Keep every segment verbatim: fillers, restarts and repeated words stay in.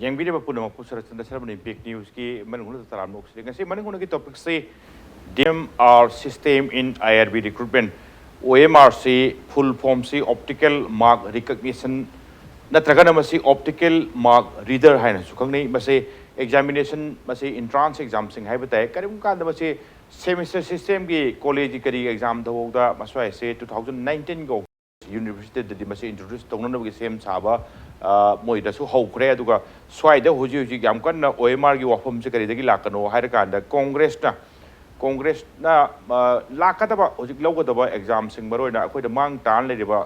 ꯌꯦꯡꯕꯤꯔꯤꯕ ꯄꯨꯝꯅꯃꯛꯄꯨ ꯁꯔꯠꯆꯟꯗ ꯁꯔꯃꯅꯤ ꯏꯝꯄꯦꯛ ꯅ꯭ꯌꯨꯁꯀꯤ ꯃꯅꯨꯡ ꯍꯨꯠꯅ ꯇꯔꯥꯝꯅ ꯑꯣꯛꯆꯔꯤ꯫ ꯉꯁꯤ ꯃꯅꯨꯡ ꯍꯨꯠꯅꯒꯤ ꯇꯣꯄꯤꯛꯁꯤ D M R system in I R B recruitment꯫ O M ꯑꯥꯔꯁꯤ ꯐꯨꯜ ꯐꯣꯝꯁꯤ ꯑꯣꯞꯇꯤꯀꯦꯜ ꯃꯥꯔꯛ ꯔꯤꯀꯛꯅꯤꯁꯟ ꯅꯠꯇ꯭ꯔꯒꯅ ꯃꯁꯤ ꯑꯣꯞꯇꯤꯀꯦꯜ ꯃꯥꯔꯛ ꯔꯤꯗꯔ ꯍꯥꯏꯅꯁꯨ ꯈꯪꯅꯩ꯫ ꯃꯁꯤ ꯑꯦꯛꯖꯥꯃꯤꯅꯦꯁꯟ, ꯃꯁꯤ ꯑꯦꯟꯇ꯭ꯔꯥꯟꯁ ꯑꯦꯛꯖꯥꯝꯁꯤꯡ ꯍꯥꯏꯕ ꯇꯥꯏ꯫ ꯀꯔꯤꯒꯨꯝꯕ ꯀꯥꯟꯗ ꯃꯁꯤ ꯁꯦꯃꯤꯁꯇꯔ ꯁꯤꯁꯇꯦꯝꯒꯤ ꯀꯣꯂꯦꯖꯀꯤ ꯀꯔꯤ ꯑꯦꯛꯖꯥꯝ ꯇꯧꯕꯗ ꯃꯁ꯭ꯋꯥꯏꯁꯦ two thousand nineteenꯒꯤ ꯌꯨꯅꯤꯚꯔꯁꯤꯇꯤꯗꯗꯤ ꯃꯁꯤ ꯏꯟꯇ꯭ꯔꯣꯗ꯭ꯌꯨꯁ ꯇꯧꯅꯅꯕꯒꯤ ꯁꯦꯝ ꯁꯥꯕ, ꯑ, ꯃꯣꯏꯗꯁꯨ ꯍꯧꯈ꯭ꯔꯦ꯫ ꯑꯗꯨꯒ ꯁ꯭ꯋꯥꯏꯗ ꯍꯧꯖꯤꯛ ꯍꯧꯖꯤꯛ ꯌꯥꯝ ꯀꯟꯅ ꯑꯣ ꯑꯦꯝ ꯑꯥꯔꯒꯤ ꯋꯥꯐꯝꯁꯦ ꯀꯔꯤꯗꯒꯤ ꯂꯥꯛꯀꯅꯣ ꯍꯥꯏꯔꯀꯥꯟꯗ ꯀꯣꯡꯒ꯭ꯔꯦꯁꯅ, ꯀꯣꯡꯒ꯭ꯔꯦꯁꯅ, ꯑ, ꯂꯥꯛꯀꯗꯕ ꯍꯧꯖꯤꯛ ꯂꯧꯒꯗꯕ ꯑꯦꯛꯖꯥꯝꯁꯤꯡ, ꯃꯔꯨꯑꯣꯏꯅ ꯑꯩꯈꯣꯏꯗ ꯃꯥꯡ ꯇꯥꯅ ꯂꯩꯔꯤꯕ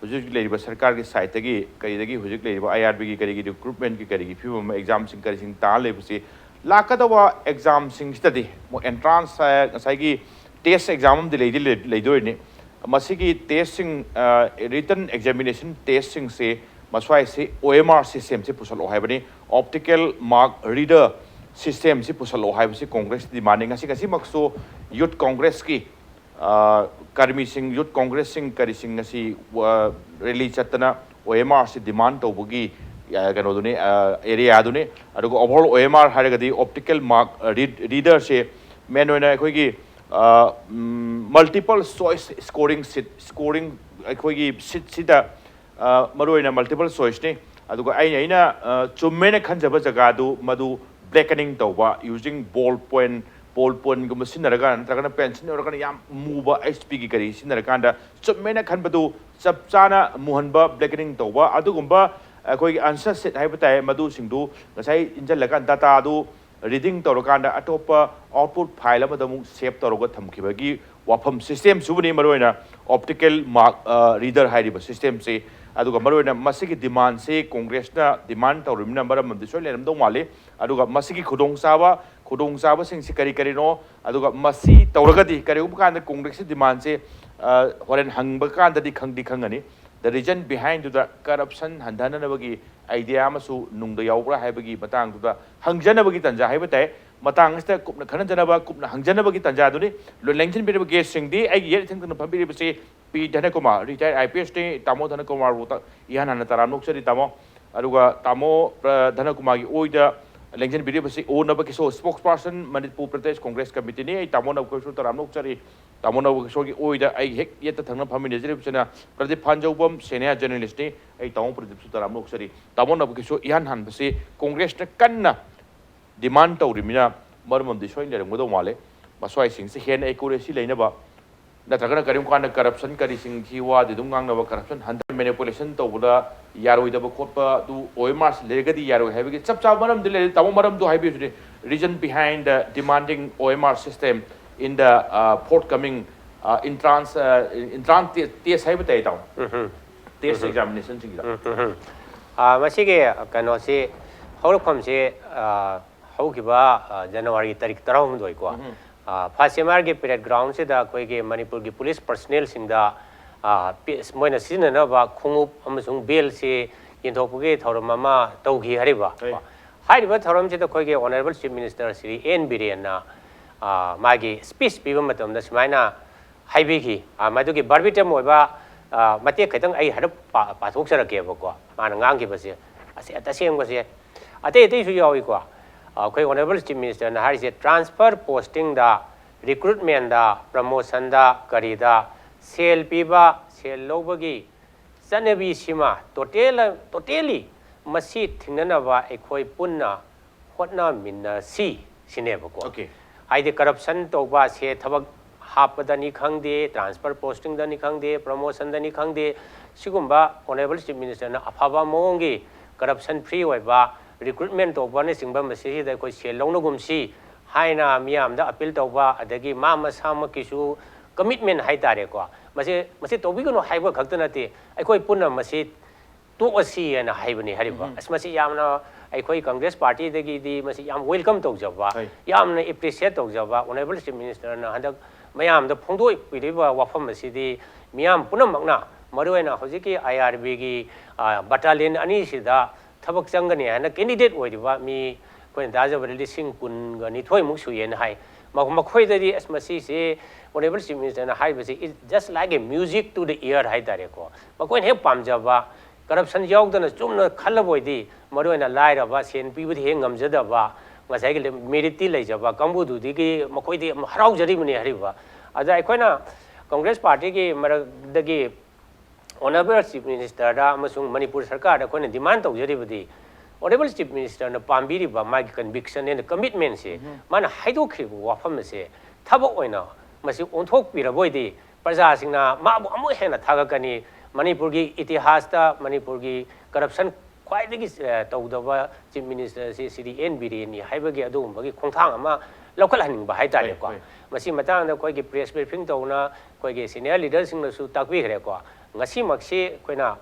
ꯍꯧꯖꯤꯛ ꯍꯧꯖꯤꯛ ꯂꯩꯔꯤꯕ ꯁꯔꯀꯥꯔꯒꯤ ꯁꯥꯏꯠꯇꯒꯤ ꯀꯔꯤꯗꯒꯤ ꯍꯧꯖꯤꯛ ꯂꯩꯔꯤꯕ ꯑꯥꯏ ꯑꯥꯔ ꯕꯤꯒꯤ ꯀꯔꯤꯒꯤ ꯔꯤꯀ꯭ꯔꯨꯠꯃꯦꯟꯒꯤ ꯀꯔꯤꯒꯤ ꯐꯤꯕꯝ ꯑꯃ, ꯑꯦꯛꯖꯥꯝꯁꯤꯡ ꯀꯔꯤꯁꯤꯡ ꯇꯥꯅ ꯂꯩꯕꯁꯤ ꯂꯥꯛꯀꯗꯕ ꯑꯦꯛꯖꯥꯝꯁꯤꯡꯁꯤꯗꯗꯤ ꯑꯃꯨꯛ ꯑꯦꯟꯇ꯭ꯔꯥꯟꯁ, ꯑ, ꯉꯁꯥꯏꯒꯤ ꯇꯦꯁ ꯑꯦꯛꯖꯥꯝ ꯑꯃꯗꯤ ꯂꯩꯗꯤ ꯂꯩ-, ꯂꯩꯗꯣꯏꯅꯤ꯫ ꯃꯁꯤꯒꯤ ꯇꯦꯁꯁꯤꯡ, ꯑ, ꯔꯤꯇꯟ ꯑꯦꯛꯖꯥꯃꯤꯅꯦꯁꯟ ꯇꯦꯁꯁꯤꯡꯁꯤ ꯃꯁ꯭ꯋꯥꯏꯁꯤ ꯑꯣ ꯑꯦꯝ ꯑꯥꯔ ꯁꯤꯁꯇꯦꯝꯁꯤ ꯄꯨꯁꯜꯂꯛꯑꯣ ꯍꯥꯏꯕꯅꯤ, ꯑꯣꯞꯇꯤꯀꯦꯜ ꯃꯥꯔꯛ ꯔꯤꯗꯔ ꯁꯤꯁꯇꯦꯝꯁꯤ ꯄꯨꯁꯜꯂꯛꯑꯣ ꯍꯥꯏꯕꯁꯤ ꯀꯣꯡꯒ꯭ꯔꯦꯁ ꯗꯤꯃꯥꯟꯅꯤ꯫ ꯉꯁꯤ ꯉꯁꯤꯃꯛꯁꯨ ꯌꯨꯠ ꯀꯣꯡꯒ꯭ꯔꯦꯁꯀꯤ, ꯑ, ꯀꯔꯃꯤꯁꯤꯡ, ꯌꯨꯠ ꯀꯣꯡꯒ꯭ꯔꯦꯁꯁꯤꯡ ꯀꯔꯤꯁꯤꯡ ꯉꯁꯤ, ꯑ, ꯔꯦꯂꯤ ꯆꯠꯇꯅ ꯑꯣ ꯑꯦꯝ ꯑꯥꯔꯁꯤ ꯗꯤꯃꯥꯟ ꯇꯧꯕꯒꯤ, ꯑ, ꯀꯩꯅꯣꯗꯨꯅꯤ, ꯑ, ꯑꯦꯔꯤꯌꯥꯗꯨꯅꯤ꯫ ꯑꯗꯨꯒ ꯑꯣꯚꯔꯑꯣꯜ ꯑꯣ ꯑꯦꯝ ꯑꯥꯔ ꯍꯥꯏꯔꯒꯗꯤ ꯑꯣꯞꯇꯤꯀꯦꯜ ꯃꯥꯔꯛ, ꯑ, ꯔꯤꯗ-, ꯔꯤꯗꯔꯁꯦ ꯃꯦꯟ ꯑꯣꯏꯅ ꯑꯩꯈꯣꯏꯒꯤ, ꯑ, ꯎꯝ, ꯃꯜꯇꯤꯄꯜ ꯆꯣꯏꯁ ꯁ꯭ꯀꯣꯔꯤꯡ ꯁꯤꯠ, ꯁ꯭ꯀꯣꯔꯤꯡ ꯑꯩꯈꯣꯏꯒꯤ ꯁꯤꯠꯁꯤꯗ, ꯑ, ꯃꯔꯨꯑꯣꯏꯅ ꯃꯜꯇꯤꯄꯜ ꯆꯣꯏꯁꯅꯤ꯫ ꯑꯗꯨꯒ ꯑꯩꯅ, ꯑꯩꯅ, ꯑ, ꯆꯨꯝꯃꯦꯅ ꯈꯟꯖꯕ ꯖꯒꯥꯗꯨ ꯃꯗꯨ ꯕ꯭ꯂꯦꯀꯅꯤꯡ ꯇꯧꯕ, using ball point, ball pointꯒꯨꯝꯕ ꯁꯤꯖꯤꯟꯅꯔꯒ ꯅꯠꯇ꯭ꯔꯒꯅ ꯄꯦꯟꯁꯤꯜ ꯑꯣꯏꯔꯒꯅ ꯌꯥꯝ ꯃꯨꯕ ꯑꯩꯆ ꯄꯤꯒꯤ ꯀꯔꯤ ꯁꯤꯖꯤꯟꯅꯔꯀꯥꯟꯗ ꯆꯨꯝꯃꯦꯅ ꯈꯟꯕꯗꯨ ꯆꯞ ꯆꯥꯅ ꯃꯨꯍꯟꯕ, ꯕ꯭ꯂꯦꯀꯅꯤꯡ ꯇꯧꯕ, ꯑꯗꯨꯒꯨꯝꯕ ꯑꯩꯈꯣꯏꯒꯤ ꯑꯟꯁꯔ ꯁꯤꯠ ꯍꯥꯏꯕ ꯇꯥꯏ, ꯃꯗꯨꯁꯤꯡꯗꯨ ꯉꯁꯥꯏ ꯏꯟꯁꯤꯜꯂꯀꯥꯟꯗ ꯗꯇꯥꯗꯨ ꯔꯤꯗꯤꯡ ꯇꯧꯔꯀꯥꯟꯗ ꯑꯇꯣꯞꯄ ꯑꯥꯎꯠꯄꯨꯠ ꯐꯥꯏꯜ ꯑꯃꯗ ꯑꯃꯨꯛ ꯁꯦꯞ ꯇꯧꯔꯒ ꯊꯝꯈꯤꯕꯒꯤ ꯋꯥꯐꯝ ꯁꯤꯁꯇꯦꯝꯁꯤꯕꯨꯅꯤ ꯃꯔꯨꯑꯣꯏꯅ ꯑꯣꯞꯇꯤꯀꯦꯜ ꯃꯥꯔꯛ, ꯑ, ꯔꯤꯗꯔ ꯍꯥꯏꯔꯤꯕ ꯁꯤꯁꯇꯦꯝꯁꯤ꯫ ꯑꯗꯨꯒ ꯃꯔꯨꯑꯣꯏꯅ ꯃꯁꯤꯒꯤ ꯗꯤꯃꯥꯟꯁꯤ ꯀꯣꯡꯒ꯭ꯔꯦꯁꯅ ꯗꯤꯃꯥꯟ ꯇꯧꯔꯤꯕꯅꯤꯅ ꯃꯔꯝ ꯑꯃꯗꯤ ꯁꯣꯏ ꯂꯩꯔꯝꯗꯧ ꯃꯥꯜꯂꯤ꯫ ꯑꯗꯨꯒ ꯃꯁꯤꯒꯤ ꯈꯨꯗꯣꯡꯆꯥꯕ, ꯈꯨꯗꯣꯡꯆꯥꯕꯁꯤꯡꯁꯤ ꯀꯔꯤ ꯀꯔꯤꯅꯣ, ꯑꯗꯨꯒ ꯃꯁꯤ ꯇꯧꯔꯒꯗꯤ ꯀꯔꯤꯒꯨꯝꯕ ꯀꯥꯟꯗ ꯀꯣꯡꯒ꯭ꯔꯦꯁꯀꯤ ꯗꯤꯃꯥꯟꯁꯦ, ꯑ, ꯍꯣꯔꯦꯟ ꯍꯪꯕ ꯀꯥꯟꯗꯗꯤ ꯈꯪꯗꯤ ꯈꯪꯒꯅꯤ꯫ The reason behind to the corruption ꯍꯟꯊꯅꯅꯕꯒꯤ ꯑꯥꯏꯗꯤꯌꯥ ꯑꯃꯁꯨ ꯅꯨꯡꯗ ꯌꯥꯎꯕ꯭ꯔꯥ ꯍꯥꯏꯕꯒꯤ ꯃꯇꯥꯡꯗꯨꯗ ꯍꯪꯖꯅꯕꯒꯤ ꯇꯥꯟꯖꯥ ꯍꯥꯏꯕ ꯇꯥꯏ꯫ ꯃꯇꯥꯡ ꯑꯁꯤꯗ ꯀꯨꯞꯅ ꯈꯟꯅꯖꯅꯕ, ꯀꯨꯞꯅ ꯍꯪꯖꯅꯕꯒꯤ ꯇꯥꯟꯖꯥꯗꯨꯅꯤ꯫ ꯂꯦꯡꯁꯤꯟꯕꯤꯔꯤꯕ guest ꯁꯤꯡꯗꯤ ꯑꯩꯒꯤ ꯌꯦꯠ ꯊꯪꯅ ꯐꯝꯕꯤꯔꯤꯕꯁꯤ ꯄꯤ ꯙꯅꯀꯨꯃꯥꯔ, retired I P S ꯅꯤ꯫ ꯇꯥꯃꯣ ꯙꯅꯀꯨꯃꯥꯔꯕꯨ ꯇ-, ꯏꯍꯥꯟ ꯍꯥꯟꯅ ꯇꯔꯥꯝ ꯑꯣꯛꯆꯔꯤ, ꯇꯥꯃꯣ꯫ ꯑꯗꯨꯒ ꯇꯥꯃꯣ, ꯑ, ꯙꯅꯀꯨꯃꯥꯔꯒꯤ ꯑꯣꯏꯗ ꯂꯦꯡꯁꯤꯟꯕꯤꯔꯤꯕꯁꯤ ꯑꯣ ꯅꯕꯀꯤꯁꯣꯔ, spokesperson, ꯃꯅꯤꯄꯨꯔ ꯄ꯭ꯔꯗꯦꯁ ꯀꯣꯡꯒ꯭ꯔꯦꯁ ꯀꯝꯃꯤꯇꯤꯅꯤ꯫ ꯑꯩ ꯇꯥꯃꯣ ꯅꯕꯀꯤꯁꯣꯔ ꯇꯔꯥꯝ ꯑꯣꯛꯆꯔꯤ꯫ ꯇꯥꯃꯣ ꯅꯕꯀꯤꯁꯣꯔꯒꯤ ꯑꯣꯏꯗ ꯑꯩ ꯍꯦꯛ ꯌꯦꯠꯇ ꯊꯪꯅ ꯐꯝꯃꯤꯟꯅꯖꯔꯤꯕꯁꯤꯅ ꯄ꯭ꯔꯗꯤꯞ ꯐꯥꯟꯖꯧꯕꯝ, senior journalist ꯅꯤ꯫ ꯑꯩ ꯇꯥꯃꯣ ꯄ꯭ꯔꯗꯤꯞꯁꯨ ꯇꯔꯥꯝ ꯑꯣꯛꯆꯔꯤ꯫ ꯇꯥꯃꯣ ꯅꯕꯀꯤꯁꯣꯔ ꯏꯍꯥꯟ ꯍꯥꯟꯕꯁꯤ ꯀꯣꯡꯒ꯭ꯔꯦꯁꯅ ꯀꯟꯅ demand ꯇꯧꯔꯤꯕꯅꯤꯅ ꯃꯔꯝ ꯑꯃꯗꯤ ꯁꯣꯏꯅ ꯂꯩꯔꯝꯒꯗꯧ ꯃꯥꯜꯂꯦ꯫ ꯃꯁ꯭ꯋꯥꯏꯁꯤꯡꯁꯦ ꯍꯦꯟꯅ accuracy ꯂꯩꯅꯕ, ꯅꯠꯇ꯭ꯔꯒꯅ ꯀꯔꯤꯒꯨꯝꯕ ꯀꯥꯟꯗ corruption ꯀꯔꯤꯁꯤꯡꯒꯤ ꯋꯥꯗꯤ ꯑꯗꯨꯝ ꯉꯥꯡꯅꯕ, corruption ꯍꯟꯊ-, manipulation ꯇꯧꯕꯗ ꯌꯥꯔꯣꯏꯗꯕ ꯈꯣꯠꯄ ꯑꯗꯨ O M R ꯁꯤ ꯂꯩꯔꯒꯗꯤ ꯌꯥꯔꯣꯏ ꯍꯥꯏꯕꯒꯤ ꯆꯞ ꯆꯥꯕ ꯃꯔꯝꯗꯤ ꯂꯩꯔꯦ꯫ ꯇꯥꯃꯣ, ꯃꯔꯝꯗꯨ ꯍꯥꯏꯕꯤꯌꯨꯅꯦ꯫ Reason behind the demanding O M R system in the, uh, forthcoming, uh, entrance, uh, entrance te-, test ꯍꯥꯏꯕ ꯇꯥꯏ, ꯇꯥꯃꯣ꯫ ꯎꯝ꯫ Test examination ꯁꯤꯡꯁꯤꯗ꯫ ꯎꯝ, ꯎꯝ, ꯎꯝ꯫ ꯑꯥ, ꯃꯁꯤꯒꯤ ꯀꯩꯅꯣꯁꯤ ꯍꯧꯔꯛꯐꯝꯁꯤ, ꯑꯥ, ꯍꯧꯈꯤꯕ, ꯑꯥ, ꯖꯅꯋꯥꯔꯤ ꯇꯥꯔꯤꯛ ꯇꯔꯥꯍꯨꯝꯗꯣꯏ ꯀꯣ, ꯎꯝ꯫ ꯑꯥ, first M R ꯒꯤ parade ground ꯁꯤꯗ ꯑꯩꯈꯣꯏꯒꯤ ꯃꯅꯤꯄꯨꯔꯒꯤ police personnel ꯁꯤꯡꯗ, ꯑꯥ, ꯄꯤ-, ꯃꯣꯏꯅ ꯁꯤꯖꯤꯟꯅꯅꯕ ꯈꯣꯡꯎꯞ ꯑꯃꯁꯨꯡ belt ꯁꯤ ꯌꯦꯟꯊꯣꯛꯄꯒꯤ ꯊꯧꯔꯝ ꯑꯃ ꯇꯧꯈꯤ ꯍꯥꯏꯔꯤꯕ꯫ ꯍꯣꯏ꯫ ꯍꯥꯏꯔꯤꯕ ꯊꯧꯔꯝꯁꯤꯗ ꯑꯩꯈꯣꯏꯒꯤ Honourable Chief Minister Shri N ꯕꯤꯔꯦꯟꯅ, ꯑꯥ, ꯃꯥꯒꯤ speech ꯄꯤꯕ ꯃꯇꯝꯗ ꯁꯨꯃꯥꯏꯅ ꯍꯥꯏꯕꯤꯈꯤ꯫ ꯑꯥ, ꯃꯗꯨꯒꯤ verbatim ꯑꯣꯏꯕ, ꯑꯥ, ꯃꯇꯦꯛ ꯈꯤꯇꯪ ꯑꯩ ꯍꯥꯏꯔꯞ ꯄꯥ-, ꯄꯥꯊꯣꯛꯆꯔꯛꯀꯦꯕꯀꯣ, ꯃꯥꯅ ꯉꯥꯡꯈꯤꯕꯁꯦ꯫ ꯑꯁꯤ ꯇꯁꯦꯡꯕꯁꯦ ꯑꯇꯩ ꯑꯇꯩꯁꯨ ꯌꯥꯎꯏꯀꯣ꯫ ꯑꯥ, ꯑꯩꯈꯣꯏ Honourable Chief Minister ꯅ ꯍꯥꯏꯔꯤꯁꯦ, transfer posting ꯗ, recruitment ꯗ, promotion ꯗ, ꯀꯔꯤꯗ ꯁꯦꯜ ꯄꯤꯕ, ꯁꯦꯜ ꯂꯧꯕꯒꯤ ꯆꯠꯅꯕꯤꯁꯤꯃ total, totally ꯃꯁꯤ ꯊꯤꯡꯅꯅꯕ ꯑꯩꯈꯣꯏ ꯄꯨꯟꯅ ꯍꯣꯠꯅꯃꯤꯟꯅꯁꯤ ꯁꯤꯅꯦꯕꯀꯣ꯫ Okay꯫ ꯍꯥꯏꯗꯤ corruption ꯇꯧꯕ ꯑꯁꯦ ꯊꯕꯛ ꯍꯥꯞꯄꯗꯅꯤ ꯈꯪꯗꯦ, transfer posting ꯗꯅꯤ ꯈꯪꯗꯦ, promotion ꯗꯅꯤ ꯈꯪꯗꯦ, ꯁꯤꯒꯨꯝꯕ Honourable Chief Minister ꯅ ꯑꯐꯕ ꯃꯑꯣꯡꯒꯤ corruption free ꯑꯣꯏꯕ recruitment ꯇꯧꯕꯅꯆꯤꯡꯕ ꯃꯁꯤꯁꯤꯗ ꯑꯩꯈꯣꯏ ꯁꯦꯜ ꯂꯧꯅꯒꯨꯝꯁꯤ ꯍꯥꯏꯅ ꯃꯤꯌꯥꯝꯗ appeal ꯇꯧꯕ, ꯑꯗꯒꯤ ꯃꯥ ꯃꯁꯥꯃꯛꯀꯤꯁꯨ commitment ꯍꯥꯏꯇꯥꯔꯦꯀꯣ, ꯃꯁꯤ, ꯃꯁꯤ ꯇꯧꯕꯤꯒꯅꯨ ꯍꯥꯏꯕ ꯈꯛꯇ ꯅꯠꯇꯦ, ꯑꯩꯈꯣꯏ ꯄꯨꯟꯅ ꯃꯁꯤ ꯇꯣꯛꯑꯁꯤ ꯍꯥꯏꯅ ꯍꯥꯏꯕꯅꯤ ꯍꯥꯏꯔꯤꯕ꯫ ꯎꯝ꯫ ꯑꯁ, ꯃꯁꯤ ꯌꯥꯝꯅ ꯑꯩꯈꯣꯏ Congress Party ꯗꯒꯤꯗꯤ ꯃꯁꯤ ꯌꯥꯝ welcome ꯇꯧꯖꯕ, ꯍꯣꯏ꯫ ꯌꯥꯝꯅ appreciate ꯇꯧꯖꯕ, Honourable Chief Minister ꯅ ꯍꯟꯗꯛ ꯃꯌꯥꯝꯗ ꯐꯣꯡꯗꯣꯛꯄꯤꯔꯤꯕ ꯋꯥꯐꯝ ꯑꯁꯤꯗꯤ ꯃꯤꯌꯥꯝ ꯄꯨꯝꯅꯃꯛꯅ, ꯃꯔꯨꯑꯣꯏꯅ ꯍꯧꯖꯤꯛꯀꯤ I R B ꯒꯤ, ꯑ, battalion ꯑꯅꯤꯁꯤꯗ ꯊꯕꯛ ꯆꯪꯒꯅꯤ ꯍꯥꯏꯅ candidate ꯑꯣꯏꯔꯤꯕ ꯃꯤ ꯑꯩꯈꯣꯏꯅ ꯇꯥꯖꯕꯗ ꯂꯤꯁꯤꯡ ꯀꯨꯟꯒ ꯅꯤꯊꯣꯏꯃꯨꯛ ꯁꯨꯏꯌꯦꯅ ꯍꯥꯏ꯫ ꯃꯈꯣꯏꯗꯗꯤ ꯑꯁ ꯃꯁꯤꯁꯦ Honourable Chief Minister ꯅ ꯍꯥꯏꯕꯁꯤ is just like a music to the ear ꯍꯥꯏ ꯇꯥꯔꯦꯀꯣ꯫ ꯃꯈꯣꯏꯅ ꯍꯦꯛ ꯄꯥꯝꯖꯕ, corruption ꯌꯥꯎꯗꯅ ꯆꯨꯝꯅ ꯈꯜꯂꯕ ꯑꯣꯏꯗꯤ, ꯃꯔꯨꯑꯣꯏꯅ ꯂꯥꯏꯔꯕ, ꯁꯦꯟ ꯄꯤꯕꯗꯤ ꯍꯦꯛ ꯉꯝꯖꯗꯕ, ꯉꯁꯥꯏꯒꯤ merit ꯇꯤ ꯂꯩꯖꯕ ꯀꯥꯡꯕꯨꯗꯨꯗꯒꯤ ꯃꯈꯣꯏꯗꯤ ꯌꯥꯝ ꯍꯔꯥꯎꯖꯔꯤꯕꯅꯤ ꯍꯥꯏꯔꯤꯕ꯫ ꯑꯗ ꯑꯩꯈꯣꯏꯅ Congress party ꯒꯤ ꯃꯔꯛꯇꯒꯤ Honourable Chief Minister ꯗ ꯑꯃꯁꯨꯡ ꯃꯅꯤꯄꯨꯔ ꯁꯔꯀꯥꯔꯗ ꯑꯩꯈꯣꯏꯅ demand ꯇꯧꯖꯔꯤꯕꯗꯤ, Honourable Chief Minister ꯅ ꯄꯥꯝꯕꯤꯔꯤꯕ ꯃꯥꯒꯤ conviction and commitment ꯁꯦ, ꯃꯥꯅ ꯍꯥꯏꯗꯣꯛꯈ꯭ꯔꯤꯕ ꯋꯥꯐꯝ ꯑꯁꯦ ꯊꯕꯛ ꯑꯣꯏꯅ ꯃꯁꯤ ꯑꯣꯟꯊꯣꯛꯄꯤꯔꯕ ꯑꯣꯏꯗꯤ, ꯄ꯭ꯔꯖꯥꯁꯤꯡꯅ ꯃꯥꯕꯨ ꯑꯃꯨꯛ ꯍꯦꯟꯅ ꯊꯥꯒꯠꯀꯅꯤ꯫ ꯃꯅꯤꯄꯨꯔꯒꯤ ꯏꯇꯤꯍꯥꯁꯇ ꯃꯅꯤꯄꯨꯔꯒꯤ corruption ꯈ꯭ꯋꯥꯏꯗꯒꯤ, ꯑ, ꯇꯧꯗꯕ Chief Minister ꯁꯤ ꯁ꯭ꯔꯤ ꯑꯦꯟ ꯕꯤꯔꯦꯟꯅꯤ ꯍꯥꯏꯕꯒꯤ ꯑꯗꯨꯒꯨꯝꯕꯒꯤ ꯈꯣꯡꯊꯥꯡ ꯑꯃ ꯂꯧꯈꯠꯍꯟꯅꯤꯡꯕ ꯍꯥꯏ ꯇꯥꯔꯦꯀꯣ꯫ ꯍꯣꯏ, ꯍꯣꯏ꯫ ꯃꯁꯤ ꯃꯇꯥꯡꯗ ꯑꯩꯈꯣꯏꯒꯤ press briefing ꯇꯧꯅ ꯑꯩꯈꯣꯏꯒꯤ senior leader ꯁꯤꯡꯅꯁꯨ ꯇꯥꯛꯄꯤꯈ꯭ꯔꯦꯀꯣ꯫ ꯉꯁꯤꯃꯛꯁꯤ ꯑꯩꯈꯣꯏꯅ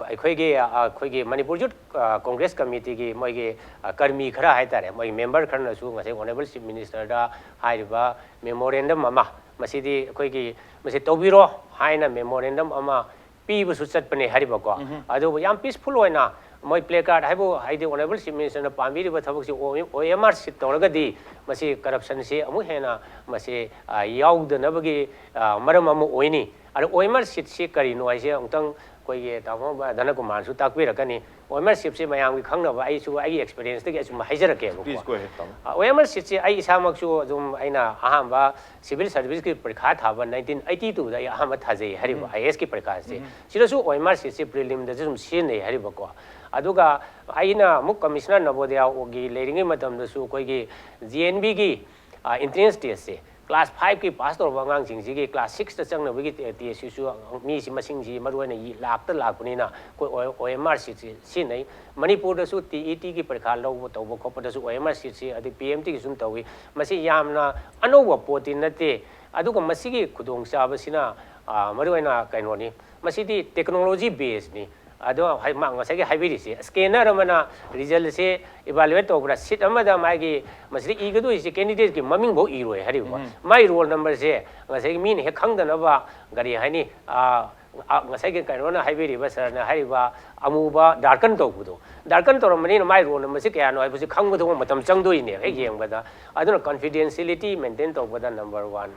ꯑꯩꯈꯣꯏꯒꯤ, ꯑ, ꯑꯩꯈꯣꯏꯒꯤ ꯃꯅꯤꯄꯨꯔ Youth, ꯑ, Congress Committee ꯒꯤ ꯃꯣꯏꯒꯤ, ꯑ, ꯀꯔꯃꯤ ꯈꯔ ꯍꯥꯏ ꯇꯥꯔꯦ, ꯃꯣꯏꯒꯤ member ꯈꯔꯅꯁꯨ ꯉꯁꯥꯏ Honourable Chief Minister ꯗ ꯍꯥꯏꯔꯤꯕ memorandum ꯑꯃ, ꯃꯁꯤꯗꯤ ꯑꯩꯈꯣꯏꯒꯤ, ꯃꯁꯤ ꯇꯧꯕꯤꯔꯣ ꯍꯥꯏꯅ memorandum ꯑꯃ ꯄꯤꯕꯁꯨ ꯆꯠꯄꯅꯦ ꯍꯥꯏꯔꯤꯕꯀꯣ꯫ ꯑꯗꯨꯕꯨ ꯌꯥꯝ peaceful ꯑꯣꯏꯅ ꯃꯣꯏ placard ꯍꯥꯏꯕꯨ, ꯍꯥꯏꯗꯤ Honourable Chief Minister ꯅ ꯄꯥꯝꯕꯤꯔꯤꯕ ꯊꯕꯛꯁꯤ ꯑꯣ-, O M R sheet ꯇꯧꯔꯒꯗꯤ ꯃꯁꯤ corruption ꯁꯤ ꯑꯃꯨꯛ ꯍꯦꯟꯅ ꯃꯁꯤ, ꯑ, ꯌꯥꯎꯗꯅꯕꯒꯤ, ꯑ, ꯃꯔꯝ ꯑꯃ ꯑꯣꯏꯅꯤ꯫ ꯑꯗꯣ O M R sheet ꯁꯤ ꯀꯔꯤꯅꯣ ꯍꯥꯏꯁꯦ ꯑꯃꯨꯛꯇꯪ ꯑꯩꯈꯣꯏꯒꯤ ꯇꯥꯃꯣ ꯙꯅꯀꯨꯃꯥꯔꯁꯨ ꯇꯥꯛꯄꯤꯔꯛꯀꯅꯤ꯫ O M R sheet ꯁꯤ ꯃꯌꯥꯝꯒꯤ ꯈꯪꯅꯕ, ꯑꯩꯁꯨ ꯑꯩꯒꯤ experience ꯇꯒꯤ ꯑꯁꯨꯝ ꯍꯥꯏꯖꯔꯛꯀꯦꯕꯀꯣ꯫ Please go ahead, ꯇꯥꯃꯣ꯫ ꯑ, O M R sheet ꯁꯤ ꯑꯩ ꯏꯁꯥꯃꯛꯁꯨ ꯑꯗꯨꯝ, ꯑꯩꯅ ꯑꯍꯥꯟꯕ civil service ꯀꯤ ꯄꯔꯤꯈꯥ ꯊꯥꯕ nineteen eighty two ꯗ ꯑꯩ ꯑꯍꯥꯟꯕ ꯊꯥꯖꯩ ꯍꯥꯏꯔꯤꯕ I A S ꯀꯤ ꯄꯔꯤꯈꯥꯁꯦ꯫ ꯁꯤꯗꯁꯨ O M R sheet ꯁꯤ prelim ꯗꯁꯨ ꯑꯗꯨꯝ ꯁꯤꯖꯤꯟꯅꯩ ꯍꯥꯏꯔꯤꯕꯀꯣ꯫ ꯑꯗꯨꯒ ꯑꯩꯅ ꯑꯃꯨꯛ Commissioner ꯅꯕꯣꯗꯤꯌꯥꯒꯤ ꯂꯩꯔꯤꯉꯩ ꯃꯇꯝꯗꯁꯨ ꯑꯩꯈꯣꯏꯒꯤ J N V ꯒꯤ, ꯑ, entrance test ꯁꯦ class five ꯀꯤ pass ꯇꯧꯔꯕ ꯑꯉꯥꯡꯁꯤꯡꯁꯤꯒꯤ class six ꯇ ꯆꯪꯅꯕꯒꯤ ꯇꯦ-, test ꯁꯤꯁꯨ ꯃꯤꯁꯤ ꯃꯁꯤꯡꯁꯤ ꯃꯔꯨ ꯑꯣꯏꯅ ꯌꯤ-, ꯂꯥꯛꯇ ꯂꯥꯛꯄꯅꯤꯅ ꯑꯩꯈꯣꯏ O-, O M R sheet ꯁꯤ ꯁꯤꯖꯤꯟꯅꯩ꯫ ꯃꯅꯤꯄꯨꯔꯗꯁꯨ T E T ꯒꯤ ꯄꯔꯤꯈꯥ ꯂꯧꯕ ꯇꯧꯕ ꯈꯣꯠꯄꯗꯁꯨ O M R sheet ꯁꯤ, ꯑꯗꯩ P M T ꯒꯤꯁꯨ ꯑꯗꯨꯝ ꯇꯧꯏ꯫ ꯃꯁꯤ ꯌꯥꯝꯅ ꯑꯅꯧꯕ ꯄꯣꯠꯇꯤ ꯅꯠꯇꯦ꯫ ꯑꯗꯨꯒ ꯃꯁꯤꯒꯤ ꯈꯨꯗꯣꯡꯆꯥꯕꯁꯤꯅ, ꯑ, ꯃꯔꯨ ꯑꯣꯏꯅ ꯀꯩꯅꯣꯅꯤ, ꯃꯁꯤꯗꯤ technology base ꯅꯤ꯫ ꯑꯗꯣ ꯍꯥꯏ-, ꯃꯥ ꯉꯁꯥꯏꯒꯤ ꯍꯥꯏꯕꯤꯔꯤꯁꯦ, scanner ꯑꯃꯅ result ꯁꯦ evaluate ꯇꯧꯕꯗ seat ꯑꯃꯗ ꯃꯥꯒꯤ ꯃꯁꯤꯗ ꯏꯒꯗꯣꯏꯁꯦ candidate ꯀꯤ ꯃꯃꯤꯡꯐꯧ ꯏꯔꯣꯏ ꯍꯥꯏꯔꯤꯕ꯫ ꯃꯥꯏ roll number ꯁꯦ ꯉꯁꯥꯏꯒꯤ ꯃꯤꯅ ꯍꯦꯛ ꯈꯪꯗꯅꯕ, ꯀꯔꯤ ꯍꯥꯏꯅꯤ, ꯑ, ꯉꯁꯥꯏꯒꯤ ꯀꯩꯅꯣꯅ ꯍꯥꯏꯕꯤꯔꯤꯕ, ꯁꯥꯔꯅ ꯍꯥꯏꯔꯤꯕ ꯑꯃꯨꯕ ꯗꯥꯔꯀꯟ ꯇꯧꯕꯗꯣ, ꯗꯥꯔꯀꯟ ꯇꯧꯔꯝꯕꯅꯤꯅ ꯃꯥꯏ ꯔꯣꯜ ꯅꯝꯕꯔꯁꯤ ꯀꯌꯥꯅꯣ ꯍꯥꯏꯕꯁꯤ ꯈꯪꯕꯗ ꯃꯇꯝ ꯆꯪꯗꯣꯏꯅꯦꯕ ꯍꯦꯛ ꯌꯦꯡꯕꯗ꯫ ꯑꯗꯨꯅ ꯀꯟꯐꯤꯗꯦꯟꯁꯤꯌꯦꯂꯤꯇꯤ ꯃꯦꯟꯇꯦꯟ ꯇꯧꯕꯗ ꯅꯝꯕꯔ ꯋꯥꯟ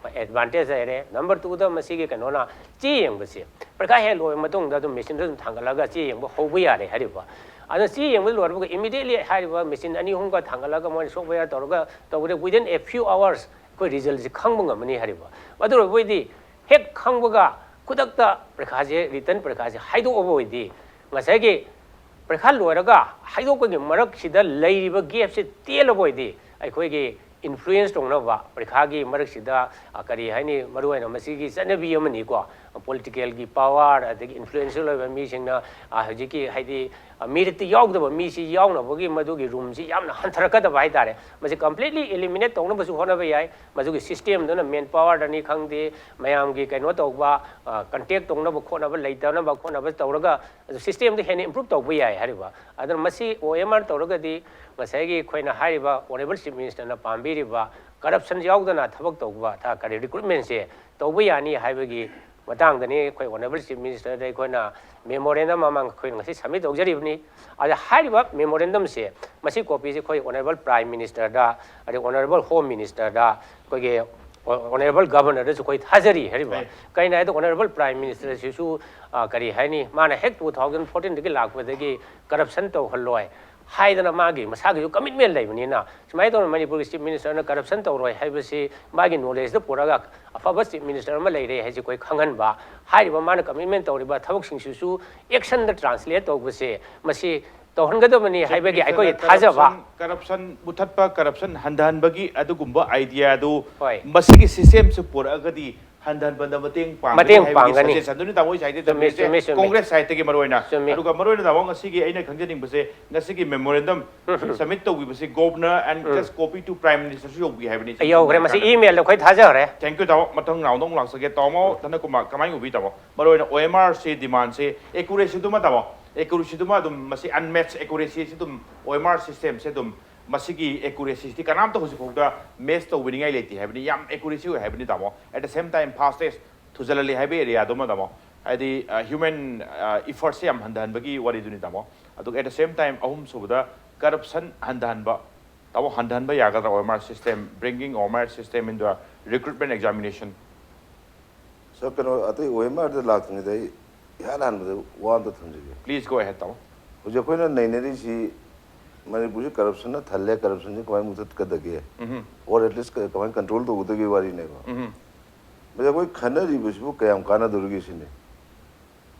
ꯑꯦꯗꯚꯥꯟꯇꯦꯖ ꯂꯩꯔꯦ꯫ ꯅꯝꯕꯔ ꯇꯨꯗ ꯃꯁꯤꯒꯤ ꯀꯩꯅꯣꯅ ꯆꯦ ꯌꯦꯡꯕꯁꯦ ꯄꯔꯤꯈꯥ ꯍꯦꯛ ꯂꯣꯏꯔ ꯃꯇꯨꯡꯗ ꯑꯗꯨꯝ ꯃꯦꯆꯤꯟꯗ ꯑꯗꯨꯝ ꯊꯥꯡꯒꯠꯂꯒ ꯆꯦ ꯌꯦꯡꯕ ꯍꯧꯕ ꯌꯥꯔꯦ ꯍꯥꯏꯔꯤꯕ꯫ ꯑꯗꯨꯅ ꯆꯦ ꯌꯦꯡꯕ ꯂꯣꯏꯔꯕꯒ ꯏꯃꯤꯗꯤꯌꯦꯠꯂꯤ ꯍꯥꯏꯔꯤꯕ ꯃꯦꯆꯤꯟ ꯑꯅꯤ ꯑꯍꯨꯝꯒ ꯊꯥꯡꯒꯠꯂꯒ ꯃꯣꯏꯅ ꯁꯣꯐꯋꯦꯌꯔ ꯇꯧꯔꯒ ꯇꯧꯕꯗ within a few hours ꯑꯩꯈꯣꯏ ꯔꯤꯖꯜꯁꯤ ꯈꯪꯕ ꯉꯝꯃꯅꯤ ꯍꯥꯏꯔꯤꯕ꯫ ꯑꯗꯨ ꯑꯣꯏꯔꯕ ꯑꯣꯏꯗꯤ ꯍꯦꯛ ꯈꯪꯕꯒ ꯈꯨꯗꯛꯇ ꯄꯔꯤꯈꯥꯁꯦ, ꯔꯤꯇꯟ ꯄꯔꯤꯈꯥꯁꯦ ꯍꯥꯏꯗꯣꯛꯑꯕ ꯑꯣꯏꯗꯤ, ꯉꯁꯥꯏꯒꯤ ꯄꯔꯤꯈꯥ ꯂꯣꯏꯔꯒ ꯍꯥꯏꯗꯣꯛꯄꯒꯤ ꯃꯔꯛꯁꯤꯗ ꯂꯩꯔꯤꯕ ꯒꯦꯞꯁꯦ ꯇꯦꯜꯂꯕ ꯑꯣꯏꯗꯤ ꯑꯩꯈꯣꯏꯒꯤ ꯏꯟꯐ꯭ꯂꯨꯌꯦꯟꯁ ꯇꯧꯅꯕ ꯄꯔꯤꯈꯥꯒꯤ ꯃꯔꯛꯁꯤꯗ, ꯑ, ꯀꯔꯤ ꯍꯥꯏꯅꯤ, ꯃꯔꯨꯑꯣꯏꯅ ꯃꯁꯤꯒꯤ ꯆꯠꯅꯕꯤ ꯑꯃꯅꯤꯀꯣ, ꯄꯣꯂꯤꯇꯤꯀꯦꯜꯒꯤ ꯄꯥꯋꯔ ꯑꯗꯒꯤ ꯏꯟꯐ꯭ꯂꯨꯌꯦꯟꯁꯤꯌꯦꯜ ꯑꯣꯏꯕ ꯃꯤꯁꯤꯡꯅ, ꯑ, ꯍꯧꯖꯤꯛꯀꯤ ꯍꯥꯏꯗꯤ, ꯑ, ꯃꯦꯔꯤꯠꯇ ꯌꯥꯎꯗꯕ ꯃꯤꯁꯤ ꯌꯥꯎꯅꯕꯒꯤ ꯃꯗꯨꯒꯤ ꯔꯨꯝꯁꯤ ꯌꯥꯝꯅ ꯍꯟꯊꯔꯛꯀꯗꯕ ꯍꯥꯏꯇꯥꯔꯦ꯫ ꯃꯁꯤ ꯀꯝꯄ꯭ꯂꯤꯠꯂꯤ ꯏꯂꯤꯃꯤꯅꯦꯠ ꯇꯧꯅꯕꯁꯨ ꯍꯣꯠꯅꯕ ꯌꯥꯏ꯫ ꯃꯗꯨꯒꯤ ꯁꯤꯁꯇꯦꯝꯗꯨꯅ ꯃꯦꯟ ꯄꯥꯋꯔꯗꯅꯤ ꯈꯪꯗꯦ, ꯃꯌꯥꯝꯒꯤ ꯀꯩꯅꯣ ꯇꯧꯕ, ꯀꯟꯇꯦꯛ ꯇꯧꯅꯕ ꯈꯣꯠꯅꯕ, ꯂꯩꯇꯅꯕ ꯈꯣꯠꯅꯕ ꯇꯧꯔꯒ ꯑꯗꯨ ꯁꯤꯁꯇꯦꯝꯗꯨ ꯍꯦꯟꯅ ꯏꯝꯄ꯭ꯔꯨꯞ ꯇꯧꯕ ꯌꯥꯏ ꯍꯥꯏꯔꯤꯕ꯫ ꯑꯗꯨꯅ ꯃꯁꯤ ꯑꯣ ꯑꯦꯝ ꯑꯥꯔ ꯇꯧꯔꯒꯗꯤ ꯉꯁꯥꯏꯒꯤ ꯑꯩꯈꯣꯏꯅ ꯍꯥꯏꯔꯤꯕ ꯑꯣꯅꯔꯦꯕꯜ ꯆꯤꯐ ꯃꯤꯅꯤꯁꯇꯔꯅ ꯄꯥꯝꯕꯤꯔꯤꯕ ꯀꯔꯞꯁꯟ ꯌꯥꯎꯗꯅ ꯊꯕꯛ ꯇꯧꯕ, ꯊ-, ꯀꯔꯤ, ꯔꯤꯀ꯭ꯔꯨꯠꯃꯦꯟꯁꯦ ꯇꯧꯕ ꯌꯥꯅꯤ ꯍꯥꯏꯕꯒꯤ ꯃꯇꯥꯡꯗꯅꯤ ꯑꯩꯈꯣꯏ ꯑꯣꯅꯔꯦꯕꯜ ꯆꯤꯐ ꯃꯤꯅꯤꯁꯇꯔꯗ ꯑꯩꯈꯣꯏꯅ ꯃꯦꯃꯣꯔꯦꯟꯗꯝ ꯑꯃ ꯑꯩꯈꯣꯏꯅ ꯉꯁꯤ ꯁꯕꯃꯤꯠ ꯇꯧꯖꯔꯤꯕꯅꯤ꯫ ꯑꯗ ꯍꯥꯏꯔꯤꯕ ꯃꯦꯃꯣꯔꯦꯟꯗꯝꯁꯦ, ꯃꯁꯤ ꯀꯣꯄꯤꯁꯦ ꯑꯩꯈꯣꯏ ꯑꯣꯅꯔꯦꯕꯜ ꯄ꯭ꯔꯥꯏꯝ ꯃꯤꯅꯤꯁꯇꯔꯗ, ꯑꯗꯩ ꯑꯣꯅꯔꯦꯕꯜ ꯍꯣꯝ ꯃꯤꯅꯤꯁꯇꯔꯗ, ꯑꯩꯈꯣꯏꯒꯤ ꯑꯣꯅꯔꯦꯕꯜ ꯒꯕꯔꯅꯔꯗꯁꯨ ꯑꯩꯈꯣꯏ ꯊꯥꯖꯔꯤ ꯍꯥꯏꯔꯤꯕ꯫ ꯀꯩꯅꯣ ꯍꯥꯏꯗ ꯑꯣꯅꯔꯦꯕꯜ ꯄ꯭ꯔꯥꯏꯝ ꯃꯤꯅꯤꯁꯇꯔꯁꯤꯁꯨ, ꯑ, ꯀꯔꯤ ꯍꯥꯏꯅꯤ, ꯃꯥꯅ ꯍꯦꯛ ꯇꯨ ꯊꯥꯎꯖꯟ ꯐꯣꯔꯇꯤꯟꯗꯒꯤ ꯂꯥꯛꯄꯗꯒꯤ ꯀꯔꯞꯁꯟ ꯇꯧꯍꯜꯂꯣꯏ ꯍꯥꯏꯗꯅ ꯃꯥꯒꯤ ꯃꯁꯥꯒꯤꯁꯨ ꯀꯃꯤꯠꯃꯦꯟ ꯂꯩꯕꯅꯤꯅ, ꯁꯨꯃꯥꯏꯅ ꯇꯧꯅ ꯃꯅꯤꯄꯨꯔꯒꯤ ꯆꯤꯐ ꯃꯤꯅꯤꯁꯇꯔꯅ ꯀꯔꯞꯁꯟ ꯇꯧꯔꯣꯏ ꯍꯥꯏꯕꯁꯤ ꯃꯥꯒꯤ ꯅꯣꯂꯦꯖꯇ ꯄꯨꯔꯒ ꯑꯐꯕ ꯆꯤꯐ ꯃꯤꯅꯤꯁꯇꯔ ꯑꯃ ꯂꯩꯔꯦ ꯍꯥꯏꯁꯤ ꯑꯩꯈꯣꯏ ꯈꯪꯍꯟꯕ, ꯍꯥꯏꯔꯤꯕ ꯃꯥꯅ ꯀꯃꯤꯠꯃꯦꯟ ꯇꯧꯔꯤꯕ ꯊꯕꯛꯁꯤꯡꯁꯤꯁꯨ ꯑꯦꯛꯁꯟꯗ ꯇ꯭ꯔꯥꯟꯁꯂꯦꯠ ꯇꯧꯕꯁꯦ, ꯃꯁꯤ ꯇꯧꯍꯟꯒꯗꯕꯅꯤ ꯍꯥꯏꯕꯒꯤ ꯑꯩꯈꯣꯏꯒꯤ ꯊꯥꯖꯕ꯫ ꯀꯔꯞꯁꯟ ꯃꯨꯊꯠꯄ, ꯀꯔꯞꯁꯟ ꯍꯟꯊꯍꯟꯕꯒꯤ ꯑꯗꯨꯒꯨꯝꯕ ꯑꯥꯏꯗꯤꯌꯥꯗꯨ ꯍꯣꯏ꯫ ꯃꯁꯤꯒꯤ ꯁꯤꯁꯇꯦꯝꯁꯤ ꯄꯨꯔꯛꯑꯒꯗꯤ ꯍꯟꯊꯍꯟꯕꯗ ꯃꯇꯦꯡ ꯄꯥꯡꯒꯅꯤ ꯃꯇꯦꯡ ꯍꯥꯏꯕꯒꯤ ꯄꯥꯡꯒꯅꯤ꯫ ꯁꯖꯦꯁꯟꯗꯨꯅꯤ ꯇꯥꯃꯣ ꯍꯣꯏ ꯁꯥꯏꯗꯒꯤ ꯆꯨꯝꯃꯤ, ꯇꯝꯕꯤꯔꯤꯁꯦ, ꯆꯨꯝꯃꯤ, ꯆꯨꯝꯃꯤ꯫ ꯀꯣꯡꯒ꯭ꯔꯦꯁ ꯁꯥꯏꯗꯇꯒꯤ ꯃꯔꯨꯑꯣꯏꯅ꯫ ꯆꯨꯝꯃꯤ꯫ ꯑꯗꯨꯒ ꯃꯔꯨꯑꯣꯏꯅ ꯇꯥꯃꯣ ꯉꯁꯤꯒꯤ ꯑꯩꯅ ꯈꯪꯖꯅꯤꯡꯕꯁꯦ, ꯉꯁꯤꯒꯤ ꯃꯦꯃꯣꯔꯦꯟꯗꯝ ꯁꯕꯃꯤꯠ ꯇꯧꯕꯤꯕꯁꯤ governor and just copy to prime ꯃꯤꯅꯤꯁꯇꯔꯁꯨ ꯌꯧꯕꯤ ꯍꯥꯏꯕꯅꯤ꯫ ꯌꯧꯈ꯭ꯔꯦ, ꯃꯁꯤ ꯏꯃꯦꯜꯗ ꯑꯩꯈꯣꯏ ꯊꯥꯖꯈ꯭ꯔꯦ꯫ Thank you ꯇꯥꯃꯣ꯫ ꯃꯊꯪ ꯔꯥꯎꯟꯗ ꯑꯃꯨꯛ ꯂꯥꯛꯆꯒꯦ꯫ ꯇꯥꯃꯣ ꯙꯅꯀꯨꯃꯥꯔ, ꯀꯃꯥꯏꯅ ꯎꯕꯤ ꯇꯥꯃꯣ? ꯃꯔꯨꯑꯣꯏꯅ ꯑꯣ ꯑꯦꯝ ꯑꯥꯔ ꯁꯤ ꯗꯤꯃꯥꯟꯁꯦ ꯑꯦꯀꯨꯔꯦꯁꯤꯗꯨꯃ ꯇꯥꯃꯣ, ꯑꯦꯀꯨꯔꯦꯁꯤꯗꯨꯃ ꯑꯗꯨꯝ ꯃꯁꯤ ꯑꯟꯃꯦꯠꯆ ꯑꯦꯀꯨꯔꯦꯁꯤꯁꯤ ꯑꯗꯨꯝ ꯑꯣ ꯑꯦꯝ ꯑꯥꯔ ꯁꯤꯁꯇꯦꯝꯁꯦ ꯑꯗꯨꯝ ꯃꯁꯤꯒꯤ ꯑꯦꯀꯨꯔꯦꯁꯤꯁꯤꯗꯤ ꯀꯅꯥꯝꯇ ꯍꯧꯖꯤꯛ ꯐꯥꯎꯗ ꯃꯦꯠꯆ ꯇꯧꯕꯤꯅꯤꯡꯉꯥꯏ ꯂꯩꯇꯦ ꯍꯥꯏꯕꯅꯤ꯫ ꯌꯥꯝ ꯑꯦꯀꯨꯔꯦꯁꯤ ꯑꯣꯏ ꯍꯥꯏꯕꯅꯤ ꯇꯥꯃꯣ꯫ At the same time fastest ꯊꯨꯖꯜꯍꯜꯂꯤ ꯍꯥꯏꯕ ꯑꯦꯔꯤꯌꯥꯗꯨꯃ, ꯇꯥꯃꯣ, ꯍꯥꯏꯗꯤ ꯍ꯭ꯌꯨꯃꯦꯟ ꯏꯐꯔꯠꯁꯦ ꯌꯥꯝ ꯍꯟꯊꯍꯟꯕꯒꯤ ꯋꯥꯔꯤꯗꯨꯅꯤ, ꯇꯥꯃꯣ꯫ ꯑꯗꯨꯒ at the same time ꯑꯍꯨꯝꯁꯨꯕꯗ ꯀꯔꯞꯁꯟ ꯍꯟꯊꯍꯟꯕ, ꯇꯥꯃꯣ, ꯍꯟꯊꯍꯟꯕ ꯌꯥꯒꯗ꯭ꯔꯥ? O M R system, bringing O M R system in the recruitment examination. ꯁꯥꯔ, ꯀꯩꯅꯣ, ꯑꯇꯩ O M R ꯗ ꯂꯥꯛꯇ꯭ꯔꯤꯉꯩꯗ ꯑꯩ ꯏꯍꯥꯟ ꯍꯥꯟꯕꯗ ꯋꯥ ꯑꯝꯇ ꯊꯝꯖꯒꯦ꯫ Please go ahead, ꯇꯥꯃꯣ꯫ ꯍꯧꯖꯤꯛ ꯑꯩꯈꯣꯏꯅ ꯅꯩꯅꯔꯤꯁꯤ ꯃꯅꯤꯄꯨꯔꯁꯤ ꯀꯔꯞꯁꯟꯅ ꯊꯜꯂꯦ, ꯀꯔꯞꯁꯟꯁꯤ ꯀꯃꯥꯏꯅ ꯃꯨꯊꯠꯀꯗꯒꯦ, ꯎꯝ, or at least ꯀ- ꯀꯃꯥꯏꯅ ꯀꯟꯇ꯭ꯔꯣꯜ ꯇꯧꯒꯗꯒꯦ ꯋꯥꯔꯤꯅꯦꯕ꯫ ꯎꯝ, ꯃꯁꯤ ꯑꯩꯈꯣꯏ ꯈꯟꯅꯔꯤꯕꯁꯤꯕꯨ ꯀꯌꯥꯝ ꯀꯥꯟꯅꯗꯧꯔꯤꯒꯦ ꯁꯤꯅꯤ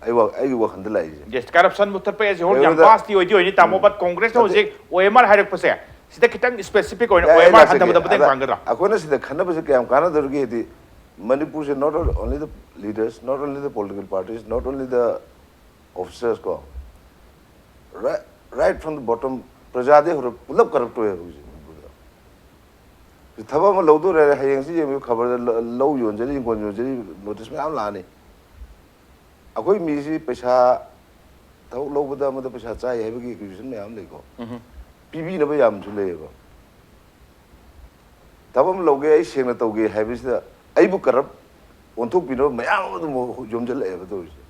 ꯑꯩ ꯋꯥ- ꯑꯩꯒꯤ ꯋꯥꯈꯜꯗ ꯂꯥꯛꯏꯁꯦ꯫ Yes, ꯀꯔꯞꯁꯟ ꯃꯨꯊꯠꯄ ꯑꯦꯁ ꯍꯣꯜ ꯌꯥꯝ ꯀꯩꯅꯣꯗ- ꯚꯥꯁꯇꯤ ꯑꯣꯏꯗꯤ ꯑꯣꯏꯅꯤ, ꯇꯥꯃꯣ, ꯅꯠꯇꯦ꯫ ꯕꯠ ꯀꯣꯡꯒ꯭ꯔꯦꯁꯅ ꯅꯠꯇꯦ꯫ ꯍꯧꯖꯤꯛ O M R ꯍꯥꯏꯔꯛꯄꯁꯦ ꯁꯤꯗ ꯈꯤꯇꯪ ꯁ꯭ꯄꯦꯁꯤꯐꯤꯛ ꯑꯣꯏꯅ ꯌꯥꯏ, O M R ꯂꯥꯛꯆꯒꯦ꯫ ꯍꯟꯊꯕꯗ ꯃꯇꯦꯡ ꯑꯗ ꯄꯥꯡꯒꯗ꯭ꯔꯥ? ꯑꯩꯈꯣꯏꯅ ꯁꯤꯗ ꯈꯟꯅꯕꯁꯦ ꯀꯌꯥꯝ ꯀꯥꯟꯅꯗꯧꯔꯤꯒꯦ ꯍꯥꯏꯗꯤ, ꯃꯅꯤꯄꯨꯔꯁꯦ not only the leaders, not only the political parties, not only the officers ꯀꯣ, right, right from the bottom, ꯄ꯭ꯔꯖꯥꯗꯩ ꯍꯧꯔ ꯄꯨꯂꯞ ꯀꯔꯞ ꯑꯣꯏꯌꯦꯕ ꯍꯧꯖꯤꯛ ꯃꯅꯤꯄꯨꯔꯗ꯫ ꯁꯤ ꯊꯕꯛ ꯑꯃ ꯂꯧꯗꯣꯔꯦ ꯍꯥꯏꯔꯦ, ꯍꯌꯦꯡꯁꯤ ꯌꯦꯡꯕꯤꯌꯨ, ꯈꯕꯔꯗ ꯂ- ꯂꯧ ꯌꯣꯟꯖꯔꯤ, ꯏꯪꯈꯣꯜ ꯌꯣꯟꯖꯔꯤ, ꯅꯣꯇꯤꯁ ꯃꯌꯥꯝ ꯂꯥꯛꯑꯅꯤ꯫ ꯑꯩꯈꯣꯏ ꯃꯤꯁꯤ ꯄꯩꯁꯥ, ꯊꯕꯛ ꯂꯧꯕꯗ ꯑꯃꯗ ꯄꯩꯁꯥ ꯆꯥꯏ ꯍꯥꯏꯕꯒꯤ ꯑꯦꯀ꯭ꯌꯨꯖꯦꯁꯟ ꯃꯌꯥꯝ ꯂꯩꯀꯣ꯫ ꯎꯝ, ꯄꯤꯕꯤꯅꯕ ꯌꯥꯝꯁꯨ ꯂꯩꯌꯦꯕ꯫ ꯊꯕꯛ ꯑꯃ ꯂꯧꯒꯦ, ꯑꯩ ꯁꯦꯡꯅ ꯇꯧꯒꯦ ꯍꯥꯏꯕꯁꯤꯗ ꯑꯩꯕꯨ ꯀꯔꯞ ꯑꯣꯟꯊꯣꯛꯄꯤꯅꯕ ꯃꯌꯥꯝ ꯑꯃ ꯑꯗꯨꯝ ꯌꯣꯝꯁꯤꯜꯂꯛꯑꯦꯕ ꯇꯧꯔꯤꯁꯦ꯫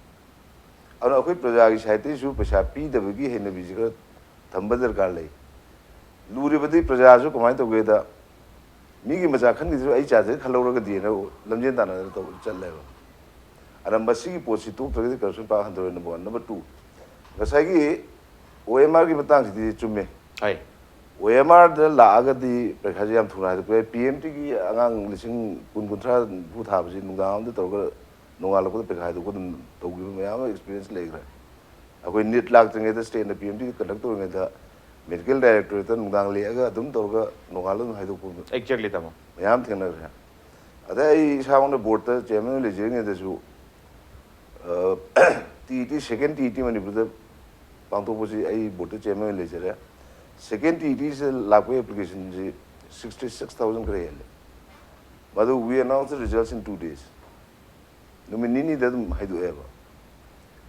ꯑꯗꯨꯅ ꯑꯩꯈꯣꯏ ꯄ꯭ꯔꯖꯥꯒꯤ ꯁꯥꯏꯠꯇꯒꯤꯁꯨ ꯄꯩꯁꯥ ꯄꯤꯗꯕꯒꯤ ꯍꯩꯅꯕꯤꯁꯤ ꯈꯔ ꯊꯝꯕ ꯗꯔꯀꯥꯔ ꯂꯩ꯫ ꯂꯨꯔꯤꯕꯗꯤ ꯄ꯭ꯔꯖꯥꯁꯨ ꯀꯃꯥꯏꯅ ꯇꯧꯒꯦꯗ, ꯃꯤꯒꯤ ꯃꯆꯥ ꯈꯟꯈꯤꯗ꯭ꯔꯁꯨ ꯑꯩ ꯆꯥꯗ꯭ꯔꯗꯤ ꯈꯜꯍꯧꯔꯒꯗꯤꯅ ꯂꯝꯖꯦꯟ ꯇꯥꯟꯅꯗꯅ ꯇꯧ- ꯆꯠꯂꯦꯕ꯫ ꯑꯗ ꯃꯁꯤꯒꯤ ꯄꯣꯠꯁꯤ ꯇꯣꯛꯇ꯭ꯔꯒꯗꯤ ꯀꯔꯞꯁꯟ ꯄꯥꯛ ꯍꯟꯊꯔꯣꯏ, number one꯫ Number two, ꯉꯁꯥꯏꯒꯤ O M R ꯒꯤ ꯃꯇꯥꯡꯁꯤꯗꯤ ꯆꯨꯝꯃꯦ꯫ ꯍꯥꯏ꯫ O M R ꯗ ꯂꯥꯛꯑꯒꯗꯤ ꯄꯔꯤꯈꯥꯁꯦ ꯌꯥꯝ ꯊꯨꯅ ꯍꯥꯏꯗꯣꯛꯄ ꯌꯥꯏ꯫ P M T ꯒꯤ ꯑꯉꯥꯡ ꯂꯤꯁꯤꯡ ꯀꯨꯟ, ꯀꯨꯟꯊ꯭ꯔꯥ ꯅꯤꯐꯨ ꯊꯥꯕꯁꯤ ꯅꯨꯡꯗꯥꯡ ꯑꯃꯗ ꯇꯧꯔꯒ ꯅꯣꯡꯉꯥꯜꯂꯛꯄꯗ ꯄꯔꯤꯈꯥ ꯍꯥꯏꯗꯣꯛꯄ ꯑꯗꯨꯝ ꯇꯧꯈꯤꯕ ꯃꯌꯥꯝ ꯑꯃ ꯑꯦꯛꯁꯄꯤꯔꯤꯌꯦꯟꯁ ꯂꯩꯈ꯭ꯔꯦ꯫ ꯑꯩꯈꯣꯏ ꯅꯤꯠ ꯂꯥꯛꯇ꯭ꯔꯤꯉꯩꯗ, ꯁ꯭ꯇꯦꯠꯅ P M T ꯀꯟꯗꯛ ꯇꯧꯔꯤꯉꯩꯗ, ꯃꯦꯗꯤꯀꯦꯜ ꯗꯥꯏꯔꯦꯛꯇꯣꯔꯦꯠꯇ ꯅꯨꯡꯗꯥꯡ ꯂꯦꯛꯑꯒ ꯑꯗꯨꯝ ꯇꯧꯔꯒ ꯅꯣꯡꯉꯥꯜꯂ ꯑꯗꯨꯝ ꯍꯥꯏꯗꯣꯛꯄ Exactly, ꯇꯥꯃꯣ꯫ ꯃꯌꯥꯝ ꯊꯦꯡꯅꯈ꯭ꯔꯦ꯫ ꯑꯗꯩ ꯑꯩ ꯏꯁꯥꯃꯛꯅ ꯕꯣꯔꯗꯇ ꯆꯤꯌꯔꯃꯦꯟ ꯑꯣꯏꯅ ꯂꯩꯖꯔꯤꯉꯩꯗꯁꯨ, T E T, second T E T ꯃꯅꯤꯄꯨꯔꯗ ꯄꯥꯡꯊꯣꯛꯄꯁꯤ ꯑꯩ ꯕꯣꯔꯗꯇ ꯆꯤꯌꯔꯃꯦꯟ ꯑꯣꯏꯅ ꯂꯩꯖꯔꯦ꯫ Second T E T ꯁꯤꯗ ꯂꯥꯛꯄꯒꯤ ꯑꯦꯄ꯭ꯂꯤꯀꯦꯁꯟꯁꯤ sixty six thousand ꯈꯔ ꯍꯦꯜꯂꯦ꯫ ꯃꯗꯨ we announce the results in two days꯫ ꯅꯨꯃꯤꯠ ꯅꯤꯅꯤꯗ ꯑꯗꯨꯝ ꯍꯥꯏꯗꯣꯛꯑꯦꯕ꯫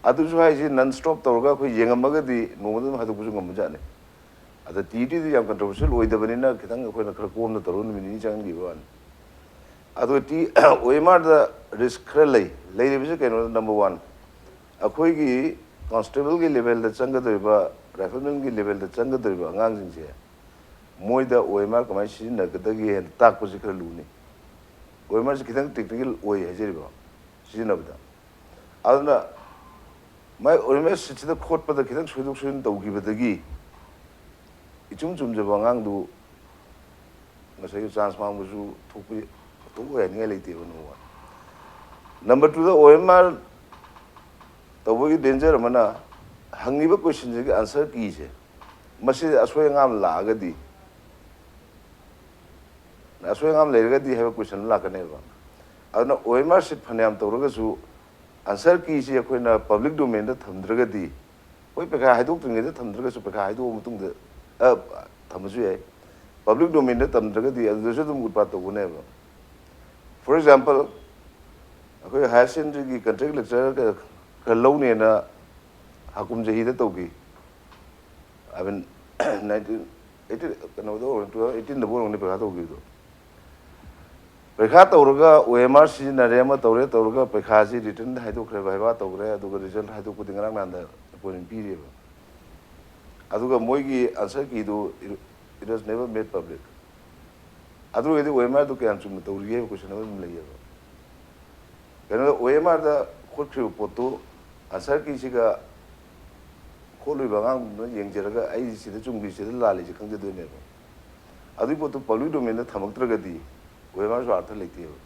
ꯑꯗꯨꯁꯨ ꯍꯥꯏꯁꯦ non stop ꯇꯧꯔꯒ ꯑꯩꯈꯣꯏ ꯌꯦꯡꯉꯝꯃꯒꯗꯤ ꯅꯣꯡꯃꯗ ꯑꯗꯨꯝ ꯍꯥꯏꯗꯣꯛꯄꯁꯨ ꯉꯝꯕꯖꯥꯠꯅꯤ꯫ ꯑꯗ T E T ꯗꯨ ꯌꯥꯝ controversial ꯑꯣꯏꯗꯕꯅꯤꯅ ꯈꯤꯇꯪ ꯑꯩꯈꯣꯏꯅ ꯈꯔ ꯀꯣꯝꯅ ꯇꯧꯔꯒ ꯅꯨꯃꯤꯠ ꯅꯤꯅꯤ ꯆꯪꯍꯟꯈꯤꯕ ꯋꯥꯅꯤ꯫ ꯑꯗꯣ ꯇꯤ ꯑꯣ ꯑꯦꯝ ꯑꯥꯔꯗ ꯔꯤꯁꯛ ꯈꯔ ꯂꯩ꯫ ꯂꯩꯔꯤꯕꯁꯤ ꯀꯩꯅꯣꯗ, ꯅꯝꯕꯔ ꯋꯥꯟ, ꯑꯩꯈꯣꯏꯒꯤ ꯀꯣꯟꯁꯇꯦꯕꯜꯒꯤ ꯂꯦꯚꯦꯜꯗ ꯆꯪꯒꯗꯧꯔꯤꯕ, ꯔꯥꯏꯐꯜꯃꯦꯟꯒꯤ ꯂꯦꯚꯦꯜꯗ ꯆꯪꯒꯗꯧꯔꯤꯕ ꯑꯉꯥꯡꯁꯤꯡꯁꯦ, ꯃꯣꯏꯗ ꯑꯣ ꯑꯦꯝ ꯑꯥꯔ ꯀꯃꯥꯏꯅ ꯁꯤꯖꯤꯟꯅꯒꯗꯒꯦ ꯍꯥꯏꯅ ꯇꯥꯛꯄꯁꯤ ꯈꯔ ꯂꯨꯅꯤ꯫ ꯑꯣ ꯑꯦꯝ ꯑꯥꯔꯁꯤ ꯈꯤꯇꯪ ꯇꯦꯛꯅꯤꯀꯦꯜ ꯑꯣꯏ ꯍꯥꯏꯖꯔꯤꯕ ꯁꯤꯖꯤꯟꯅꯕꯗ꯫ ꯑꯗꯨꯅ ꯃꯥꯏ ꯑꯣ ꯑꯦꯝ ꯑꯥꯔ ꯁꯤꯠꯁꯤꯗ ꯈꯣꯠꯄꯗ ꯈꯤꯇꯪ ꯁꯣꯏꯗꯣꯛ ꯁꯣꯏꯖꯤꯟ ꯇꯧꯈꯤꯕꯗꯒꯤ ꯏꯆꯨꯝ ꯆꯨꯝꯖꯕ ꯑꯉꯥꯡꯗꯨ ꯉꯁꯥꯏꯒꯤ ꯆꯥꯟꯁ ꯃꯥꯡꯕꯁꯨ ꯊꯣꯛꯄ, ꯊꯣꯛꯄ ꯌꯥꯅꯤꯡꯉꯥꯏ ꯂꯩꯇꯦꯕ, ꯅꯝꯕꯔ ꯋꯥꯟ꯫ ꯅꯝꯕꯔ ꯇꯨꯗ, ꯑꯣ ꯑꯦꯝ ꯑꯥꯔ ꯇꯧꯕꯒꯤ ꯗꯦꯟꯖꯔ ꯑꯃꯅ, ꯍꯪꯉꯤꯕ ꯀꯣꯏꯁꯟꯁꯤꯒꯤ ꯑꯟꯁꯔ ꯀꯤꯁꯦ, ꯃꯁꯤꯗ ꯑꯁꯣꯏ ꯑꯉꯥꯝ ꯂꯥꯛꯑꯒꯗꯤ, ꯑꯁꯣꯏ ꯑꯉꯥꯝ ꯂꯩꯔꯒꯗꯤ ꯍꯥꯏꯕ ꯀꯣꯏꯁꯟ ꯑꯃ ꯂꯥꯛꯀꯅꯦꯕ꯫ ꯑꯗꯨꯅ ꯑꯣ ꯑꯦꯝ ꯑꯥꯔ ꯁꯤꯠ ꯐꯅꯌꯥꯝ ꯇꯧꯔꯒꯁꯨ, ꯑꯟꯁꯔ ꯀꯤꯁꯤ ꯑꯩꯈꯣꯏꯅ ꯄꯕ꯭ꯂꯤꯛ ꯗꯣꯃꯦꯟꯗ ꯊꯝꯗ꯭ꯔꯒꯗꯤ, ꯍꯣꯏ, ꯄꯩꯈꯥ ꯍꯥꯏꯗꯣꯛꯇ꯭ꯔꯤꯉꯩꯗ ꯊꯝꯗ꯭ꯔꯒꯁꯨ, ꯄꯩꯈꯥ ꯍꯥꯏꯗꯣꯛꯑ ꯃꯇꯨꯡꯗ, ꯑ, ꯊꯝꯕꯁꯨ ꯌꯥꯏ꯫ ꯄꯕ꯭ꯂꯤꯛ ꯗꯣꯃꯦꯟꯗ ꯊꯝꯗ꯭ꯔꯒꯗꯤ ꯑꯗꯨꯗꯁꯨ ꯑꯗꯨꯝ ꯎꯠꯄꯥꯠ ꯇꯧꯒꯅꯦꯕ꯫ ꯐꯣꯔ ꯑꯦꯛꯖꯥꯝꯄꯜ, ꯑꯩꯈꯣꯏ ꯍꯥꯌꯔ ꯁꯦꯀꯦꯟꯗꯔꯤꯒꯤ ꯀꯟꯇ꯭ꯔꯦꯛ ꯂꯦꯛꯆꯔꯔ ꯈꯔ ꯂꯧꯅꯦꯅ ꯍꯥꯀꯨꯝ ꯆꯍꯤꯗ ꯇꯧꯈꯤ꯫ ꯑꯥꯏ ꯃꯤꯟ, ꯅꯥꯏꯟꯇꯤꯟ ꯑꯩꯠꯇꯤꯟ, ꯀꯩꯅꯣꯗ ꯑꯣꯏꯔꯝꯒꯅꯤ, ꯇꯨ ꯊꯥꯎꯖꯟ ꯑꯩꯠꯇꯤꯟꯗꯕꯨ ꯑꯣꯏꯔꯝꯒꯅꯤ ꯄꯩꯈꯥ ꯇꯧꯈꯤꯕꯗꯣ꯫ ꯄꯩꯈꯥ ꯇꯧꯔꯒ ꯑꯣ ꯑꯦꯝ ꯑꯥꯔ ꯁꯤꯖꯤꯟꯅꯔꯦ, ꯑꯃ ꯇꯧꯔꯦ, ꯇꯧꯔꯒ ꯄꯩꯈꯥꯁꯤ ꯔꯤꯇꯟꯗ ꯍꯥꯏꯗꯣꯛꯈ꯭ꯔꯦ, ꯚꯥꯏꯚꯥ ꯇꯧꯈ꯭ꯔꯦ, ꯑꯗꯨꯒ ꯔꯤꯖꯜ ꯍꯥꯏꯗꯣꯛꯄꯗꯤ ꯉꯔꯥꯡ ꯅꯍꯥꯟꯗ ꯑꯦꯄꯣꯏꯟꯃꯦꯟ ꯄꯤꯔꯦꯕ꯫ ꯑꯗꯨꯒ ꯃꯣꯏꯒꯤ answer ꯀꯤꯗꯨ, it was never made public꯫ ꯑꯗꯨ ꯑꯣꯏꯔꯒꯗꯤ ꯑꯣ ꯑꯦꯝ ꯑꯥꯔꯗꯨ ꯀꯌꯥꯝ ꯆꯨꯝꯅ ꯇꯧꯔꯤꯒꯦ ꯍꯥꯏꯕ ꯀꯣꯏꯁꯟ ꯑꯃ ꯑꯗꯨꯝ ꯂꯩꯌꯦꯕ꯫ ꯀꯩꯅꯣꯗ, ꯑꯣ ꯑꯦꯝ ꯑꯥꯔꯗ ꯈꯣꯠꯈ꯭ꯔꯤꯕ ꯄꯣꯠꯇꯨ, ꯑꯟꯁꯔ ꯀꯤꯁꯤꯒ ꯈꯣꯠꯂꯤꯕ ꯑꯉꯥꯡꯗꯨꯅ ꯌꯦꯡꯖꯔꯒ, "ꯑꯩ ꯁꯤꯗ ꯆꯨꯝꯈ꯭ꯔꯤ, ꯁꯤꯗ ꯂꯥꯜꯂꯤꯁꯦ" ꯈꯪꯖꯗꯣꯏꯅꯦꯕ꯫ ꯑꯗꯨꯒꯤ ꯄꯣꯠꯇꯨ ꯄꯕ꯭ꯂꯤꯛ ꯗꯣꯃꯦꯟꯗ ꯊꯝꯃꯛꯇ꯭ꯔꯒꯗꯤ ꯑꯣ ꯑꯦꯝ ꯑꯥꯔꯁꯨ ꯑꯥꯔꯊ ꯂꯩꯇꯦꯕ꯫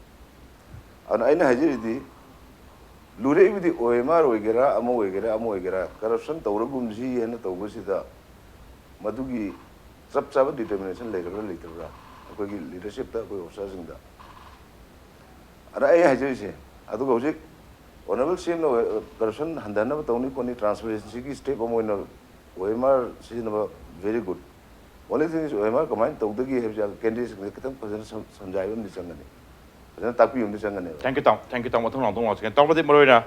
ꯑꯗꯨꯅ ꯑꯩꯅ ꯍꯥꯏꯖꯔꯤꯗꯤ, ꯂꯨꯔꯛꯏꯕꯗꯤ ꯑꯣ ꯑꯦꯝ ꯑꯥꯔ ꯑꯣꯏꯒꯦꯔꯥ, ꯑꯃ ꯑꯣꯏꯒꯦꯔꯥ, ꯑꯃ ꯑꯣꯏꯒꯦꯔꯥ, ꯀꯔꯞꯁꯟ ꯇꯧꯔꯒꯨꯝꯁꯤ ꯍꯥꯏꯅ ꯇꯧꯕꯁꯤꯗ, ꯃꯗꯨꯒꯤ ꯆꯞ ꯆꯥꯕ ꯗꯤꯇꯔꯃꯤꯅꯦꯁꯟ ꯂꯩꯔꯕ꯭ꯔꯥ ꯂꯩꯇꯕ꯭ꯔꯥ ꯑꯩꯈꯣꯏꯒꯤ ꯂꯤꯗꯔꯁꯤꯞꯇ, ꯑꯩꯈꯣꯏ ꯑꯣꯐꯤꯁꯥꯔꯁꯤꯡꯗ? ꯑꯗ ꯑꯩ ꯍꯥꯏꯖꯔꯤꯁꯦ, ꯑꯗꯨꯒ ꯍꯧꯖꯤꯛ ꯑꯣꯅꯔꯦꯕꯜ ꯁꯤ ꯑꯦꯝꯅ ꯀꯔꯞꯁꯟ ꯍꯟꯊꯅꯕ ꯇꯧꯅꯤ ꯈꯣꯠꯅꯤ, ꯇ꯭ꯔꯥꯟꯁꯄꯦꯔꯦꯟꯁꯤꯒꯤ ꯁ꯭ꯇꯦꯞ ꯑꯃ ꯑꯣꯏꯅ ꯑꯣ ꯑꯦꯝ ꯑꯥꯔ ꯁꯤꯖꯤꯟꯅꯕ, very good꯫ Only thing is, ꯑꯣ ꯑꯦꯝ ꯑꯥꯔ ꯀꯃꯥꯏꯅ ꯇꯧꯗꯒꯦ ꯍꯥꯏꯕꯁꯦ ꯀꯦꯟꯗꯤꯗꯦꯠꯁꯤꯡꯗ ꯈꯤꯇꯪ ꯐꯖꯅ ꯁꯝ-, ꯁꯝꯖꯥꯏꯕ ꯑꯃꯗꯤ ꯆꯪꯒꯅꯤ, ꯐꯖꯅ ꯇꯥꯛꯄꯤꯕ ꯑꯃꯗꯤ ꯆꯪꯒꯅꯦꯕ꯫ Thank you, ꯇꯥꯃꯣ꯫ Thank you, ꯇꯥꯃꯣ꯫ ꯃꯊꯪ ꯔꯥꯎꯟꯗ ꯑꯃꯨꯛ ꯂꯥꯛꯆꯒꯦ꯫ ꯇꯥꯃꯣꯗꯤ ꯃꯔꯨꯑꯣꯏꯅ,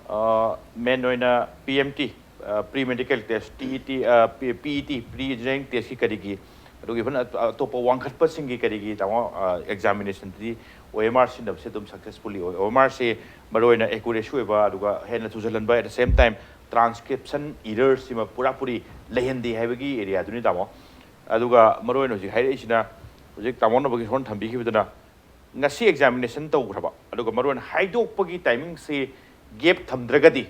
ꯑ, ꯃꯦꯟ ꯑꯣꯏꯅ ꯄꯤ ꯑꯦꯝ ꯇꯤ, ꯑ, pre medical test, T E T, ꯑ, ꯄꯤ-, ꯄꯤ ꯏ ꯇꯤ, ꯄ꯭ꯔꯤ ꯏꯟꯖꯤꯅꯤꯌꯥꯔꯤꯡ ꯇꯦꯁꯀꯤ ꯀꯔꯤꯒꯤ ꯑꯗꯨꯒ even ꯑꯇꯣꯞꯄ ꯋꯥꯡꯈꯠꯄꯁꯤꯡꯒꯤ ꯀꯔꯤꯒꯤ ꯇꯥꯃꯣ ꯑꯦꯛꯖꯥꯃꯤꯅꯦꯁꯟꯗꯗꯤ ꯑꯣ ꯑꯦꯝ ꯑꯥꯔ ꯁꯤꯖꯤꯟꯅꯕꯁꯦ ꯑꯗꯨꯝ ꯁꯛꯁꯦꯁꯐꯨꯜꯂꯤ ꯑꯣꯏ꯫ ꯑꯣ ꯑꯦꯝ ꯑꯥꯔꯁꯦ ꯃꯔꯨꯑꯣꯏꯅ ꯑꯦꯀꯨꯔꯦꯁꯤ ꯑꯣꯏꯕ, ꯑꯗꯨꯒ ꯍꯦꯟꯅ ꯊꯨꯖꯜꯍꯟꯕ, at the same time transcription errorꯁꯤꯃ ꯄꯨꯔꯥ ꯄꯨꯔꯤ ꯂꯩꯍꯟꯗꯦ ꯍꯥꯏꯕꯒꯤ ꯑꯦꯔꯤꯌꯥꯗꯨꯅꯤ ꯇꯥꯃꯣ꯫ ꯑꯗꯨꯒ ꯃꯔꯨꯑꯣꯏꯅ ꯍꯧꯖꯤꯛ ꯍꯥꯏꯔꯛꯏꯁꯤꯅ, ꯍꯧꯖꯤꯛ ꯇꯥꯃꯣꯅ ꯍꯧꯖꯤꯛ ꯍꯣꯔꯦꯟ ꯊꯝꯕꯤꯈꯤꯕꯗꯨꯅ, ꯉꯁꯤ ꯑꯦꯛꯖꯥꯃꯤꯅꯦꯁꯟ ꯇꯧꯈ꯭ꯔꯕ, ꯑꯗꯨꯒ ꯃꯔꯨꯑꯣꯏꯅ ꯍꯥꯏꯗꯣꯛꯄꯒꯤ ꯇꯥꯏꯃꯤꯡꯁꯤ ꯒꯦꯞ ꯊꯝꯗ꯭ꯔꯒꯗꯤ,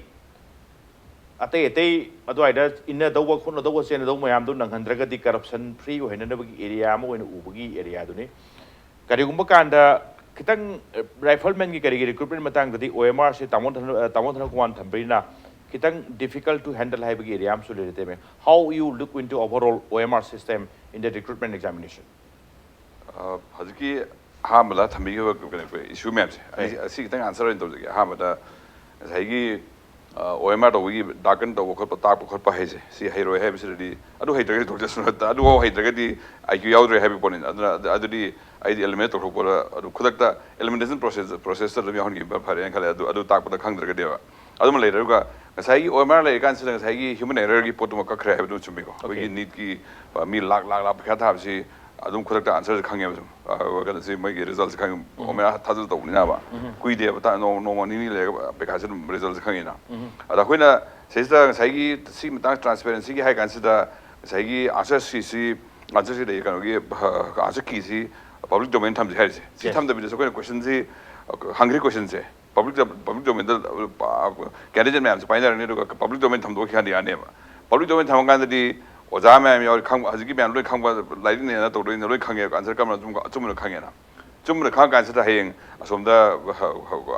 ꯑꯇꯩ ꯑꯇꯩ ꯑꯗꯨꯋꯥꯏꯗ ꯏꯟꯅꯗꯧꯕ ꯈꯣꯠꯅꯗꯧꯕ ꯆꯦꯟꯅꯗꯧꯕ ꯃꯌꯥꯝꯗꯨ ꯅꯪꯍꯟꯗ꯭ꯔꯒꯗꯤ, ꯀꯔꯞꯁꯟ ꯐ꯭ꯔꯤ ꯑꯣꯏꯍꯟꯅꯅꯕꯒꯤ ꯑꯦꯔꯤꯌꯥ ꯑꯃ ꯑꯣꯏꯅ ꯎꯕꯒꯤ ꯑꯦꯔꯤꯌꯥꯗꯨꯅꯤ꯫ ꯀꯔꯤꯒꯨꯝꯕ ꯀꯥꯟꯗ ꯈꯤꯇꯪ ꯔꯥꯏꯐꯜꯃꯦꯟꯒꯤ ꯀꯔꯤꯒꯤ ꯔꯤꯀ꯭ꯔꯨꯠꯃꯦꯟ ꯃꯇꯥꯡꯗꯗꯤ ꯑꯣ ꯑꯦꯝ ꯑꯥꯔꯁꯤ ꯇꯥꯃꯣ ꯊꯅ-, ꯇꯥꯃꯣ ꯊꯅꯀꯨꯃꯥꯔꯅ ꯊꯝꯕꯅꯤꯅ, ꯈꯤꯇꯪ difficult to handle ꯍꯥꯏꯕꯒꯤ ꯑꯦꯔꯤꯌꯥ ꯑꯃꯁꯨ ꯂꯩꯔꯦ ꯇꯦꯃꯦ꯫ How you look into overall O M R system in the recruitment examination? ꯑ, ꯍꯧꯖꯤꯛꯀꯤ ꯑꯍꯥꯟꯕꯗ ꯊꯝꯕꯤꯈꯤꯕ ꯀꯩꯅꯣ ꯏꯁꯨ ꯃꯌꯥꯝꯁꯦ ꯑꯩ ꯑꯁꯤ ꯈꯤꯇꯪ ꯑꯟꯁꯔ ꯑꯣꯏꯅ ꯇꯧꯖꯒꯦ꯫ ꯑꯍꯥꯟꯕꯗ ꯉꯁꯥꯏꯒꯤ ꯑꯣ ꯑꯦꯝ ꯑꯥꯔ ꯇꯧꯕꯒꯤ ꯗꯥꯀꯟ ꯇꯧꯕ ꯈꯣꯠꯄ, ꯇꯥꯛꯄ ꯈꯣꯠꯄ ꯍꯥꯏꯁꯦ, ꯁꯤ ꯍꯩꯔꯣꯏ ꯍꯥꯏꯕꯁꯤꯗꯗꯤ, ꯑꯗꯨ ꯍꯩꯇ꯭ꯔꯒꯗꯤ ꯗꯣꯛꯇꯔ ꯁꯨꯅꯠꯇ, ꯑꯗꯨꯐꯥꯎ ꯍꯩꯇ꯭ꯔꯒꯗꯤ ꯑꯥꯏ ꯀ꯭ꯌꯨ ꯌꯥꯎꯗ꯭ꯔꯦ ꯍꯥꯏꯕꯒꯤ ꯄꯣꯠꯅꯤꯅ꯫ ꯑꯗꯨꯅ ꯑꯗꯨ- ꯑꯗꯨꯗꯤ ꯑꯩꯗꯤ ꯑꯦꯂꯤꯃꯤꯅꯦꯠ ꯇꯧꯊꯣꯛꯄꯗ, ꯑꯗꯨ ꯈꯨꯗꯛꯇ ꯑꯦꯂꯤꯃꯤꯅꯦꯁꯟ ꯄ꯭ꯔꯣꯁꯦꯁ ꯄ꯭ꯔꯣꯁꯦꯁꯇ ꯑꯗꯨꯝ ꯌꯥꯎꯍꯟꯈꯤꯕ ꯐꯔꯦꯅ ꯈꯜꯂꯦ꯫ ꯑꯗꯨ ꯑꯗꯨ ꯇꯥꯛꯄꯗ ꯈꯪꯗ꯭ꯔꯒꯗꯤꯕ꯫ ꯑꯗꯨꯃ ꯂꯩꯔꯦ꯫ ꯑꯗꯨꯒ ꯉꯁꯥꯏꯒꯤ ꯑꯣ ꯑꯦꯝ ꯑꯥꯔ ꯂꯩꯔꯀꯥꯟꯁꯤꯗ ꯉꯁꯥꯏꯒꯤ ꯍ꯭ꯌꯨꯃꯟ ꯑꯦꯔꯔꯒꯤ ꯄꯣꯠꯇꯨꯃ ꯀꯛꯈ꯭ꯔꯦ ꯍꯥꯏꯕꯗꯨ ꯆꯨꯝꯃꯤꯀꯣ꯫ ꯑꯩꯈꯣꯏꯒꯤ ꯅꯤꯠꯀꯤ ꯃꯤ ꯂꯥꯛ ꯂꯥꯛ ꯂꯥꯛ ꯄꯩꯈꯥ ꯊꯥꯕꯁꯤ ꯑꯗꯨꯝ ꯈꯨꯗꯛꯇ ꯑꯟꯁꯔꯁꯦ ꯈꯪꯉꯦꯕ꯫ ꯁꯨꯝ ꯑ, ꯀꯩꯅꯣꯁꯤ, ꯃꯣꯏꯒꯤ ꯔꯤꯖꯜꯠꯁꯦ ꯈꯪꯉꯦ꯫ ꯑꯣ ꯑꯦꯝ ꯑꯥꯔ ꯊꯥꯖꯤꯜ ꯇꯧꯕꯅꯤꯅꯕ꯫ ꯀꯨꯏꯗꯦꯕ, ꯇꯥ-, ꯅꯣꯡ- ꯅꯣꯡꯃ ꯅꯤꯅꯤ ꯂꯩꯔꯒ ꯄꯩꯈꯥꯁꯦ ꯑꯗꯨꯝ ꯔꯤꯖꯜꯠꯁꯦ ꯈꯪꯉꯤꯅ꯫ ꯑꯗ ꯑꯩꯈꯣꯏꯅ ꯁꯤꯁꯤꯗ ꯉꯁꯥꯏꯒꯤ ꯁꯤ ꯃꯇꯥꯡ ꯇ꯭ꯔꯥꯟꯁꯄꯦꯔꯦꯟꯁꯤꯒꯤ ꯍꯥꯏ ꯀꯥꯟꯁꯤꯗ, ꯉꯁꯥꯏꯒꯤ ꯑꯟꯁꯔ ꯁꯤꯁꯤ, ꯑꯟꯁꯔ ꯁꯤ ꯂꯩ, ꯀꯩꯅꯣꯒꯤ, ꯑ, ꯑꯟꯁꯔ ꯀꯤꯁꯤ ꯄꯕ꯭ꯂꯤꯛ ꯗꯣꯃꯦꯟ ꯊꯝꯁꯦ ꯍꯥꯏꯔꯤꯁꯦ꯫ ꯁꯤ ꯊꯝꯗꯕꯤꯗꯁꯨ ꯑꯩꯈꯣꯏꯅ ꯀꯣꯏꯁꯟꯁꯤ, ꯍꯪꯈ꯭ꯔꯤ ꯀꯣꯏꯁꯟꯁꯦ ꯄꯕ꯭ꯂꯤꯛ ꯄꯕ꯭ꯂꯤꯛ ꯗꯣꯃꯦꯟꯗ ꯀꯦꯟꯗꯤꯗꯦꯠ ꯃꯌꯥꯝꯁꯦ ꯄꯥꯏꯅꯔꯅꯤ, ꯑꯗꯨꯒ ꯄꯕ꯭ꯂꯤꯛ ꯗꯣꯃꯦꯟ ꯊꯝꯗꯣꯛꯈꯤꯀꯥꯟꯗ ꯌꯥꯅꯦꯕ꯫ ꯄꯕ꯭ꯂꯤꯛ ꯗꯣꯃꯦꯟ ꯊꯝꯃꯀꯥꯟꯗꯗꯤ ꯑꯣꯖꯥ ꯃꯌꯥꯝ ꯌꯥꯎꯔꯤ, ꯈꯪꯕ, ꯍꯧꯖꯤꯛꯀꯤ ꯃꯌꯥꯝ ꯂꯣꯏ ꯈꯪꯕ, ꯂꯥꯏꯔꯤꯛ ꯅꯦꯅ ꯇꯧꯗꯣꯏꯅ ꯂꯣꯏ ꯈꯪꯉꯦꯕ, ꯑꯟꯁꯔ ꯀꯔꯝꯕꯅ ꯑꯆꯨꯝ-, ꯑꯆꯨꯝꯕꯅꯣ ꯈꯪꯉꯦꯅ꯫ ꯑꯆꯨꯝꯕꯅ ꯈꯪꯉ ꯀꯥꯟꯁꯤꯗ ꯍꯌꯦꯡ ꯑꯁꯣꯝꯗ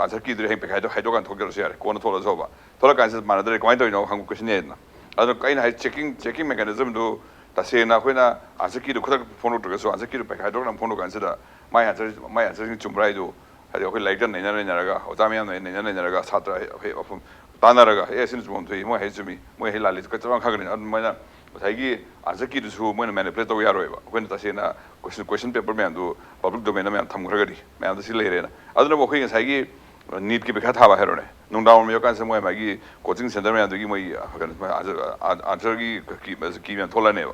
ꯑꯟꯁꯔ ꯀꯤꯗꯨꯗꯤ ꯍꯌꯦꯡ ꯄꯩꯈꯥ ꯍꯥꯏꯗꯣꯛ-, ꯍꯥꯏꯗꯣꯛꯀꯥꯟꯗ ꯊꯣꯛꯆꯔꯁꯨ ꯌꯥꯔꯦ, ꯀꯣꯟꯅ ꯊꯣꯛꯂꯁꯨꯕ꯫ ꯊꯣꯛꯂꯛꯀꯥꯟꯁꯤꯗ ꯃꯥꯟꯅꯗ꯭ꯔꯦ, ꯀꯃꯥꯏꯅ ꯇꯧꯔꯤꯅꯣ ꯍꯪꯕ ꯀꯣꯏꯁꯟ ꯌꯥꯏꯗꯅ꯫ ꯑꯗꯣ ꯑꯩꯅ ꯍꯥꯏ, ꯆꯦꯛꯀꯤꯡ ꯆꯦꯛꯀꯤꯡ ꯃꯦꯀꯥꯅꯤꯖꯝꯗꯨ ꯇꯁꯦꯡꯅ ꯑꯩꯈꯣꯏꯅ ꯑꯟꯁꯔ ꯀꯤꯗꯨ ꯈꯨꯗꯛꯇ ꯐꯣꯡꯗꯣꯛꯇ꯭ꯔꯒꯁꯨ, ꯑꯟꯁꯔ ꯀꯤꯗꯨ ꯄꯩꯈꯥ ꯍꯥꯏꯗꯣꯛꯅ ꯐꯣꯡꯗꯣꯛ ꯀꯥꯟꯁꯤꯗ ꯃꯥꯏ ꯑꯟꯁꯔ, ꯃꯥꯏ ꯑꯟꯁꯔꯁꯤꯡ ꯆꯨꯝꯕ꯭ꯔꯥ ꯍꯥꯏꯗꯨ, ꯍꯥꯏꯗꯤ ꯑꯩꯈꯣꯏ ꯂꯥꯏꯔꯤꯛꯇ ꯅꯩꯅ ꯅꯩꯅꯔꯒ, ꯑꯣꯖꯥ ꯃꯌꯥꯝꯅ ꯅꯩꯅ ꯅꯩꯅꯔꯒ, ꯁꯥꯇ꯭ꯔ ꯑꯩꯈꯣꯏ ꯋꯥꯐꯝ ꯇꯥꯟꯅꯔꯒ, "ꯑꯦ, ꯑꯁꯤꯅ ꯆꯨꯝꯐꯝ ꯊꯣꯛꯏ, ꯃꯣꯏ ꯍꯥꯏ ꯆꯨꯝꯃꯤ, ꯃꯣꯏ ꯍꯥꯏ ꯂꯥꯜꯂꯤ", ꯆꯞ ꯆꯥꯅ ꯈꯪꯒꯅꯤ꯫ ꯑꯗꯨꯃꯥꯏꯅ ꯉꯁꯥꯏꯒꯤ ꯑꯟꯁꯔ ꯀꯤꯗꯨꯁꯨ ꯃꯣꯏꯅ ꯃꯦꯅꯤꯄꯨꯂꯦꯠ ꯇꯧꯕ ꯌꯥꯔꯣꯏꯕ꯫ ꯑꯩꯈꯣꯏꯅ ꯇꯁꯦꯡꯅ ꯀꯣꯏꯁꯟ, ꯀꯣꯏꯁꯟ ꯄꯦꯄꯔ ꯃꯌꯥꯝꯗꯨ ꯄꯕ꯭ꯂꯤꯛ ꯗꯣꯃꯦꯟꯗ ꯃꯌꯥꯝ ꯊꯝꯈ꯭ꯔꯒꯗꯤ, ꯃꯌꯥꯝꯗ ꯁꯤ ꯂꯩꯔꯦꯅ꯫ ꯑꯗꯨꯅꯕꯨ ꯑꯩꯈꯣꯏ ꯉꯁꯥꯏꯒꯤ ꯅꯤꯠꯀꯤ ꯄꯩꯈꯥ ꯊꯥꯕ ꯍꯥꯏꯔꯣꯅꯦ, ꯅꯨꯡꯗꯥꯡ ꯋꯥꯏꯔꯝ ꯌꯧꯔꯀꯥꯟꯁꯤꯗ ꯃꯣꯏ ꯃꯥꯒꯤ ꯀꯣꯆꯤꯡ ꯁꯦꯟꯇꯔ ꯃꯌꯥꯝꯗꯨꯒꯤ ꯃꯣꯏ ꯀꯩꯅꯣ, ꯑꯟꯁꯔ, ꯑꯟꯁꯔꯒꯤ ꯀꯤ ꯃꯌꯥꯝ ꯊꯣꯛꯂꯛꯑꯅꯦꯕ꯫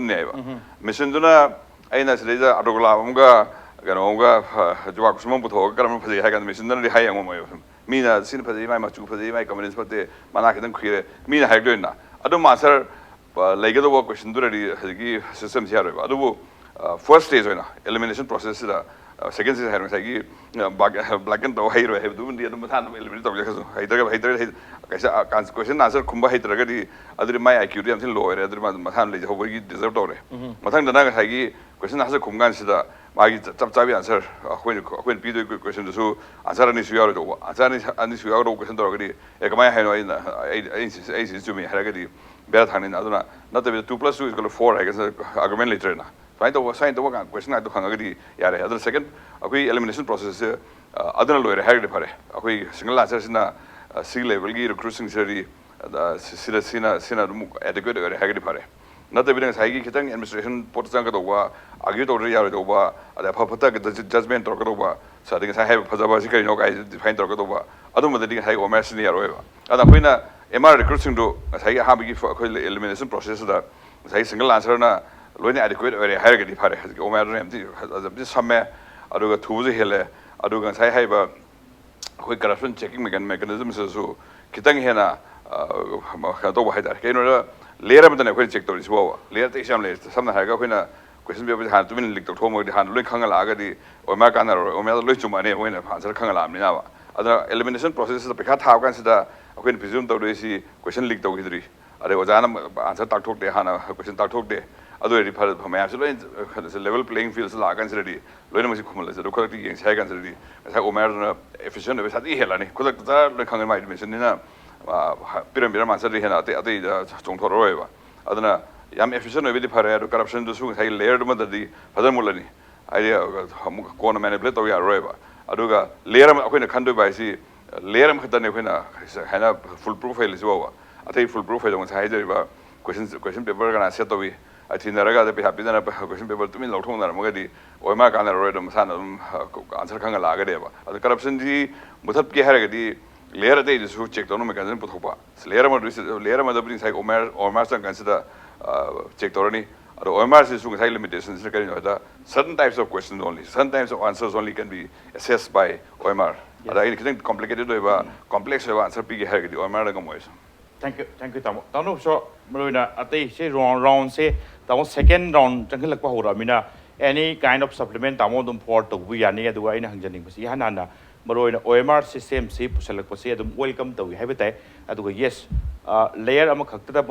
ꯈꯣꯠꯂꯅꯦꯕ꯫ ꯃꯦꯆꯤꯟꯗꯨꯅ ꯑꯩꯅ ꯁꯤꯗꯩꯗ autoclave ꯑꯃꯒ ꯀꯩꯅꯣ ꯑꯃꯒ ꯖꯨꯕꯥ ꯀꯨꯁꯨꯝ ꯑꯃ ꯄꯨꯊꯣꯛꯑꯒ ꯀꯔꯝꯕ ꯐꯖꯩ ꯍꯥꯏ ꯀꯥꯟꯗ ꯃꯦꯆꯤꯟꯗꯨꯅꯗꯤ ꯍꯥꯏ ꯌꯦꯡꯉꯝꯃꯣꯏꯕ꯫ ꯃꯤꯅ ꯁꯤꯅ ꯐꯖꯩ, ꯃꯥꯏ ꯃꯆꯨ ꯐꯖꯩ, ꯃꯥꯏ combination ꯐꯠꯇꯦ, ꯃꯅꯥ ꯈꯤꯇꯪ ꯈꯨꯏꯔꯦ, ꯃꯤꯅ ꯍꯥꯏꯔꯛꯇꯣꯏꯅ꯫ ꯑꯗꯨ ꯃꯥꯁꯇꯔ ꯂꯩꯒꯗꯧꯕ questionꯗꯨꯗꯗꯤ ꯍꯧꯖꯤꯛꯀꯤ systemꯁꯤ ꯌꯥꯔꯣꯏꯕ꯫ ꯑꯗꯨꯕꯨ first stage ꯑꯣꯏꯅ elimination processꯁꯤꯗ, second stage ꯍꯥꯏꯔꯣ, ꯉꯁꯥꯏꯒꯤ black and ꯇꯧ ꯍꯩꯔꯣꯏ ꯍꯥꯏꯕꯗꯨꯃꯗꯤ ꯑꯗꯨꯝ ꯃꯁꯥꯅ ꯑꯗꯨꯝ eliminate ꯇꯧꯖꯈ꯭ꯔꯁꯨ꯫ ꯍꯩꯇ꯭ꯔꯒ ꯍꯩꯇ꯭ꯔꯒ ꯍꯩ- ꯀꯩꯁꯥ- question answer ꯈꯨꯝꯕ ꯍꯩꯇ꯭ꯔꯒꯗꯤ ꯑꯗꯨꯗꯤ ꯃꯥꯏ IQꯗꯤ ꯌꯥꯝ ꯊꯤꯅ low ꯑꯣꯏꯔꯦ꯫ ꯑꯗꯨꯗꯤ ꯃꯥ ꯃꯁꯥꯅ ꯂꯩꯖꯍꯧꯕꯒꯤ deserve ꯇꯧꯔꯦ꯫ ꯃꯊꯪꯗꯅ ꯉꯁꯥꯏꯒꯤ question answer ꯈꯨꯝ ꯀꯥꯟꯁꯤꯗ ꯃꯥꯒꯤ ꯆꯞ ꯆꯥꯕꯤ answer ꯑꯩꯈꯣꯏꯅ ꯑꯩꯈꯣꯏꯅ ꯄꯤꯗꯣꯏ questionꯗꯨꯁꯨ answer ꯑꯅꯤꯁꯨ ꯌꯥꯎꯔꯣꯏꯗꯧꯕ꯫ Answer ꯑꯅꯤ ꯑꯅꯤꯁꯨ ꯌꯥꯎꯔꯣ question ꯇꯧꯔꯒꯗꯤ, ꯑꯦ, ꯀꯃꯥꯏꯅ ꯍꯥꯏꯅꯣ? ꯑꯩꯅ ꯑꯩ ꯑꯩ ꯑꯩꯁꯤ ꯆꯨꯝꯃꯤ ꯍꯥꯏꯔꯒꯗꯤ ꯕꯦꯔꯥ ꯊꯥꯡꯅꯤꯅ꯫ ꯑꯗꯨꯅ ꯅꯠꯇꯕꯤꯗ two plus two is equal to four ꯍꯥꯏꯒꯅ argument ꯂꯩꯇ꯭ꯔꯦꯅ꯫ ꯁꯨꯃꯥꯏꯅ ꯇꯧꯕ ꯁꯨꯃꯥꯏꯅ ꯇꯧꯕ ꯉꯥꯛ question ꯉꯥꯛꯇ ꯍꯪꯉꯒꯗꯤ ꯌꯥꯔꯦ꯫ ꯑꯗꯨꯅ second ꯑꯩꯈꯣꯏ elimination processꯁꯦ ꯑꯗꯨꯅ ꯂꯣꯏꯔꯦ ꯍꯥꯏꯔꯒꯗꯤ ꯐꯔꯦ꯫ ꯑꯩꯈꯣꯏ single answerꯁꯤꯅ ꯁꯤ levelꯒꯤ recruitꯁꯤꯡꯁꯤꯗꯗꯤ ꯁꯤꯗ ꯁꯤꯅ ꯁꯤꯅ ꯑꯗꯨꯝ adequate ꯑꯣꯏꯔꯦ ꯍꯥꯏꯔꯒꯗꯤ ꯐꯔꯦ꯫ ꯅꯠꯇꯕꯤꯗ ꯉꯁꯥꯏꯒꯤ ꯈꯤꯇꯪ administration ꯄꯣꯠꯇ ꯆꯪꯒꯗꯧꯕ, argue ꯇꯧꯗ꯭ꯔꯗꯤ ꯌꯥꯔꯣꯏꯗꯧꯕ, ꯑꯗꯩ ꯑꯐ ꯐꯠꯇ judgement ꯇꯧꯔꯛꯀꯗꯧꯕ, ꯑꯗꯩ ꯉꯁꯥꯏ ꯍꯥꯏꯕ ꯐꯖꯕ ꯑꯁꯤ ꯀꯔꯤꯅꯣ ꯀꯥꯏ define ꯇꯧꯔꯛꯀꯗꯧꯕ, ꯑꯗꯨꯝꯕꯗꯗꯤ ꯉꯁꯥꯏꯒꯤ OMR ꯁꯤꯖꯤꯟꯅ ꯌꯥꯔꯣꯏꯕ꯫ ꯑꯗ ꯑꯩꯈꯣꯏꯅ MR recruitꯁꯤꯡꯗꯨ ꯉꯁꯥꯏꯒꯤ ꯑꯍꯥꯟꯕꯒꯤ ꯑꯩꯈꯣꯏ elimination processꯁꯤꯗ ꯉꯁꯥꯏꯒꯤ single answerꯅ ꯂꯣꯏꯅ adequate ꯑꯣꯏꯔꯦ ꯍꯥꯏꯔꯒꯗꯤ ꯐꯔꯦ꯫ ꯍꯧꯖꯤꯛꯀꯤ OMRꯗꯨꯅ ꯌꯥꯝ ꯊꯤ ꯌꯥꯝ ꯊꯤ ꯁꯝꯃꯦ, ꯑꯗꯨꯒ ꯊꯨꯕꯁꯨ ꯍꯦꯜꯂꯦ, ꯑꯗꯨꯒ ꯉꯁꯥꯏ ꯍꯥꯏꯔꯤꯕ ꯑꯩꯈꯣꯏ corruption checking mechanismꯁꯤꯗꯁꯨ ꯈꯤꯇꯪ ꯍꯦꯟꯅ ꯀꯩꯅꯣ ꯇꯧꯕ ꯍꯥꯏꯇꯥꯔꯦ꯫ ꯀꯩꯅꯣꯗ layer ꯑꯃꯗꯅꯦ ꯑꯩꯈꯣꯏꯅ check ꯇꯧꯔꯤꯁꯤ ꯐꯥꯎꯕ꯫ Layer ꯑꯇꯩꯁꯨ ꯌꯥꯝ ꯂꯩ꯫ ꯁꯝꯅ ꯍꯥꯏꯔꯒ ꯑꯩꯈꯣꯏꯅ question paperꯁꯦ ꯍꯥꯟꯅ ꯇꯨꯃꯤꯟꯅ leak ꯇꯧꯊꯣꯛꯑꯝꯃꯒꯗꯤ ꯍꯥꯟꯅ ꯂꯣꯏ ꯈꯪꯍꯜꯂꯛꯑꯒꯗꯤ OMR ꯀꯥꯟꯅꯔꯣꯏ꯫ OMRꯗ ꯂꯣꯏ ꯆꯨꯝꯃꯛꯑꯅꯤ, ꯃꯣꯏꯅ answer ꯈꯪꯍꯜꯂꯛꯑꯕꯅꯤꯅꯕ꯫ ꯑꯗꯨꯅ elimination processꯁꯤꯗ ꯄꯩꯈꯥ ꯊꯥꯕ ꯀꯥꯟꯁꯤꯗ ꯑꯩꯈꯣꯏꯅ presume ꯇꯧꯗꯣꯏꯁꯤ question leak ꯇꯧꯈꯤꯗ꯭ꯔꯤ, ꯑꯗꯩ ꯑꯣꯖꯥꯅ answer ꯇꯥꯛꯊꯣꯛꯇꯦ, ꯍꯥꯟꯅ question ꯇꯥꯛꯊꯣꯛꯇꯦ꯫ ꯑꯗꯨ ꯑꯣꯏꯔꯗꯤ ꯐꯔꯦ, ꯃꯌꯥꯝꯁꯤ ꯂꯣꯏ level playing fieldꯁꯤ ꯂꯥꯛꯑꯀꯥꯟꯁꯤꯗꯗꯤ ꯂꯣꯏꯅꯃꯛꯁꯤ ꯈꯨꯝꯍꯜꯂꯁꯤ꯫ ꯑꯗꯨ ꯈꯨꯗꯛꯇ ꯌꯦꯡꯁꯤ ꯍꯥꯏ ꯀꯥꯟꯁꯤꯗꯗꯤ ꯉꯁꯥꯏ OMRꯗꯨꯅ efficient ꯑꯣꯏꯕ ꯁꯥꯊꯤ ꯍꯦꯜꯂꯅꯤ꯫ ꯈꯨꯗꯛꯇ ꯆꯔ ꯂꯣꯏ ꯈꯪꯉꯦ, ꯃꯥꯒꯤ dimensionꯅꯤꯅ ꯄꯤꯔꯝ ꯄꯤꯔꯝ answerꯗꯤ ꯍꯦꯟꯅ ꯑꯇꯩ ꯑꯇꯩꯗ ꯆꯣꯡꯊꯣꯔꯛꯑꯔꯣꯏꯕ꯫ ꯑꯗꯨꯅ ꯌꯥꯝ efficient ꯑꯣꯏꯕꯗꯤ ꯐꯔꯦ, ꯑꯗꯨ corruptionꯗꯨꯁꯨ ꯉꯁꯥꯏꯒꯤ layerꯗꯨꯃꯗꯗꯤ ꯐꯖꯅ ꯃꯨꯠꯂꯅꯤ꯫ ꯍꯥꯏꯗꯤ ꯑꯃꯨꯛ ꯀꯣꯟꯅ manipulate ꯇꯧ ꯌꯥꯔꯔꯣꯏꯕ꯫ ꯑꯗꯨꯒ layer ꯑꯃ ꯑꯩꯈꯣꯏꯅ ꯈꯟꯗꯣꯏꯕ ꯍꯥꯏꯁꯤ layer ꯑꯃꯈꯛꯇꯅꯦ ꯑꯩꯈꯣꯏꯅ ꯍꯥꯏꯅ fool proof ꯑꯣꯏꯍꯜꯂꯤꯁꯤ ꯐꯥꯎꯕ꯫ ꯑꯇꯩ fool proof ꯑꯣꯏꯗꯧꯕ ꯉꯁꯥꯏ ꯍꯥꯏꯖꯔꯤꯕ question question paper ꯀꯅꯥ set ꯇꯧꯏ, ꯊꯤꯅꯔꯒ ꯑꯗ ꯄꯩꯁꯥ ꯄꯤꯗꯅ question paper ꯇꯨꯃꯤꯟ ꯂꯧꯊꯣꯛꯅꯔꯝꯃꯒꯗꯤ OMR ꯀꯥꯟꯅꯔꯔꯣꯏ, ꯑꯗꯨꯝ ꯃꯁꯥꯅ ꯑꯗꯨꯝ answer ꯈꯪꯍꯜꯂꯛꯑꯒꯗꯤꯕ꯫ ꯑꯗꯣ corruptionꯁꯤ ꯃꯨꯊꯠꯀꯦ ꯍꯥꯏꯔꯒꯗꯤ layer ꯑꯇꯩꯗꯨꯁꯨ check ꯇꯧꯅꯕ mechanism ꯄꯨꯊꯣꯛꯄ꯫ Layer ꯑꯃꯗꯨ layer ꯑꯃꯗꯕꯨꯗꯤ ꯉꯁꯥꯏ OMR OMR ꯆꯪꯀꯥꯟꯁꯤꯗ check ꯇꯧꯔꯅꯤ꯫ ꯑꯗꯣ OMRꯁꯤꯁꯨ ꯉꯁꯥꯏ limitationꯁꯤꯅ ꯀꯔꯤꯅꯣ ꯍꯥꯏꯗ certain types of questions only, certain types of answers only can be assessed by OMR꯫ ꯑꯗ ꯑꯩꯅ ꯈꯤꯇꯪ complicated ꯑꯣꯏꯕ complex ꯑꯣꯏꯕ answer ꯄꯤꯒꯦ ꯍꯥꯏꯔꯒꯗꯤ OMRꯗ ꯉꯝꯃꯣꯏ꯫ Thank you, thank you, ꯇꯥꯃꯣ꯫ ꯇꯥꯃꯣꯁꯨ ꯃꯔꯨꯑꯣꯏꯅ ꯑꯇꯩꯁꯦ round roundꯁꯦ ꯇꯥꯃꯣ second round ꯆꯪꯁꯤꯜꯂꯛꯄ ꯍꯧꯔꯛꯑꯃꯤꯅ any kind of supplement ꯇꯥꯃꯣ ꯑꯗꯨꯝ forward ꯇꯧꯕ ꯌꯥꯅꯤ꯫ ꯑꯗꯨꯒ ꯑꯩꯅ ꯍꯪꯖꯅꯤꯡꯕꯁꯤ ꯏꯍꯥꯟ ꯍꯥꯟꯅ ꯃꯔꯨꯑꯣꯏꯅ OMR systemꯁꯤ ꯄꯨꯁꯜꯂꯛꯄꯁꯦ ꯑꯗꯨꯝ welcome ꯇꯧꯏ ꯍꯥꯏꯕ ꯇꯥꯏ꯫ ꯑꯗꯨꯒ yes, layer ꯑꯃꯈꯛꯇꯗ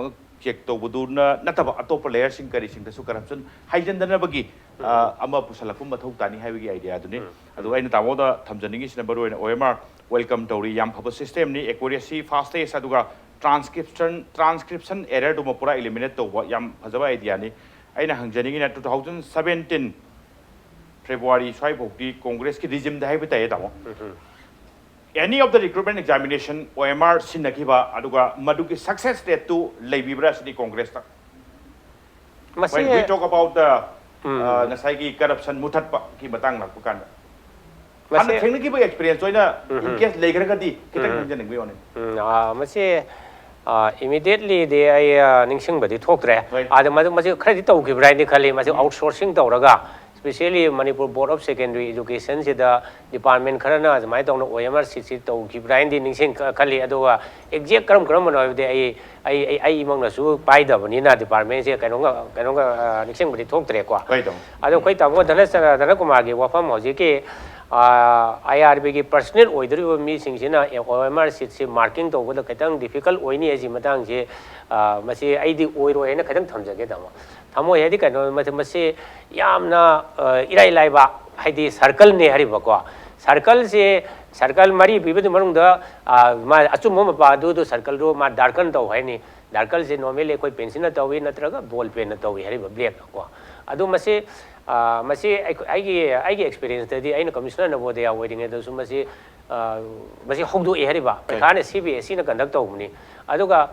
ꯆꯦꯛ ꯇꯧꯕꯗꯨꯅ ꯅꯠꯇꯕ ꯑꯇꯣꯞꯄ ꯂꯦꯌꯔꯁꯤꯡ ꯀꯔꯤꯁꯤꯡꯗꯁꯨ ꯀꯔꯞꯁꯟ ꯍꯩꯖꯤꯟꯗꯅꯕꯒꯤ ꯑꯃ ꯄꯨꯁꯜꯂꯛꯄ ꯃꯊꯧ ꯇꯥꯅꯤ ꯍꯥꯏꯕꯒꯤ ꯑꯥꯏꯗꯤꯌꯥꯗꯨꯅꯤ꯫ ꯑꯗꯨꯒ ꯑꯩꯅ ꯇꯥꯃꯣꯗ ꯊꯝꯖꯅꯤꯡꯉꯤꯁꯤꯅ ꯃꯔꯨꯑꯣꯏꯅ ꯑꯣ ꯑꯦꯝ ꯑꯥꯔ ꯋꯦꯜꯀꯝ ꯇꯧꯔꯤ, ꯌꯥꯝ ꯐꯕ ꯁꯤꯁꯇꯦꯝꯅꯤ꯫ ꯑꯦꯀꯨꯔꯦꯁꯤ, ꯐꯥꯁꯇꯦꯁ, ꯑꯗꯨꯒ ꯇ꯭ꯔꯥꯟꯁꯀ꯭ꯔꯤꯞꯁꯟ ꯇ꯭ꯔꯥꯟꯁꯀ꯭ꯔꯤꯞꯁꯟ ꯑꯦꯔꯔꯗꯨꯃ ꯄꯨꯔꯥ ꯏꯂꯤꯃꯤꯅꯦꯠ ꯇꯧꯕ ꯌꯥꯝ ꯐꯖꯕ ꯑꯥꯏꯗꯤꯌꯥꯅꯤ꯫ ꯑꯩꯅ ꯍꯪꯖꯅꯤꯡꯉꯤꯅ ꯇꯨ ꯊꯥꯎꯖꯟ ꯁꯕꯦꯟꯇꯤꯟ ꯐꯦꯕ꯭ꯔꯨꯋꯥꯔꯤ ꯁ꯭ꯋꯥꯏꯐꯥꯎꯗꯤ ꯀꯣꯡꯒ꯭ꯔꯦꯁꯀꯤ ꯔꯤꯖꯤꯝꯗ ꯍꯥꯏꯕ ꯇꯥꯏꯌꯦ ꯇꯥꯃꯣ꯫ Any of the recruitment examination, ꯑꯣ ꯑꯦꯝ ꯑꯥꯔ ꯁꯤꯟꯅꯈꯤꯕ, ꯑꯗꯨꯒ ꯃꯗꯨꯒꯤ ꯁꯛꯁꯦꯁ ꯔꯦꯠꯇꯨ ꯂꯩꯕꯤꯕ꯭ꯔꯥ ꯁꯤꯅꯤ ꯀꯣꯡꯒ꯭ꯔꯦꯁꯇ꯫ ꯃꯁꯤ When we talk about the, uh, ꯉꯁꯥꯏꯒꯤ ꯀꯔꯞꯁꯟ ꯃꯨꯊꯠꯄꯒꯤ ꯃꯇꯥꯡ ꯂꯥꯛꯄ ꯀꯥꯟꯗ ꯍꯥꯟꯅ ꯃꯁꯤ ꯊꯦꯡꯅꯈꯤꯕ ꯑꯦꯛꯁꯄꯤꯔꯤꯌꯦꯟꯁ ꯑꯣꯏꯅ ꯏꯟ ꯀꯦꯁ ꯂꯩꯈ꯭ꯔꯒꯗꯤ ꯈꯤꯇꯪ ꯈꯪꯖꯅꯤꯡꯕꯒꯤ ꯋꯥꯅꯤ꯫ ꯎꯝ, ꯑꯥ, ꯃꯁꯤ ꯏꯃꯤꯗꯤꯌꯦꯠꯂꯤꯗꯤ ꯑꯩ ꯑꯥ, ꯅꯤꯡꯁꯤꯡꯕꯗꯤ ꯊꯣꯛꯇ꯭ꯔꯦ꯫ ꯍꯣꯏ꯫ ꯑꯗ ꯃꯗꯨ ꯃꯁꯤ ꯈꯔꯗꯤ ꯇꯧꯈꯤꯕ꯭ꯔꯥ ꯍꯥꯏꯅꯗꯤ ꯈꯜꯂꯤ꯫ ꯃꯁꯤ ꯑꯥꯎꯠꯁꯣꯔꯁꯤꯡ ꯇꯧꯔꯒ, especially Manipur board of secondary ꯏꯗꯨꯀꯦꯁꯟꯁꯤꯗ ꯗꯤꯄꯥꯔꯠꯃꯦꯟ ꯈꯔꯅ ꯑꯗꯨꯃꯥꯏꯅ ꯇꯧꯅ ꯑꯣ ꯑꯦꯝ ꯑꯥꯔ ꯁꯤꯠꯁꯤ ꯇꯧꯈꯤꯕ꯭ꯔꯥ ꯍꯥꯏꯅꯗꯤ ꯅꯤꯡꯁꯤꯡ ꯈꯜꯂꯤ꯫ ꯑꯗꯨꯒ ꯑꯦꯛꯖꯦꯛ ꯀꯔꯝ ꯀꯔꯝꯕꯅꯣ ꯍꯥꯏꯕꯗꯤ ꯑꯩ ꯑꯩ ꯑꯩ ꯑꯩꯃꯛꯅꯁꯨ ꯄꯥꯏꯗꯕꯅꯤꯅ ꯗꯤꯄꯥꯔꯠꯃꯦꯟꯁꯦ ꯀꯩꯅꯣꯝꯒ ꯀꯩꯅꯣꯝꯒ ꯑꯥ, ꯅꯤꯡꯁꯤꯡꯕꯗꯤ ꯊꯣꯛꯇ꯭ꯔꯦꯀꯣ꯫ ꯍꯣꯏ, ꯇꯥꯃꯣ꯫ ꯑꯗꯣ ꯑꯩꯈꯣꯏ ꯇꯥꯃꯣ ꯙꯅꯆ- ꯙꯅꯀꯨꯃꯥꯔꯒꯤ ꯋꯥꯐꯝ ꯍꯧꯖꯤꯛꯀꯤ ꯑꯥꯏ ꯑꯥꯔ ꯕꯤꯒꯤ ꯄꯔꯁꯅꯦꯜ ꯑꯣꯏꯗꯣꯔꯤꯕ ꯃꯤꯁꯤꯡꯁꯤꯅ ꯑꯣ ꯑꯦꯝ ꯑꯥꯔ ꯁꯤꯠꯁꯤ ꯃꯥꯔꯀꯤꯡ ꯇꯧꯕꯗ ꯈꯤꯇꯪ ꯗꯤꯐꯤꯀꯜꯠ ꯑꯣꯏꯅꯤ ꯍꯥꯏꯁꯤ ꯃꯇꯥꯡꯁꯤ, ꯑꯥ, ꯃꯁꯤ ꯑꯩꯗꯤ ꯑꯣꯏꯔꯣꯏ ꯍꯥꯏꯅ ꯈꯤꯇꯪ ꯊꯝꯖꯒꯦ ꯇꯥꯃꯣ꯫ ꯊꯝꯃꯣꯏ ꯍꯥꯏꯗꯤ ꯀꯩꯅꯣ, ꯃꯁꯤ- ꯃꯁꯤ ꯌꯥꯝꯅ ꯑꯥ, ꯏꯔꯥꯏ ꯂꯥꯏꯕ ꯍꯥꯏꯗꯤ ꯁꯔꯀꯜꯅꯦ ꯍꯥꯏꯔꯤꯕꯀꯣ꯫ ꯁꯔꯀꯜꯁꯦ ꯁꯔꯀꯜ ꯃꯔꯤ ꯄꯤꯕꯗꯨ ꯃꯅꯨꯡꯗ ꯑꯥ, ꯃꯥ ꯑꯆꯨꯝꯕ ꯃꯄꯥ ꯑꯗꯨꯗꯨ ꯁꯔꯀꯜꯗꯨ ꯃꯥ ꯗꯥꯔꯀꯟ ꯇꯧ ꯍꯥꯏꯅꯤ꯫ ꯗꯥꯔꯀꯜꯁꯦ ꯅꯣꯔꯃꯦꯜꯂꯤ ꯑꯩꯈꯣꯏ ꯄꯦꯟꯁꯤꯜꯅ ꯇꯧꯏ ꯅꯠꯇ꯭ꯔꯒ ꯕꯣꯜ ꯄꯦꯟꯅ ꯇꯧꯏ ꯍꯥꯏꯔꯤꯕ ꯕ꯭ꯂꯦꯛꯅꯀꯣ꯫ ꯑꯗꯣ ꯃꯁꯤ ꯑꯥ, ꯃꯁꯤ ꯑꯩꯈꯣꯏ- ꯑꯩꯒꯤ ꯑꯩꯒꯤ ꯑꯦꯛꯁꯄꯤꯔꯤꯌꯦꯟꯁꯇꯗꯤ ꯑꯩꯅ ꯀꯃꯤꯁꯅꯔ ꯅꯕꯣꯗꯌꯥ ꯑꯣꯏꯔꯤꯉꯩꯗꯁꯨ ꯃꯁꯤ ꯑꯥ, ꯃꯁꯤ ꯍꯧꯗꯣꯛꯑꯦ ꯍꯥꯏꯔꯤꯕ ꯄꯩꯈꯥꯅ ꯁꯤ ꯕꯤ ꯑꯦꯁ ꯏꯅ ꯀꯟꯗꯛ ꯇꯧꯕꯅꯤ꯫ ꯑꯗꯨꯒ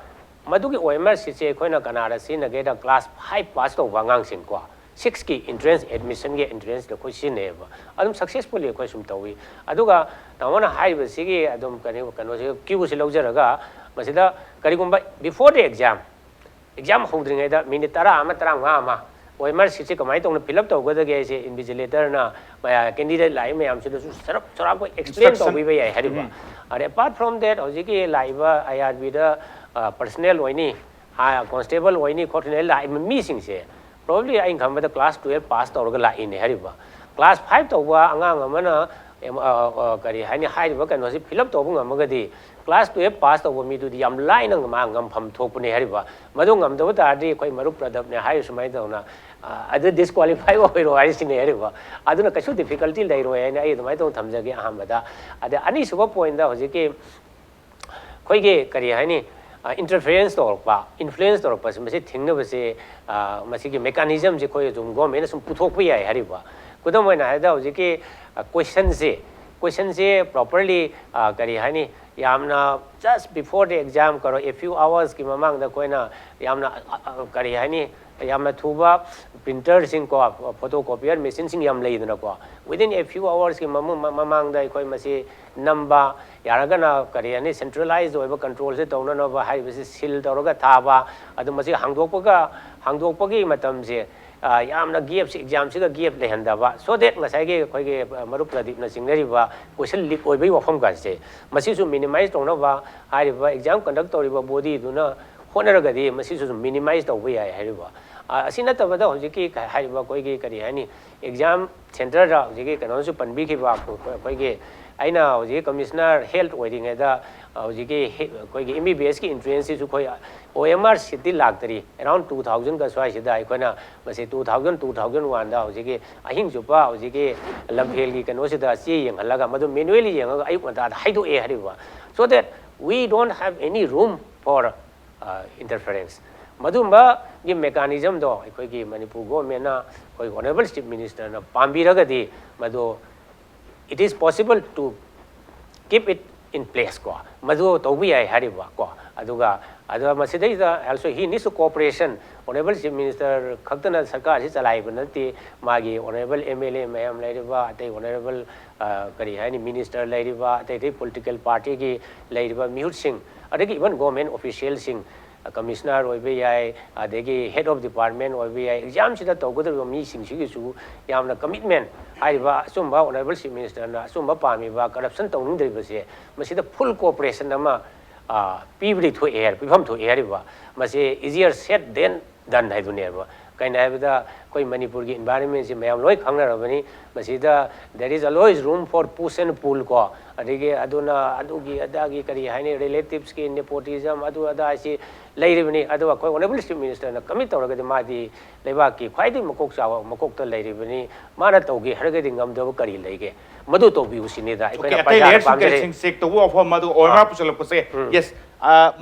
ꯃꯗꯨꯒꯤ ꯑꯣ ꯑꯦꯝ ꯑꯥꯔ ꯁꯤꯠꯁꯦ ꯑꯩꯈꯣꯏꯅ ꯀꯅꯥꯗ ꯁꯤꯖꯤꯟꯅꯒꯦꯗ ꯀ꯭ꯂꯥꯁ ꯐꯥꯏꯚ ꯄꯥꯁ ꯇꯧꯕ ꯑꯉꯥꯡꯁꯤꯡꯀꯣ, ꯁꯤꯛꯁꯀꯤ ꯏꯟꯇ꯭ꯔꯦꯟꯁ ꯑꯦꯗꯃꯤꯁꯟꯒꯤ ꯏꯟꯇ꯭ꯔꯦꯟꯁꯇ ꯑꯩꯈꯣꯏ ꯁꯤꯖꯤꯟꯅꯩꯌꯦꯕ꯫ ꯑꯗꯨꯝ ꯁꯛꯁꯦꯁꯐꯨꯜꯂꯤ ꯑꯩꯈꯣꯏ ꯁꯨꯝ ꯇꯧꯏ꯫ ꯑꯗꯨꯒ ꯇꯥꯃꯣꯅ ꯍꯥꯏꯔꯤꯕꯁꯤꯒꯤ ꯑꯗꯨꯝ ꯀꯩꯅꯣ ꯀꯩꯅꯣꯁꯦ ꯀ꯭ꯌꯨꯁꯦ ꯂꯧꯖꯔꯒ ꯃꯁꯤꯗ ꯀꯔꯤꯒꯨꯝꯕ before the exam, exam ꯍꯧꯗ꯭ꯔꯤꯉꯩꯗ ꯃꯤꯅꯤꯠ ꯇꯔꯥ ꯑꯃ ꯇꯔꯥꯃꯉꯥ ꯑꯃ ꯑꯣ ꯑꯦꯝ ꯑꯥꯔ ꯁꯤꯠꯁꯦ ꯀꯃꯥꯏꯅ ꯇꯧꯅ ꯐꯤꯜ ꯑꯞ ꯇꯧꯒꯗꯒꯦ ꯍꯥꯏꯁꯦ ꯏꯟꯚꯤꯖꯤꯂꯦꯇꯔꯅ ꯀꯦꯟꯗꯤꯗꯦꯠ ꯂꯥꯛꯏ ꯃꯌꯥꯝꯁꯤꯗꯁꯨ ꯁꯔꯞ ꯁꯔꯥꯛꯄ ꯑꯦꯛꯁꯄ꯭ꯂꯦꯟ Instruction. ꯇꯧꯕꯤꯕ ꯌꯥꯏ ꯍꯥꯏꯔꯤꯕ꯫ ꯑꯗꯩ apart from that ꯍꯧꯖꯤꯛꯀꯤ ꯂꯥꯛꯏꯕ ꯑꯥꯏ ꯑꯥꯔ ꯕꯤꯗ ꯄꯔꯁꯅꯦꯜ ꯑꯣꯏꯅꯤ, ꯀꯣꯟꯁꯇꯦꯕꯜ ꯑꯣꯏꯅꯤ ꯈꯣꯠꯀꯅꯤ ꯂꯥꯛꯏꯕ ꯃꯤꯁꯤꯡꯁꯦ probably ꯑꯩꯅ ꯈꯟꯕꯗ ꯀ꯭ꯂꯥꯁ ꯇꯨꯌꯦꯜꯞ ꯄꯥꯁ ꯇꯧꯔꯒ ꯂꯥꯛꯏꯅꯦ ꯍꯥꯏꯔꯤꯕ꯫ ꯀ꯭ꯂꯥꯁ ꯐꯥꯏꯚ ꯇꯧꯕ ꯑꯉꯥꯡ ꯑꯃꯅ ꯑꯦꯝ- ꯑ, ꯑ, ꯀꯔꯤ ꯍꯥꯏꯅꯤ, ꯍꯥꯏꯔꯤꯕ ꯀꯩꯅꯣꯁꯤ ꯐꯤꯜ ꯑꯞ ꯇꯧꯕ ꯉꯝꯃꯒꯗꯤ ꯀ꯭ꯂꯥꯁ ꯇꯨꯌꯦꯜꯞ ꯄꯥꯁ ꯇꯧꯕ ꯃꯤꯗꯨꯗꯤ ꯌꯥꯝ ꯂꯥꯏꯅ ꯃꯥ ꯉꯝꯐꯝ ꯊꯣꯛꯄꯅꯦ ꯍꯥꯏꯔꯤꯕ꯫ ꯃꯗꯨ ꯉꯝꯗꯕ ꯇꯥꯔꯗꯤ ꯑꯩꯈꯣꯏ ꯃꯔꯨꯞ ꯄ꯭ꯔꯗꯞꯅꯦ ꯍꯥꯏꯔꯤ ꯁꯨꯃꯥꯏꯅ ꯇꯧꯅ, ꯑ, ꯑꯗꯨ ꯗꯤꯁꯀ꯭ꯋꯥꯂꯤꯐꯥꯏ ꯑꯣꯏꯔꯣ ꯍꯥꯏꯔꯤꯁꯤꯅꯦ ꯍꯥꯏꯔꯤꯕ꯫ ꯑꯗꯨꯅ ꯀꯩꯁꯨ ꯗꯤꯐꯤꯀꯜꯇꯤ ꯂꯩꯔꯣꯏ ꯍꯥꯏꯅ ꯑꯩ ꯑꯗꯨꯃꯥꯏꯅ ꯇꯧꯅ ꯊꯝꯖꯒꯦ ꯑꯍꯥꯟꯕꯗ꯫ ꯑꯗ ꯑꯅꯤꯁꯨꯕ ꯄꯣꯏꯟꯗ ꯍꯧꯖꯤꯛꯀꯤ ꯑꯩꯈꯣꯏꯒꯤ ꯀꯔꯤ ꯍꯥꯏꯅꯤ, ꯏꯟꯇꯔꯐꯤꯌꯔꯦꯟꯁ ꯇꯧꯔꯛꯄ, ꯏꯟꯐ꯭ꯂꯨꯌꯦꯟꯁ ꯇꯧꯔꯛꯄꯁꯦ, ꯃꯁꯤ ꯊꯤꯡꯅꯕꯁꯦ, ꯑ, ꯃꯁꯤꯒꯤ ꯃꯦꯀꯥꯅꯤꯖꯝꯁꯦ ꯑꯩꯈꯣꯏ ꯑꯗꯨꯝ ꯒꯣꯔꯃꯦꯟꯅ ꯁꯨꯝ ꯄꯨꯊꯣꯛꯄ ꯌꯥꯏ ꯍꯥꯏꯔꯤꯕ꯫ ꯈꯨꯗꯝ ꯑꯣꯏꯅ ꯍꯥꯏꯔꯕꯗ ꯍꯧꯖꯤꯛꯀꯤ, ꯑ, ꯀꯣꯏꯁꯟꯁꯦ, ꯀꯣꯏꯁꯟꯁꯦ ꯄ꯭ꯔꯣꯄꯔꯂꯤ, ꯑ, ꯀꯔꯤ ꯍꯥꯏꯅꯤ, ꯌꯥꯝꯅ just before the exam ꯀꯧꯔꯣ, a few hours ꯀꯤ ꯃꯃꯥꯡꯗ ꯑꯩꯈꯣꯏꯅ ꯌꯥꯝꯅ, ꯑ, ꯑ, ꯀꯔꯤ ꯍꯥꯏꯅꯤ, ꯌꯥꯝꯅ ꯊꯨꯕ ꯄ꯭ꯔꯤꯟꯇꯔꯁꯤꯡ ꯀꯣ, ꯐꯣꯇꯣ ꯀꯣꯄꯤꯌꯔ ꯃꯦꯆꯤꯟꯁꯤꯡ ꯌꯥꯝ ꯂꯩꯗꯅꯀꯣ, within a few hours ꯀꯤ ꯃꯃ-, ꯃ-, ꯃꯃꯥꯡꯗ ꯑꯩꯈꯣꯏ ꯃꯁꯤ ꯅꯝꯕ, ꯌꯥꯔꯒꯅ ꯀꯔꯤ ꯍꯥꯏꯅꯤ, ꯁꯦꯟꯇ꯭ꯔꯦꯂꯥꯏꯖ ꯑꯣꯏꯕ ꯀꯟꯇ꯭ꯔꯣꯜꯁꯦ ꯇꯧꯅꯅꯕ ꯍꯥꯏꯔꯤꯕꯁꯤ ꯁꯤꯜ ꯇꯧꯔꯒ ꯊꯥꯕ, ꯑꯗꯨ ꯃꯁꯤ ꯍꯥꯡꯗꯣꯛꯄꯒ, ꯍꯥꯡꯗꯣꯛꯄꯒꯤ ꯃꯇꯝꯁꯦ, ꯑ, ꯌꯥꯝꯅ ꯒꯦꯞꯁꯤ, ꯑꯦꯛꯖꯥꯝꯁꯤꯒ ꯒꯦꯞ ꯂꯩꯍꯟꯗꯕ, so that ꯉꯁꯥꯏꯒꯤ ꯑꯩꯈꯣꯏꯒꯤ, ꯑ, ꯃꯔꯨꯞ ꯄ꯭ꯔꯗꯤꯞꯅ ꯆꯤꯡꯅꯔꯤꯕ ꯀꯣꯏꯁꯟ ꯂꯤꯛ ꯑꯣꯏꯕꯒꯤ ꯋꯥꯐꯝꯒꯁꯦ, ꯃꯁꯤꯁꯨ ꯃꯤꯅꯤꯃꯥꯏꯁ ꯇꯧꯅꯕ ꯍꯥꯏꯔꯤꯕ ꯑꯦꯛꯖꯥꯝ ꯀꯟꯗꯛ ꯇꯧꯔꯤꯕ ꯕꯣꯗꯤꯗꯨꯅ ꯍꯣꯠꯅꯔꯒꯗꯤ ꯃꯁꯤꯁꯨ ꯑꯗꯨꯝ ꯃꯤꯅꯤꯃꯥꯏꯁ ꯇꯧꯕ ꯌꯥꯏ ꯍꯥꯏꯔꯤꯕ꯫ ꯑ, ꯑꯁꯤ ꯅꯠꯇꯕꯗ ꯍꯧꯖꯤꯛꯀꯤ ꯀ-, ꯍꯥꯏꯔꯤꯕ ꯑꯩꯈꯣꯏꯒꯤ ꯀꯔꯤ ꯍꯥꯏꯅꯤ, ꯑꯦꯛꯖꯥꯝ ꯁꯦꯟꯇꯔꯗ ꯍꯧꯖꯤꯛꯀꯤ ꯀꯩꯅꯣꯁꯨ ꯄꯟꯕꯤꯈꯤꯕ, ꯑꯩꯈꯣꯏꯒꯤ ꯑꯩꯅ ꯍꯧꯖꯤꯛꯀꯤ ꯀꯃꯤꯁꯅꯔ ꯍꯦꯜꯠ ꯑꯣꯏꯔꯤꯉꯩꯗ ꯍꯧꯖꯤꯛꯀꯤ ꯍꯦ-, ꯑꯩꯈꯣꯏꯒꯤ ꯑꯦꯝ ꯕꯤ ꯕꯤ ꯑꯦꯁꯀꯤ ꯑꯦꯟꯇ꯭ꯔꯦꯟꯁꯁꯤꯁꯨ ꯑꯩꯈꯣꯏ ꯑꯣ ꯑꯦꯝ ꯑꯥꯔ ꯁꯤꯠꯇꯤ ꯂꯥꯛꯇꯔꯤ, ꯑꯦꯔꯥꯎꯟ ꯇꯨ ꯊꯥꯎꯖꯟꯒ ꯁ꯭ꯋꯥꯏꯁꯤꯗ ꯑꯩꯈꯣꯏꯅ ꯃꯁꯤ ꯇꯨ ꯊꯥꯎꯖꯟ, ꯇꯨ ꯊꯥꯎꯖꯟ ꯋꯥꯟꯗ ꯍꯧꯖꯤꯛꯀꯤ ꯑꯍꯤꯡ ꯆꯨꯞꯄ ꯍꯧꯖꯤꯛꯀꯤ ꯂꯝꯐꯦꯜꯒꯤ ꯀꯩꯅꯣꯁꯤꯗ ꯆꯦ ꯌꯦꯡꯍꯜꯂꯒ ꯃꯗꯨ ꯃꯦꯅꯨꯋꯦꯂꯤ ꯌꯦꯡꯉꯒ ꯑꯌꯨꯛ ꯉꯟꯇꯥꯗ ꯍꯥꯏꯗꯣꯛꯑꯦ ꯍꯥꯏꯔꯤꯕ꯫ So that we don't have any room for, uh, interference. ꯃꯗꯨꯝꯕꯒꯤ ꯃꯦꯀꯥꯅꯤꯖꯝꯗꯣ ꯑꯩꯈꯣꯏꯒꯤ ꯃꯅꯤꯄꯨꯔ ꯒꯣꯔꯃꯦꯟꯅ, ꯑꯩꯈꯣꯏ ꯑꯣꯅꯔꯦꯕꯜ ꯆꯤꯐ ꯃꯤꯅꯤꯁꯇꯔꯅ ꯄꯥꯝꯕꯤꯔꯒꯗꯤ ꯃꯗꯨ it is possible to keep it in place ꯀꯣ, ꯃꯗꯨ ꯇꯧꯕ ꯌꯥꯏ ꯍꯥꯏꯔꯤꯕ ꯀꯣ꯫ ꯑꯗꯨꯒ, ꯑꯗꯨꯒ ꯃꯁꯤꯗꯩꯗ also he needs to cooperation, honourable chief minister ꯈꯛꯇꯅ ꯁꯔꯀꯥꯔꯁꯤ ꯆꯂꯥꯏꯕ ꯅꯠꯇꯦ, ꯃꯥꯒꯤ ꯑꯣꯅꯔꯦꯕꯜ ꯑꯦꯝ ꯑꯦꯜ ꯑꯦ ꯃꯌꯥꯝ ꯂꯩꯔꯤꯕ, ꯑꯇꯩ ꯑꯣꯅꯔꯦꯕꯜ, ꯑ, ꯀꯔꯤ ꯍꯥꯏꯅꯤ, ꯃꯤꯅꯤꯁꯇꯔ ꯂꯩꯔꯤꯕ, ꯑꯇꯩ ꯑꯇꯩ ꯄꯣꯂꯤꯇꯤꯀꯦꯜ ꯄꯥꯔꯇꯤꯒꯤ ꯂꯩꯔꯤꯕ ꯃꯤꯍꯨꯠꯁꯤꯡ, ꯑꯗꯒꯤ ꯏꯚꯟ ꯒꯣꯔꯃꯦꯟ ꯑꯣꯐꯤꯁꯤꯌꯦꯜꯁꯤꯡ, ꯀꯃꯤꯁꯅꯔ ꯑꯣꯏꯕ ꯌꯥꯏ, ꯑꯗꯒꯤ ꯍꯦꯗ ꯑꯣꯐ ꯗꯤꯄꯥꯔꯠꯃꯦꯟ ꯑꯣꯏꯕ ꯌꯥꯏ, ꯑꯦꯛꯖꯥꯝꯁꯤꯗ ꯇꯧꯒꯗꯧꯔꯤꯕ ꯃꯤꯁꯤꯡꯁꯤꯒꯤꯁꯨ ꯌꯥꯝꯅ ꯀꯃꯤꯠꯃꯦꯟ, ꯍꯥꯏꯔꯤꯕ ꯑꯆꯨꯝꯕ ꯑꯣꯅꯔꯦꯕꯜ ꯆꯤꯐ ꯃꯤꯅꯤꯁꯇꯔꯅ ꯑꯆꯨꯝꯕ ꯄꯥꯝꯃꯤꯕ, ꯀꯔꯞꯁꯟ ꯇꯧꯅꯤꯡꯗ꯭ꯔꯤꯕꯁꯦ, ꯃꯁꯤꯗ ꯐꯨꯜ ꯀꯣꯑꯣꯄꯔꯦꯁꯟ ꯑꯃ, ꯑ, ꯄꯤꯕꯗꯤ ꯊꯣꯛꯑꯦ ꯍꯥꯏ, ꯄꯤꯐꯝ ꯊꯣꯛꯑꯦ ꯍꯥꯏꯔꯤꯕ꯫ ꯃꯁꯤ easier said than done ꯍꯥꯏꯗꯨꯅꯦꯕ꯫ ꯀꯩꯅꯣ ꯍꯥꯏꯕꯗ ꯑꯩꯈꯣꯏ ꯃꯅꯤꯄꯨꯔꯒꯤ environment ꯁꯤ ꯃꯌꯥꯝ ꯂꯣꯏ ꯈꯪꯅꯔꯕꯅꯤ꯫ ꯃꯁꯤꯗ there is always room for push and pull ꯀꯣ, ꯑꯗꯒꯤ ꯑꯗꯨꯅ ꯑꯗꯨꯒꯤ ꯑꯗꯥꯒꯤ ꯀꯔꯤ ꯍꯥꯏꯅꯤ, relatives ꯀꯤ nepotism ꯑꯗꯨ ꯑꯗꯥ ꯍꯥꯏꯁꯤ ꯂꯩꯔꯤꯕꯅꯤ꯫ ꯑꯗꯨꯒ ꯑꯩꯈꯣꯏ Honourable Chief Minister ꯅ commit ꯇꯧꯔꯒꯗꯤ ꯃꯥꯗꯤ ꯂꯩꯕꯥꯛꯀꯤ ꯈ꯭ꯋꯥꯏꯗꯒꯤ ꯃꯀꯣꯛ ꯆꯥꯎꯕ ꯃꯀꯣꯛꯇ ꯂꯩꯔꯤꯕꯅꯤ꯫ ꯃꯥꯅ ꯇꯧꯒꯦ ꯍꯥꯏꯔꯒꯗꯤ ꯉꯝꯗꯕ ꯀꯔꯤ ꯂꯩꯒꯦ? ꯃꯗꯨ ꯇꯧꯕꯤꯌꯨ ꯁꯤꯅꯤꯗ ꯑꯩꯈꯣꯏꯅ ꯑꯇꯩ ꯄ꯭ꯔꯖꯥꯅ ꯂꯦꯌꯔꯁꯤꯡ ꯄꯥꯝꯖꯔꯤ꯫ ꯀꯔꯤꯁꯤꯡ ꯆꯦꯛ ꯇꯧꯕ ꯋꯥꯐꯝ, ꯑꯗꯨꯒ ꯑꯣ ꯑꯦꯝ ꯑꯥꯔ ꯄꯨꯁꯜꯂꯛꯄꯁꯦ, ꯌꯦꯁ,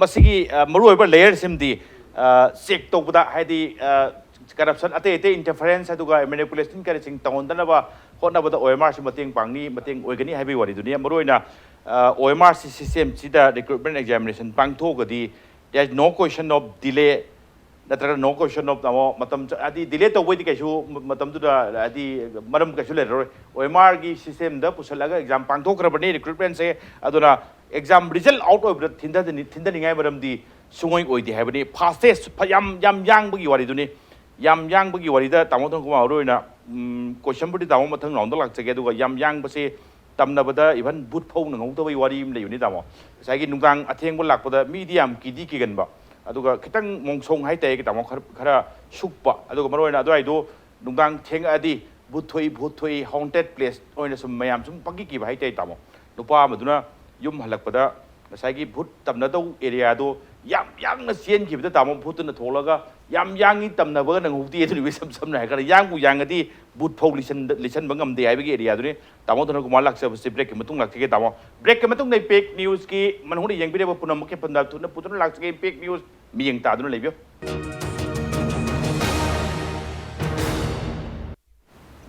ꯃꯁꯤꯒꯤ ꯑ, ꯃꯔꯨꯑꯣꯏꯕ ꯂꯦꯌꯔꯁꯤꯃꯗꯤ, ꯑ, ꯆꯦꯛ ꯇꯧꯕꯗ, ꯍꯥꯏꯗꯤ, ꯑ, ꯀꯔꯞꯁꯟ, ꯑꯇꯩ ꯑꯇꯩ ꯏꯟꯇꯔꯐꯔꯦꯟꯁ ꯑꯗꯨꯒ ꯃꯦꯅꯤꯄꯨꯂꯦꯁꯟ ꯀꯔꯤꯁꯤꯡ ꯇꯧꯍꯟꯗꯅꯕ ꯍꯣꯠꯅꯕꯗ ꯑꯣ ꯑꯦꯝ ꯑꯥꯔꯁꯤ ꯃꯇꯦꯡ ꯄꯥꯡꯅꯤ, ꯃꯇꯦꯡ ꯑꯣꯏꯒꯅꯤ ꯍꯥꯏꯕꯒꯤ ꯋꯥꯔꯤꯗꯨꯅꯤ꯫ ꯃꯔꯨꯑꯣꯏꯅ, ꯑ, ꯑꯣ ꯑꯦꯝ ꯑꯥꯔꯁꯤ ꯁꯤꯁꯇꯦꯝꯁꯤꯗ ꯔꯤꯀ꯭ꯔꯨꯠꯃꯦꯟ ꯑꯦꯛꯖꯥꯃꯤꯅꯦꯁꯟ ꯄꯥꯡꯊꯣꯛꯑꯒꯗꯤ there is no question of delay, ꯅꯠꯇ꯭ꯔꯒ no question of, ꯇꯥꯃꯣ, ꯃꯇꯝ ꯆ-, ꯍꯥꯏꯗꯤ ꯗꯤꯂꯦ ꯇꯧꯕꯩꯗꯤ ꯀꯩꯁꯨ ꯃ-, ꯃꯇꯝꯗꯨꯗ ꯍꯥꯏꯗꯤ ꯃꯔꯝ ꯀꯩꯁꯨ ꯂꯩꯔꯔꯣꯏ꯫ ꯑꯣ ꯑꯦꯝ ꯑꯥꯔꯒꯤ ꯁꯤꯁꯇꯦꯝꯗ ꯄꯨꯁꯜꯂꯒ ꯑꯦꯛꯖꯥꯝ ꯄꯥꯡꯊꯣꯛꯈ꯭ꯔꯕꯅꯤ ꯔꯤꯀ꯭ꯔꯨꯠꯃꯦꯟꯁꯦ꯫ ꯑꯗꯨꯅ ꯑꯦꯛꯖꯥꯝ ꯔꯤꯖꯜ ꯑꯥꯎꯠ ꯑꯣꯏꯕꯗ ꯊꯤꯟꯊꯗꯅꯤ-, ꯊꯤꯟꯊꯅꯤꯡꯉꯥꯏ ꯃꯔꯝꯗꯤ ꯁꯨꯡꯑꯣꯏ ꯑꯣꯏꯗꯦ ꯍꯥꯏꯕꯅꯤ꯫ ꯐꯥꯁꯇꯦꯁ ꯐ-, ꯌꯥꯝ, ꯌꯥꯝ ꯌꯥꯡꯕꯒꯤ ꯋꯥꯔꯤꯗꯨꯅꯤ꯫ ꯌꯥꯝ ꯌꯥꯡꯕꯒꯤ ꯋꯥꯔꯤꯗ ꯇꯥꯃꯣ ꯊꯣꯡꯀꯨꯃꯥꯔ ꯃꯔꯨ ꯑꯣꯏꯅ, ꯎꯝ, ꯀꯣꯏꯁꯟꯕꯨꯗꯤ ꯇꯥꯃꯣ ꯃꯊꯪ ꯔꯥꯎꯟꯗ ꯂꯥꯛꯆꯒꯦ, ꯑꯗꯨꯒ ꯌꯥꯝ ꯌꯥꯡꯕꯁꯦ ꯇꯝꯅꯕꯗ ꯏꯚꯟ ꯕꯨꯠ ꯐꯥꯎ ꯅꯪꯍꯧꯗꯕꯒꯤ ꯋꯥꯔꯤ ꯑꯃ ꯂꯩꯕꯅꯤ ꯇꯥꯃꯣ꯫ ꯉꯁꯥꯏꯒꯤ ꯅꯨꯡꯗꯥꯡ ꯑꯊꯦꯡꯕ ꯂꯥꯛꯄꯗ ꯃꯤꯗꯤ ꯌꯥꯝ ꯀꯤꯗꯤ ꯀꯤꯒꯟꯕ, ꯑꯗꯨꯒ ꯈꯤꯇꯪ ꯃꯣꯡꯁꯣꯡ ꯍꯥꯏꯇꯥꯔꯦ ꯇꯥꯃꯣ, ꯈꯔ, ꯈꯔ ꯁꯨꯛꯄ, ꯑꯗꯨꯒ ꯃꯔꯨ ꯑꯣꯏꯅ ꯑꯗꯨꯋꯥꯏꯗꯣ ꯅꯨꯡꯗꯥꯡ ꯊꯦꯡꯉꯛꯑꯗꯤ ꯚꯨꯠ ꯊꯣꯛꯏ, ꯚꯨꯠ ꯊꯣꯛꯏ, ꯍꯣꯟꯇꯦꯠ ꯄ꯭ꯂꯦꯁ ꯑꯣꯏꯅ ꯁꯨꯝ ꯃꯌꯥꯝ ꯁꯨꯝ ꯄꯪꯀꯤ ꯀꯤꯕ ꯍꯥꯏꯇꯥꯔꯦ ꯇꯥꯃꯣ꯫ ꯅꯨꯄꯥ ꯑꯃꯗꯨꯅ ꯌꯨꯝ ꯍꯜꯂꯛꯄꯗ ꯉꯁꯥꯏꯒꯤ ꯚꯨꯠ ꯇꯝꯅꯗꯧ ꯑꯦꯔꯤꯌꯥꯗꯣ ꯌꯥꯝ ꯌꯥꯡꯅ ꯆꯦꯟꯈꯤꯕꯗ ꯇꯥꯃꯣ, ꯚꯨꯠꯇꯨꯅ ꯊꯣꯛꯂꯒ ꯌꯥꯝ ꯌꯥꯡꯉꯤ, ꯇꯝꯅꯕꯒ ꯅꯪꯍꯧꯗꯦ ꯑꯗꯨꯅꯤ꯫ ꯏꯁꯝ ꯁꯝꯅ ꯍꯥꯏꯔꯀꯥꯟꯗ ꯌꯥꯡꯕꯨ ꯌꯥꯡꯉꯗꯤ ꯚꯨꯠ ꯐꯥꯎ ꯂꯤꯁꯟꯗ-, ꯂꯤꯁꯟꯕ ꯉꯝꯗꯦ ꯍꯥꯏꯕꯒꯤ ꯑꯦꯔꯤꯌꯥꯗꯨꯅꯤ꯫ ꯇꯥꯃꯣ ꯊꯣꯡꯀꯨꯃꯥꯔ ꯂꯥꯛꯆꯕꯁꯤ ꯕ꯭ꯔꯦꯛꯀꯤ ꯃꯇꯨꯡ ꯂꯥꯛꯆꯒꯦ ꯇꯥꯃꯣ꯫ ꯕ꯭ꯔꯦꯛꯀꯤ ꯃꯇꯨꯡꯗ ꯏꯝꯄꯦꯛ ꯅ꯭ꯌꯨꯁꯀꯤ ꯃꯅꯨꯡꯗ ꯌꯦꯡꯕꯤꯔꯤꯕ ꯄꯨꯝꯅꯃꯛꯀꯤ ꯐꯝꯗ ꯊꯨꯅ ꯄꯨꯗꯨꯅ ꯂꯥꯛꯆꯒꯦ ꯏꯝꯄꯦꯛ ꯅ꯭ꯌꯨꯁ꯫ ꯃꯤꯠꯌꯦꯡ ꯇꯥꯗꯨꯅ ꯂꯩꯕꯤꯌꯨ꯫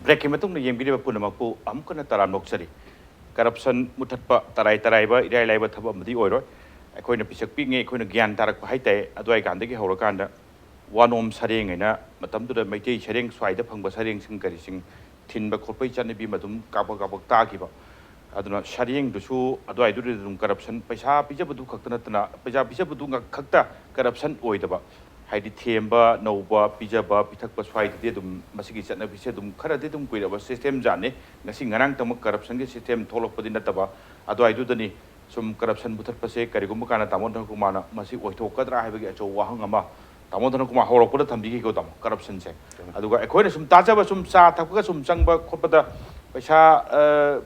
ꯕ꯭ꯔꯦꯛꯀꯤ ꯃꯇꯨꯡꯗ ꯌꯦꯡꯕꯤꯔꯤꯕ ꯄꯨꯝꯅꯃꯛꯄꯨ ꯑꯃꯨꯛ ꯍꯟꯅ ꯇꯔꯥꯝꯅ ꯑꯣꯛꯆꯔꯤ꯫ ꯀꯔꯞꯁꯟ ꯃꯨꯊꯠꯄ ꯇꯔꯥꯏ ꯇꯔꯥꯏꯕ, ꯏꯔꯥꯏ ꯂꯥꯏꯕ ꯊꯕꯛ ꯑꯃꯗꯤ ꯑꯣꯏꯔꯣꯏ꯫ ꯑꯩꯈꯣꯏꯅ ꯄꯤꯁꯛ ꯄꯤꯛꯉꯩ ꯑꯩꯈꯣꯏꯅ ꯒ꯭ꯌꯥꯟ ꯇꯥꯔꯛꯄ ꯍꯥꯏꯇꯥꯔꯦ, ꯑꯗꯨꯋꯥꯏ ꯀꯥꯟꯗꯒꯤ ꯍꯧꯔꯀꯥꯟꯗ ꯋꯥꯅꯣꯝ ꯁꯔꯦꯡ ꯍꯥꯏꯅ ꯃꯇꯝꯗꯨꯗ ꯃꯩꯇꯩ ꯁꯔꯦꯡ, ꯁ꯭ꯋꯥꯏꯗ ꯐꯪꯕ ꯁꯔꯦꯡꯁꯤꯡ ꯀꯔꯤꯁꯤꯡ ꯊꯤꯟꯕ ꯈꯣꯠꯄꯒꯤ ꯆꯠꯅꯕꯤ ꯑꯃ ꯑꯗꯨꯝ ꯀꯥꯕꯛ ꯀꯥꯕꯛ ꯇꯥꯈꯤꯕ꯫ ꯑꯗꯨꯅ ꯁꯔꯦꯡꯗꯨꯁꯨ ꯑꯗꯨꯋꯥꯏꯗꯨꯗ ꯑꯗꯨꯝ ꯀꯔꯞꯁꯟ, ꯄꯩꯁꯥ ꯄꯤꯖꯕꯗꯨ ꯈꯛꯇ ꯅꯠꯇꯅ, ꯄꯩꯁꯥ ꯄꯤꯖꯕꯗꯨ ꯉꯛ-, ꯈꯛꯇ ꯀꯔꯞꯁꯟ ꯑꯣꯏꯗꯕ, ꯍꯥꯏꯗꯤ ꯊꯦꯝꯕ, ꯅꯧꯕ, ꯄꯤꯖꯕ, ꯄꯤꯊꯛꯄ ꯁ꯭ꯋꯥꯏꯗꯗꯤ ꯑꯗꯨꯝ ꯃꯁꯤꯒꯤ ꯆꯠꯅꯕꯤꯁꯦ ꯑꯗꯨꯝ ꯈꯔꯗꯤ ꯑꯗꯨꯝ ꯀꯨꯏꯔꯕ ꯁꯤꯁꯇꯦꯝ ꯖꯥꯠꯅꯤ꯫ ꯉꯁꯤ ꯉꯔꯥꯡꯇꯃꯛ ꯀꯔꯞꯁꯟꯒꯤ ꯁꯤꯁꯇꯦꯝ ꯊꯣꯛꯂꯛꯄꯗꯤ ꯅꯠꯇꯕ, ꯑꯗꯨꯋꯥꯏꯗꯨꯗꯅꯤ ꯁꯨꯝ ꯀꯔꯞꯁꯟ ꯃꯨꯊꯠꯄꯁꯦ ꯀꯔꯤꯒꯨꯝꯕ ꯀꯥꯟꯗ ꯇꯥꯃꯣ ꯊꯣꯡꯀꯨꯃꯥꯔꯅ ꯃꯁꯤ ꯑꯣꯏꯊꯣꯛꯀꯗ꯭ꯔꯥ ꯍꯥꯏꯕꯒꯤ ꯑꯆꯧꯕ ꯋꯥꯍꯪ ꯑꯃ ꯇꯥꯃꯣ ꯙꯅꯀꯨꯃꯥꯔ ꯍꯧꯔꯛꯄꯗ ꯊꯝꯕꯤꯈꯤꯀꯣ ꯇꯥꯃꯣ, ꯀꯔꯞꯁꯟꯁꯦ꯫ ꯑꯗꯨꯒ ꯑꯩꯈꯣꯏꯅ ꯁꯨꯝ ꯇꯥꯖꯕ, ꯁꯨꯝ ꯆꯥ ꯊꯛꯄꯒ ꯁꯨꯝ ꯆꯪꯕ ꯈꯣꯠꯄꯗ ꯄꯩꯁꯥ, ꯑ,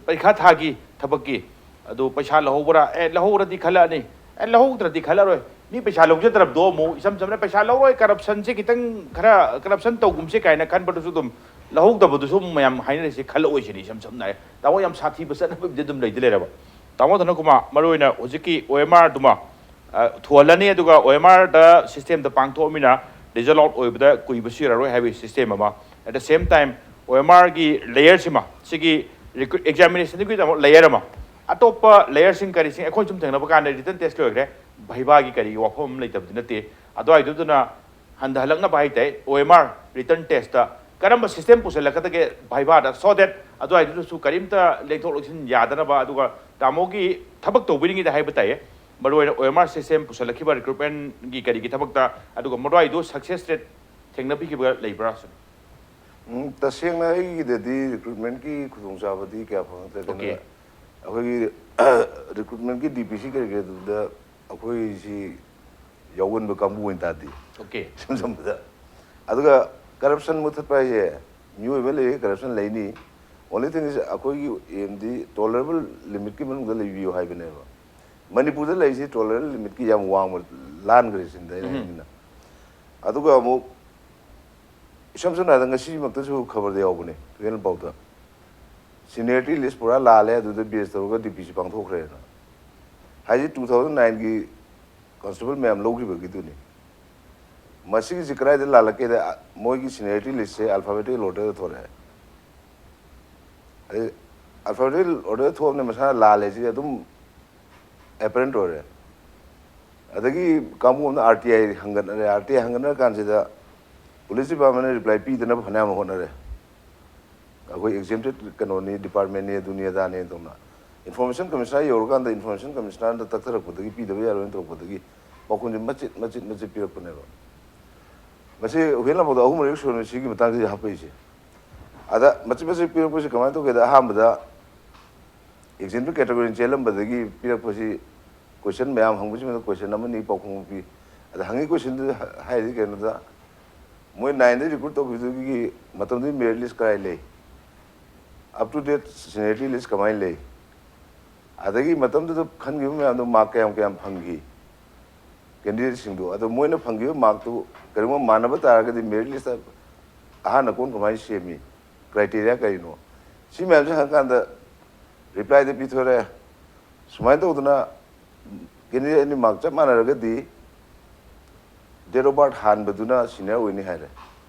ꯄꯔꯤꯈꯥ ꯊꯥꯒꯤ ꯊꯕꯛꯀꯤ, ꯑꯗꯨ ꯄꯩꯁꯥ ꯂꯧꯍꯧꯕ꯭ꯔꯥ? ꯑꯦ, ꯂꯧꯍꯧꯔꯗꯤ ꯈꯜꯂꯛꯑꯅꯤ, ꯑꯦ, ꯂꯧꯍꯧꯗ꯭ꯔꯗꯤ ꯈꯜꯂꯔꯣꯏ꯫ ꯃꯤ ꯄꯩꯁꯥ ꯂꯧꯖꯗ꯭ꯔꯕꯗꯣ ꯑꯃꯨꯛ ꯏꯁꯝ ꯁꯝꯅ ꯄꯩꯁꯥ ꯂꯧꯔꯣꯏ, ꯀꯔꯞꯁꯟꯁꯦ ꯈꯤꯇꯪ ꯈꯔ ꯀꯔꯞꯁꯟ ꯇꯧꯒꯨꯝꯁꯦ ꯀꯥꯏꯅ ꯈꯟꯕꯗꯨꯁꯨ ꯑꯗꯨꯝ ꯂꯧꯍꯧꯗꯕꯗꯨꯁꯨ ꯑꯃꯨꯛ ꯃꯌꯥꯝ ꯍꯥꯏꯅꯔꯤꯁꯦ ꯈꯜꯂꯛꯑꯣꯏ ꯁꯤꯅꯤ ꯏꯁꯝ ꯁꯝꯅ ꯍꯥꯏ꯫ ꯇꯥꯃꯣ, ꯌꯥꯝ ꯁꯥꯊꯤꯕ ꯆꯠꯅꯕꯤꯗꯤ ꯑꯗꯨꯝ ꯂꯩꯗꯤ ꯂꯩꯔꯕ꯫ ꯇꯥꯃꯣ ꯙꯅꯀꯨꯃꯥꯔ, ꯃꯔꯨꯑꯣꯏꯅ ꯍꯧꯖꯤꯛꯀꯤ ꯑꯣ ꯑꯦꯝ ꯑꯥꯔꯗꯨꯃ ꯑ, ꯊꯨꯍꯜꯂꯅꯤ, ꯑꯗꯨꯒ ꯑꯣ ꯑꯦꯝ ꯑꯥꯔꯗ ꯁꯤꯁꯇꯦꯝꯗ ꯄꯥꯡꯊꯣꯛꯑꯃꯤꯅ ꯔꯤꯖꯜ ꯑꯥꯎꯠ ꯑꯣꯏꯕꯗ ꯀꯨꯏꯕꯁꯨ ꯌꯥꯔꯔꯣꯏ ꯍꯥꯏꯕꯒꯤ ꯁꯤꯁꯇꯦꯝ ꯑꯃ꯫ At the same time, ꯑꯣ ꯑꯦꯝ ꯑꯥꯔꯒꯤ ꯂꯦꯌꯔꯁꯤꯃ, ꯁꯤꯒꯤ ꯑꯦꯛꯖꯥꯃꯤꯅꯦꯁꯟꯒꯤꯗꯃꯛ ꯂꯦꯌꯔ ꯑꯃ, ꯑꯇꯣꯞꯄ ꯂꯦꯌꯔꯁꯤꯡ ꯀꯔꯤꯁꯤꯡ ꯑꯩꯈꯣꯏ ꯁꯨꯝ ꯊꯦꯡꯅꯕ ꯀꯥꯟꯗ ꯔꯤꯇꯟ ꯇꯦꯁ ꯂꯣꯏꯈ꯭ꯔꯦ, ꯚꯩꯕꯥꯒꯤ ꯀꯔꯤꯒꯤ ꯋꯥꯐꯝ ꯑꯃ ꯂꯩꯇꯕꯗꯤ ꯅꯠꯇꯦ꯫ ꯑꯗꯨꯋꯥꯏꯗꯨꯗꯅ ꯍꯟꯊꯍꯜꯂꯛꯅꯕ ꯍꯥꯏ ꯇꯥꯏ, ꯑꯣ ꯑꯦꯝ ꯑꯥꯔ ꯔꯤꯇꯟ ꯇꯦꯁꯇ ꯀꯔꯝꯕ ꯁꯤꯁꯇꯦꯝ ꯄꯨꯁꯜꯂꯛꯀꯗꯒꯦ ꯚꯩꯕꯥꯗ, so that ꯑꯗꯨꯋꯥꯏꯗꯨꯗꯁꯨ ꯀꯔꯤꯝꯇ ꯂꯦꯡꯊꯣꯛ ꯂꯦꯡꯁꯤꯟ ꯌꯥꯗꯅꯕ, ꯑꯗꯨꯒ ꯇꯥꯃꯣꯒꯤ ꯊꯕꯛ ꯇꯧꯕꯤꯔꯤꯉꯩꯗ ꯍꯥꯏꯕ ꯇꯥꯏꯌꯦ, ꯃꯔꯨꯑꯣꯏꯅ ꯑꯣ ꯑꯦꯝ ꯑꯥꯔ ꯁꯤꯁꯇꯦꯝ ꯄꯨꯁꯜꯂꯛꯈꯤꯕ ꯔꯤꯀ꯭ꯔꯨꯠꯃꯦꯟꯒꯤ ꯀꯔꯤꯒꯤ ꯊꯕꯛꯇ, ꯑꯗꯨꯒ ꯃꯗꯨꯋꯥꯏꯗꯨ ꯁꯛꯁꯦꯁ ꯔꯦꯠ ꯊꯦꯡꯅꯕꯤꯈꯤꯕ ꯂꯩꯕ꯭ꯔꯥ ꯁꯤꯅꯤ? ꯎꯝ, ꯇꯁꯦꯡꯅ ꯑꯩꯒꯤꯗꯗꯤ ꯔꯤꯀ꯭ꯔꯨꯠꯃꯦꯟꯒꯤ ꯈꯨꯗꯣꯡꯆꯥꯕꯗꯤ ꯀꯌꯥ ꯐꯪꯉꯛꯇ꯭ꯔꯦ꯫ Okay. ꯑꯩꯈꯣꯏꯒꯤ ꯔꯤꯀ꯭ꯔꯨꯠꯃꯦꯟꯒꯤ ꯗꯤ ꯄꯤ ꯁꯤ ꯀꯔꯤ ꯀꯔꯤꯗꯨꯗ ꯑꯩꯈꯣꯏꯁꯤ ꯌꯥꯎꯒꯟꯕ ꯀꯥꯡꯕꯨ ꯑꯣꯏꯅ ꯇꯥꯗꯦ꯫ Okay. ꯏꯁꯝ ꯁꯝꯕꯗ꯫ ꯑꯗꯨꯒ ꯀꯔꯞꯁꯟ ꯃꯨꯊꯠꯄ ꯍꯥꯏꯁꯦ ꯃꯤꯑꯣꯏꯕ ꯂꯩꯔꯦ, ꯀꯔꯞꯁꯟ ꯂꯩꯅꯤ꯫ Only thing is ꯑꯩꯈꯣꯏꯒꯤ ꯑꯦꯝꯗꯤ ꯇꯣꯂꯔꯦꯕꯜ ꯂꯤꯃꯤꯠꯀꯤ ꯃꯅꯨꯡꯗ ꯂꯩꯕꯤꯌꯨ ꯍꯥꯏꯕꯅꯦꯕ꯫ ꯃꯅꯤꯄꯨꯔꯗ ꯂꯩꯔꯤꯁꯤ ꯇꯣꯂꯔꯦꯕꯜ ꯂꯤꯃꯤꯠꯀꯤ ꯌꯥꯝ ꯋꯥꯡꯕ ꯂꯥꯟꯈ꯭ꯔꯦ ꯁꯤꯅꯤ ꯑꯩꯅ ꯎꯝ꯫ ꯍꯥꯏꯅꯤꯡꯉꯤꯅ꯫ ꯑꯗꯨꯒ ꯑꯃꯨꯛ ꯏꯁꯝ ꯁꯝꯅ ꯍꯥꯏꯔꯕꯗ ꯉꯁꯤꯃꯛꯇꯁꯨ ꯈꯕꯔꯗ ꯌꯥꯎꯕꯅꯦ, ꯊꯣꯏꯍꯦꯟ ꯄꯥꯎꯗ꯫ Seniority list ꯄꯨꯔꯥ ꯂꯥꯜꯂꯦ, ꯑꯗꯨꯗ base ꯇꯧꯔꯒ ꯗꯤ ꯄꯤ ꯁꯤ ꯄꯥꯡꯊꯣꯛꯈ꯭ꯔꯦꯅ꯫ ꯍꯥꯏꯁꯦ two thousand nineꯒꯤ constable ꯃꯌꯥꯝ ꯂꯧꯈꯤꯕꯒꯤꯗꯨꯅꯤ꯫ ꯃꯁꯤꯒꯤꯁꯤ ꯀꯗꯥꯏꯗ ꯂꯥꯜꯂꯛꯀꯦꯗ, ꯃꯣꯏꯒꯤ seniority listꯁꯦ alphabetical orderꯗ ꯊꯣꯔꯛꯑꯦ꯫ ꯑꯗꯩ alphabetical order ꯊꯣꯛꯑꯕꯅꯤꯅ ꯃꯁꯥꯅ ꯂꯥꯜꯂꯦ ꯁꯤꯗꯤ ꯑꯗꯨꯝ apparent ꯑꯣꯏꯔꯦ꯫ ꯑꯗꯒꯤ ꯀꯥꯡꯕꯨ ꯑꯃꯅ ꯑꯥꯔ ꯇꯤ ꯑꯥꯏ ꯍꯪꯒꯠꯅꯔꯦ꯫ ꯑꯥꯔ ꯇꯤ ꯑꯥꯏ ꯍꯪꯒꯠꯅꯔ ꯀꯥꯟꯁꯤꯗ police departmentꯅ reply ꯄꯤꯗꯅꯕ ꯐꯅꯌꯥꯝ ꯍꯣꯠꯅꯔꯦ꯫ ꯑꯩꯈꯣꯏ exempted ꯀꯩꯅꯣꯅꯤ, departmentꯅꯤ, ꯑꯗꯨꯅꯤ ꯑꯗꯥꯅꯤ ꯇꯧꯅ꯫ Information Commissioner ꯌꯧꯔꯀꯥꯟꯗ Information Commissionerꯅ ꯇꯛꯊꯔꯛꯄꯗꯒꯤ, ꯄꯤꯗꯕ ꯌꯥꯔꯣꯏꯅ ꯇꯧꯔꯛꯄꯗꯒꯤ ꯄꯥꯎꯈꯨꯝꯁꯦ ꯃꯆꯤꯠ ꯃꯆꯤꯠ ꯃꯆꯤꯠ ꯄꯤꯔꯛꯄꯅꯦꯕ꯫ ꯃꯁꯤ ꯍꯨꯏꯌꯦꯟ ꯂꯥꯟꯄꯥꯎꯗ ꯑꯍꯨꯝ ꯃꯔꯤꯔꯛ ꯁꯨꯔꯕꯅꯤ ꯁꯤꯒꯤ ꯃꯇꯥꯡꯁꯤꯗ ꯍꯥꯞꯄꯛꯏꯁꯦ꯫ ꯑꯗ ꯃꯆꯤꯠ ꯃꯆꯤꯠ ꯄꯤꯔꯛꯄꯁꯤ ꯀꯃꯥꯏꯅ ꯇꯧꯒꯦꯗ, ꯑꯍꯥꯟꯕꯗ exempted category ꯆꯦꯜꯂꯝꯕꯗꯒꯤ ꯄꯤꯔꯛꯄꯁꯤ question ꯃꯌꯥꯝ ꯍꯪꯕꯁꯤ ꯃꯅꯨꯡꯗ question ꯑꯃꯅꯤ ꯄꯥꯎꯈꯨꯝ ꯄꯤ꯫ ꯑꯗ ꯍꯪꯉꯤ ꯀꯣꯏꯁꯟꯗꯨ ꯍꯥꯏꯔꯗꯤ ꯀꯩꯅꯣꯗ, ꯃꯣꯏ ꯅꯥꯏꯟꯗ ꯔꯤꯀ꯭ꯔꯨꯠ ꯇꯧꯈꯤꯕꯗꯨꯒꯤ ꯃꯇꯝꯗꯨꯒꯤ ꯃꯦꯔꯤꯠ ꯂꯤꯁ ꯀꯗꯥꯏ ꯂꯩ? ꯑꯞ ꯇꯨ ꯗꯦꯠ ꯁꯤꯅꯤꯌꯔꯤꯇꯤ ꯂꯤꯁ ꯀꯃꯥꯏꯅ ꯂꯩ? ꯑꯗꯒꯤ ꯃꯇꯝꯗꯨꯗ ꯈꯟꯈꯤꯕ ꯃꯌꯥꯝꯗꯣ ꯃꯥꯔꯛ ꯀꯌꯥꯝ ꯀꯌꯥꯝ ꯐꯪꯈꯤ ꯀꯦꯟꯗꯤꯗꯦꯠꯁꯤꯡꯗꯣ? ꯑꯗꯣ ꯃꯣꯏꯅ ꯐꯪꯈꯤꯕ ꯃꯥꯔꯛꯇꯨ ꯀꯔꯤꯒꯨꯝꯕ ꯃꯥꯟꯅꯕ ꯇꯥꯔꯒꯗꯤ ꯃꯦꯔꯤꯠ ꯂꯤꯁꯇ ꯑꯍꯥꯟꯅ ꯀꯣꯟ ꯀꯃꯥꯏꯅ ꯁꯦꯝꯃꯤ? ꯀ꯭ꯔꯥꯏꯇꯦꯔꯤꯌꯥ ꯀꯔꯤꯅꯣ? ꯁꯤ ꯃꯌꯥꯝꯁꯦ ꯍꯪꯀꯥꯟꯗ ꯔꯤꯄ꯭ꯂꯥꯏꯗ ꯄꯤꯊꯣꯔꯛꯑꯦ, ꯁꯨꯃꯥꯏꯅ ꯇꯧꯗꯅ ꯀꯦꯟꯗꯤꯗꯦꯠ ꯑꯅꯤ ꯃꯥꯔꯛ ꯆꯞ ꯃꯥꯟꯅꯔꯒꯗꯤ ꯗꯦꯠ ꯑꯣꯐ ꯕꯥꯔꯠ ꯍꯥꯟꯕꯗꯨꯅ ꯁꯤꯅꯤꯌꯔ ꯑꯣꯏꯅꯤ ꯍꯥꯏꯔꯦ,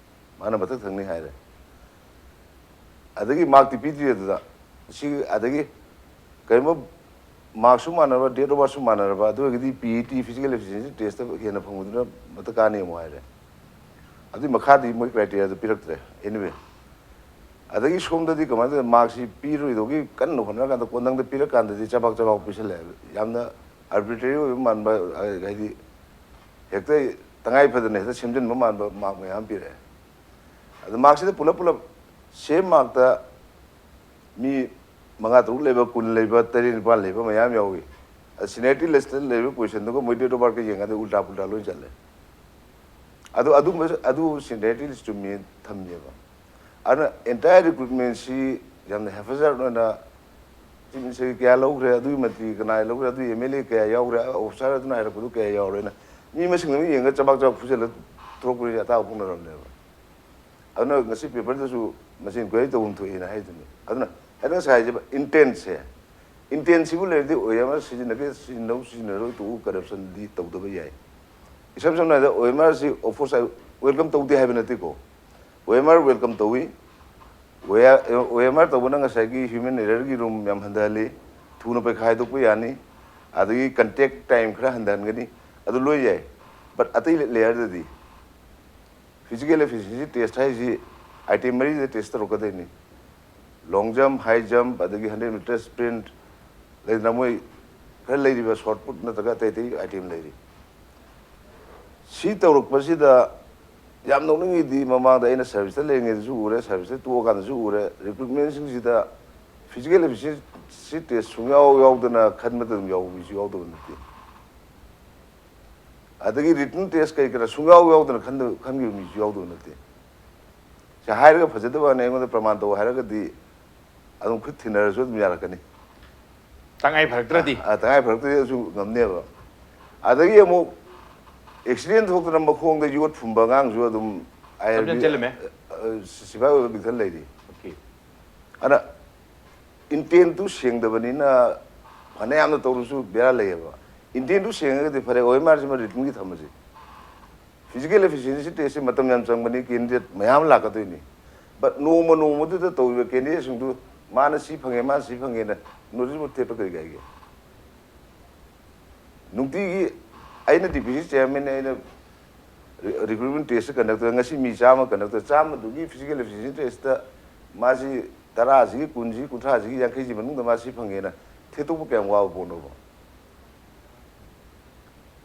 ꯃꯥꯅ ꯃꯊꯛ ꯊꯪꯅꯤ ꯍꯥꯏꯔꯦ꯫ ꯑꯗꯒꯤ ꯃꯥꯔꯛꯇꯤ ꯄꯤꯗ꯭ꯔꯤ ꯑꯗꯨꯗ꯫ ꯁꯤ ꯑꯗꯒꯤ ꯀꯔꯤꯒꯨꯝꯕ ꯃꯥꯔꯛꯁꯨ ꯃꯥꯟꯅꯔꯕ, ꯗꯦꯠ ꯑꯣꯐ ꯕꯥꯔꯠꯁꯨ ꯃꯥꯟꯅꯔꯕ, ꯑꯗꯨ ꯑꯣꯏꯔꯒꯗꯤ P E T, physical efficiency test ꯍꯦꯟꯅ ꯐꯪꯕꯗꯨꯅ ꯃꯊꯛ ꯀꯥꯅꯤ ꯑꯃꯨꯛ ꯍꯥꯏꯔꯦ꯫ ꯑꯗꯨꯒꯤ ꯃꯈꯥꯗꯤ ꯃꯣꯏ ꯀ꯭ꯔꯥꯏꯇꯦꯔꯤꯌꯥꯗꯨ ꯄꯤꯔꯛꯇ꯭ꯔꯦ꯫ ꯑꯦꯅꯤꯋꯦ, ꯑꯗꯒꯤ ꯁꯣꯝꯗꯗꯤ ꯀꯃꯥꯏꯅ ꯇꯧꯋꯤ? ꯃꯥꯔꯛꯁꯤ ꯄꯤꯔꯣꯏꯗꯧꯒꯤ ꯀꯟꯅ ꯍꯣꯠꯅꯔꯀꯥꯟꯗ ꯀꯣꯟꯊꯪꯗ ꯄꯤꯔꯀꯥꯟꯗꯗꯤ ꯆꯕꯥꯛ ꯆꯕꯥꯛ ꯄꯤꯁꯜꯂꯛꯑꯦ꯫ ꯌꯥꯝꯅ ꯑꯥꯔꯕꯤꯇ꯭ꯔꯦꯔꯤ ꯑꯣꯏꯕ ꯃꯥꯟꯕ, ꯍꯥꯏꯗꯤ ꯍꯦꯛꯇ ꯇꯉꯥꯏ ꯐꯗꯅ ꯍꯦꯛꯇ ꯁꯦꯝꯖꯤꯟꯕ ꯃꯥꯟꯕ ꯃꯥꯔꯛ ꯃꯌꯥꯝ ꯄꯤꯔꯛꯑꯦ꯫ ꯑꯗ ꯃꯥꯔꯛꯁꯤꯗ ꯄꯨꯂꯞ ꯄꯨꯂꯞ ꯁꯦꯝ ꯃꯥꯔꯛꯇ ꯃꯤ ꯃꯉꯥ ꯇꯔꯨꯛ ꯂꯩꯕ, ꯀꯨꯟ ꯂꯩꯕ, ꯇꯔꯦꯠ ꯅꯤꯄꯥꯜ ꯂꯩꯕ ꯃꯌꯥꯝ ꯌꯥꯎꯏ꯫ ꯑꯗ ꯁꯤꯅꯤꯌꯔꯤꯇꯤ ꯂꯤꯁꯇ ꯂꯩꯔꯤꯕ ꯄꯣꯖꯤꯁꯟꯗꯨꯒ ꯃꯣꯏ ꯗꯦꯠ ꯑꯣꯐ ꯕꯥꯔꯠꯀ ꯌꯦꯡꯉꯗꯤ ꯎꯜꯇꯥ ꯄꯨꯜꯇꯥ ꯂꯣꯏ ꯆꯠꯂꯦ꯫ ꯑꯗꯨ ꯑꯗꯨꯝꯕ ꯑꯗꯨ ꯁꯤꯅꯤꯌꯔꯤꯇꯤ ꯂꯤꯁ ꯆꯨꯝꯃꯤ ꯊꯝꯃꯦꯕ꯫ ꯑꯗꯨꯅ ꯑꯦꯟꯇꯥꯌꯔ ꯔꯤꯀ꯭ꯔꯨꯠꯃꯦꯟꯁꯤ ꯌꯥꯝꯅ ꯍꯦꯐꯖꯥꯔꯠ ꯑꯣꯏꯅ ꯆꯤꯞ ꯃꯤꯅꯤꯁꯇꯔꯒꯤ ꯀꯌꯥ ꯂꯧꯈ꯭ꯔꯦ, ꯑꯗꯨꯒꯤ ꯃꯟꯇ꯭ꯔꯤ ꯀꯅꯥ ꯂꯧꯈ꯭ꯔꯦ, ꯑꯗꯨꯒꯤ ꯑꯦꯝ ꯑꯦꯜ ꯑꯦ ꯀꯌꯥ ꯌꯥꯎꯈ꯭ꯔꯦ, ꯑꯣꯐꯤꯁꯥꯔ ꯑꯗꯨꯅ ꯍꯥꯏꯔꯛꯄꯗꯨ ꯀꯌꯥ ꯌꯥꯎꯔꯦꯅ ꯃꯤ ꯃꯁꯤꯡ ꯑꯃ ꯌꯦꯡꯉꯒ ꯆꯕꯥꯛ ꯆꯕꯥꯛ ꯐꯨꯖꯜꯂ ꯊꯣꯛꯂꯛꯄꯗꯨꯗꯤ ꯑꯇꯥꯕ ꯄꯣꯛꯅꯔꯝꯅꯦꯕ꯫ ꯑꯗꯨꯅ ꯉꯁꯤ ꯄꯦꯄꯔꯗꯁꯨ ꯃꯁꯤ ꯏꯟꯀ꯭ꯋꯥꯏꯔꯤ ꯇꯧꯐꯝ ꯊꯣꯛꯏꯅ ꯍꯥꯏꯗꯨꯅꯤ꯫ ꯑꯗꯨꯅ ꯑꯩꯅ ꯉꯁꯥꯏ ꯍꯥꯏꯖꯕ ꯏꯟꯇꯦꯟꯁꯦ, ꯏꯟꯇꯦꯟꯁꯤꯕꯨ ꯂꯩꯔꯗꯤ ꯑꯣ ꯑꯦꯝ ꯑꯥꯔ ꯁꯤꯖꯤꯟꯅꯒꯦ ꯁꯤꯖꯤꯟꯅꯧ, ꯁꯤꯖꯤꯟꯅꯔꯣꯏ ꯇꯣꯛꯎ, ꯀꯔꯞꯁꯟꯗꯤ ꯇꯧꯗꯕ ꯌꯥꯏ꯫ ꯏꯁꯝ ꯁꯝꯅ ꯍꯥꯏꯔꯕꯗ ꯑꯣ M R C of course ꯑꯩ ꯋꯦꯜꯀꯝ ꯇꯧꯗꯦ ꯍꯥꯏꯕ ꯅꯠꯇꯦꯀꯣ꯫ ꯑꯣ ꯑꯦꯝ ꯑꯥꯔ ꯋꯦꯜꯀꯝ ꯇꯧꯏ꯫ ꯑꯣ ꯑꯦꯝ ꯑꯥꯔ ꯇꯧꯕꯅ ꯉꯁꯥꯏꯒꯤ ꯍ꯭ꯌꯨꯃꯦꯟ ꯑꯦꯔꯔꯒꯤ ꯔꯨꯝ ꯌꯥꯝ ꯍꯟꯊꯍꯜꯂꯤ, ꯊꯨꯅ ꯄꯩꯈꯥ ꯍꯥꯏꯗꯣꯛꯄ ꯌꯥꯅꯤ, ꯑꯗꯒꯤ ꯀꯟꯇꯦꯛ ꯇꯥꯏꯝ ꯈꯔ ꯍꯟꯊꯍꯟꯒꯅꯤ, ꯑꯗꯨ ꯂꯣꯏ ꯌꯥꯏ꯫ ꯕꯠ ꯑꯇꯩ ꯂꯦꯌꯔꯗꯗꯤ ꯐꯤꯖꯤꯀꯦꯜ ꯑꯦꯐꯤꯁꯤꯌꯦꯟꯁꯤ ꯇꯦꯁ ꯍꯥꯏꯁꯤ ꯑꯥꯏꯇꯦꯝ ꯃꯔꯤꯗ ꯇꯦꯁ ꯇꯧꯔꯛꯀꯗꯣꯏꯅꯤ꯫ ꯂꯣꯡ ꯖꯝꯞ, ꯍꯥꯏ ꯖꯝꯞ, ꯑꯗꯒꯤ ꯍꯟꯗ꯭ꯔꯦꯠ ꯃꯤꯇꯔ ꯁ꯭ꯄ꯭ꯔꯤꯟꯠ, ꯂꯩꯗꯅ ꯃꯣꯏ ꯈꯔ ꯂꯩꯔꯤꯕ ꯁꯣꯠ ꯄꯨꯠ ꯅꯠꯇ꯭ꯔꯒ ꯑꯇꯩ ꯑꯇꯩ ꯑꯥꯏꯇꯦꯝ ꯂꯩꯔꯤ꯫ ꯁꯤ ꯇꯧꯔꯛꯄꯁꯤꯗ ꯌꯥꯝ ꯅꯣꯛꯅꯤꯡꯉꯤꯗꯤ, ꯃꯃꯥꯡꯗ ꯑꯩꯅ ꯁꯥꯔꯚꯤꯁꯇ ꯂꯩꯔꯤꯉꯩꯗꯁꯨ ꯎꯔꯦ, ꯁꯥꯔꯚꯤꯁꯇ ꯇꯣꯛꯑꯀꯥꯟꯗꯁꯨ ꯎꯔꯦ, ꯔꯤꯀ꯭ꯔꯨꯠꯃꯦꯟꯁꯤꯡꯁꯤꯗ ꯐꯤꯖꯤꯀꯦꯜ ꯑꯦꯐꯤꯁꯤꯌꯦꯟꯁꯤ ꯇꯦꯁ ꯁꯨꯡꯌꯥꯎ ꯌꯥꯎꯗꯅ ꯈꯟꯕꯗ ꯑꯗꯨꯝ ꯌꯥꯎꯕ ꯃꯤꯁꯨ ꯌꯥꯎꯗꯕ ꯅꯠꯇꯦ꯫ ꯑꯗꯒꯤ written test ꯀꯔꯤ ꯀꯔꯥ ꯁꯨꯡꯌꯥꯎ ꯌꯥꯎꯗꯅ ꯈꯟꯗ- ꯈꯟꯈꯤꯕ ꯃꯤꯁꯨ ꯌꯥꯎꯗꯕ ꯅꯠꯇꯦ꯫ ꯁꯤ ꯍꯥꯏꯔꯒ ꯐꯖꯗꯕꯅꯦ, ꯑꯩꯉꯣꯟꯗ ꯄ꯭ꯔꯃꯥꯟ ꯇꯧ ꯍꯥꯏꯔꯒꯗꯤ ꯑꯗꯨꯝ ꯈꯨꯠ ꯊꯤꯟꯅꯔꯁꯨ ꯑꯗꯨꯝ ꯌꯥꯔꯛꯀꯅꯤ꯫ ꯇꯉꯥꯏ ꯐꯔꯛꯇ꯭ꯔꯗꯤ꯫ ꯑ, ꯇꯉꯥꯏ ꯐꯔꯛꯇ꯭ꯔꯗꯤ ꯑꯗꯨꯁꯨ ꯉꯝꯅꯦꯕ꯫ ꯑꯗꯒꯤ ꯑꯃꯨꯛ accident ꯊꯣꯛꯇꯅ ꯃꯈꯣꯡꯗ ꯌꯣꯠ ꯐꯨꯝꯕ ꯑꯉꯥꯡꯁꯨ ꯑꯗꯨꯝ I R B, ꯂꯝꯖꯦꯟ ꯆꯦꯜꯂꯝꯃꯦ? ꯑ, ꯁꯤꯐꯥꯏ ꯑꯣꯏꯕ ꯃꯤꯈꯜ ꯂꯩꯔꯤ꯫ Okay. ꯑꯗ intentꯇꯨ ꯁꯦꯡꯗꯕꯅꯤꯅ ꯐꯅꯌꯥꯝꯅ ꯇꯧꯔꯁꯨ ꯕꯦꯔꯥ ꯂꯩꯌꯦꯕ꯫ Intentꯇꯨ ꯁꯦꯡꯉꯒꯗꯤ ꯐꯔꯦ, O M Rꯁꯤꯃ writtenꯒꯤ ꯊꯝꯃꯁꯤ꯫ Physical efficiency testꯁꯦ ꯃꯇꯝ ꯌꯥꯝ ꯆꯪꯕꯅꯤ, candidate ꯃꯌꯥꯝ ꯂꯥꯛꯀꯗꯣꯏꯅꯤ꯫ But ꯅꯣꯡꯃ ꯅꯣꯡꯃꯗꯨꯗ ꯇꯧꯔꯤꯕ candidateꯁꯤꯡꯗꯨ ꯃꯥꯅ ꯁꯤ ꯐꯪꯉꯦ, ꯃꯥꯅ ꯁꯤ ꯐꯪꯉꯦꯅ notice board ꯊꯦꯠꯄ ꯀꯔꯤ ꯀꯥꯏꯒꯦ? ꯅꯨꯡꯇꯤꯒꯤ ꯑꯩꯅ D P C chairman, ꯑꯩꯅ re- recruitment test conduct ꯇꯧꯔꯦ, ꯉꯁꯤ ꯃꯤ ꯆꯥꯝꯃ conduct ꯇꯧꯔꯦ, ꯆꯥꯝꯃꯗꯨꯒꯤ physical efficiency testꯇ ꯃꯥꯁꯤ ꯇꯔꯥꯁꯤꯒꯤ, ꯀꯨꯟꯁꯤꯒꯤ, ꯀꯨꯟꯊ꯭ꯔꯥꯁꯤꯒꯤ, ꯌꯥꯡꯈꯩꯁꯤ ꯃꯅꯨꯡꯗ ꯃꯥ ꯁꯤ ꯐꯪꯉꯦꯅ ꯊꯦꯠꯇꯣꯛꯄ ꯀꯌꯥꯝ ꯋꯥꯕ ꯄꯣꯠꯅꯣꯕ?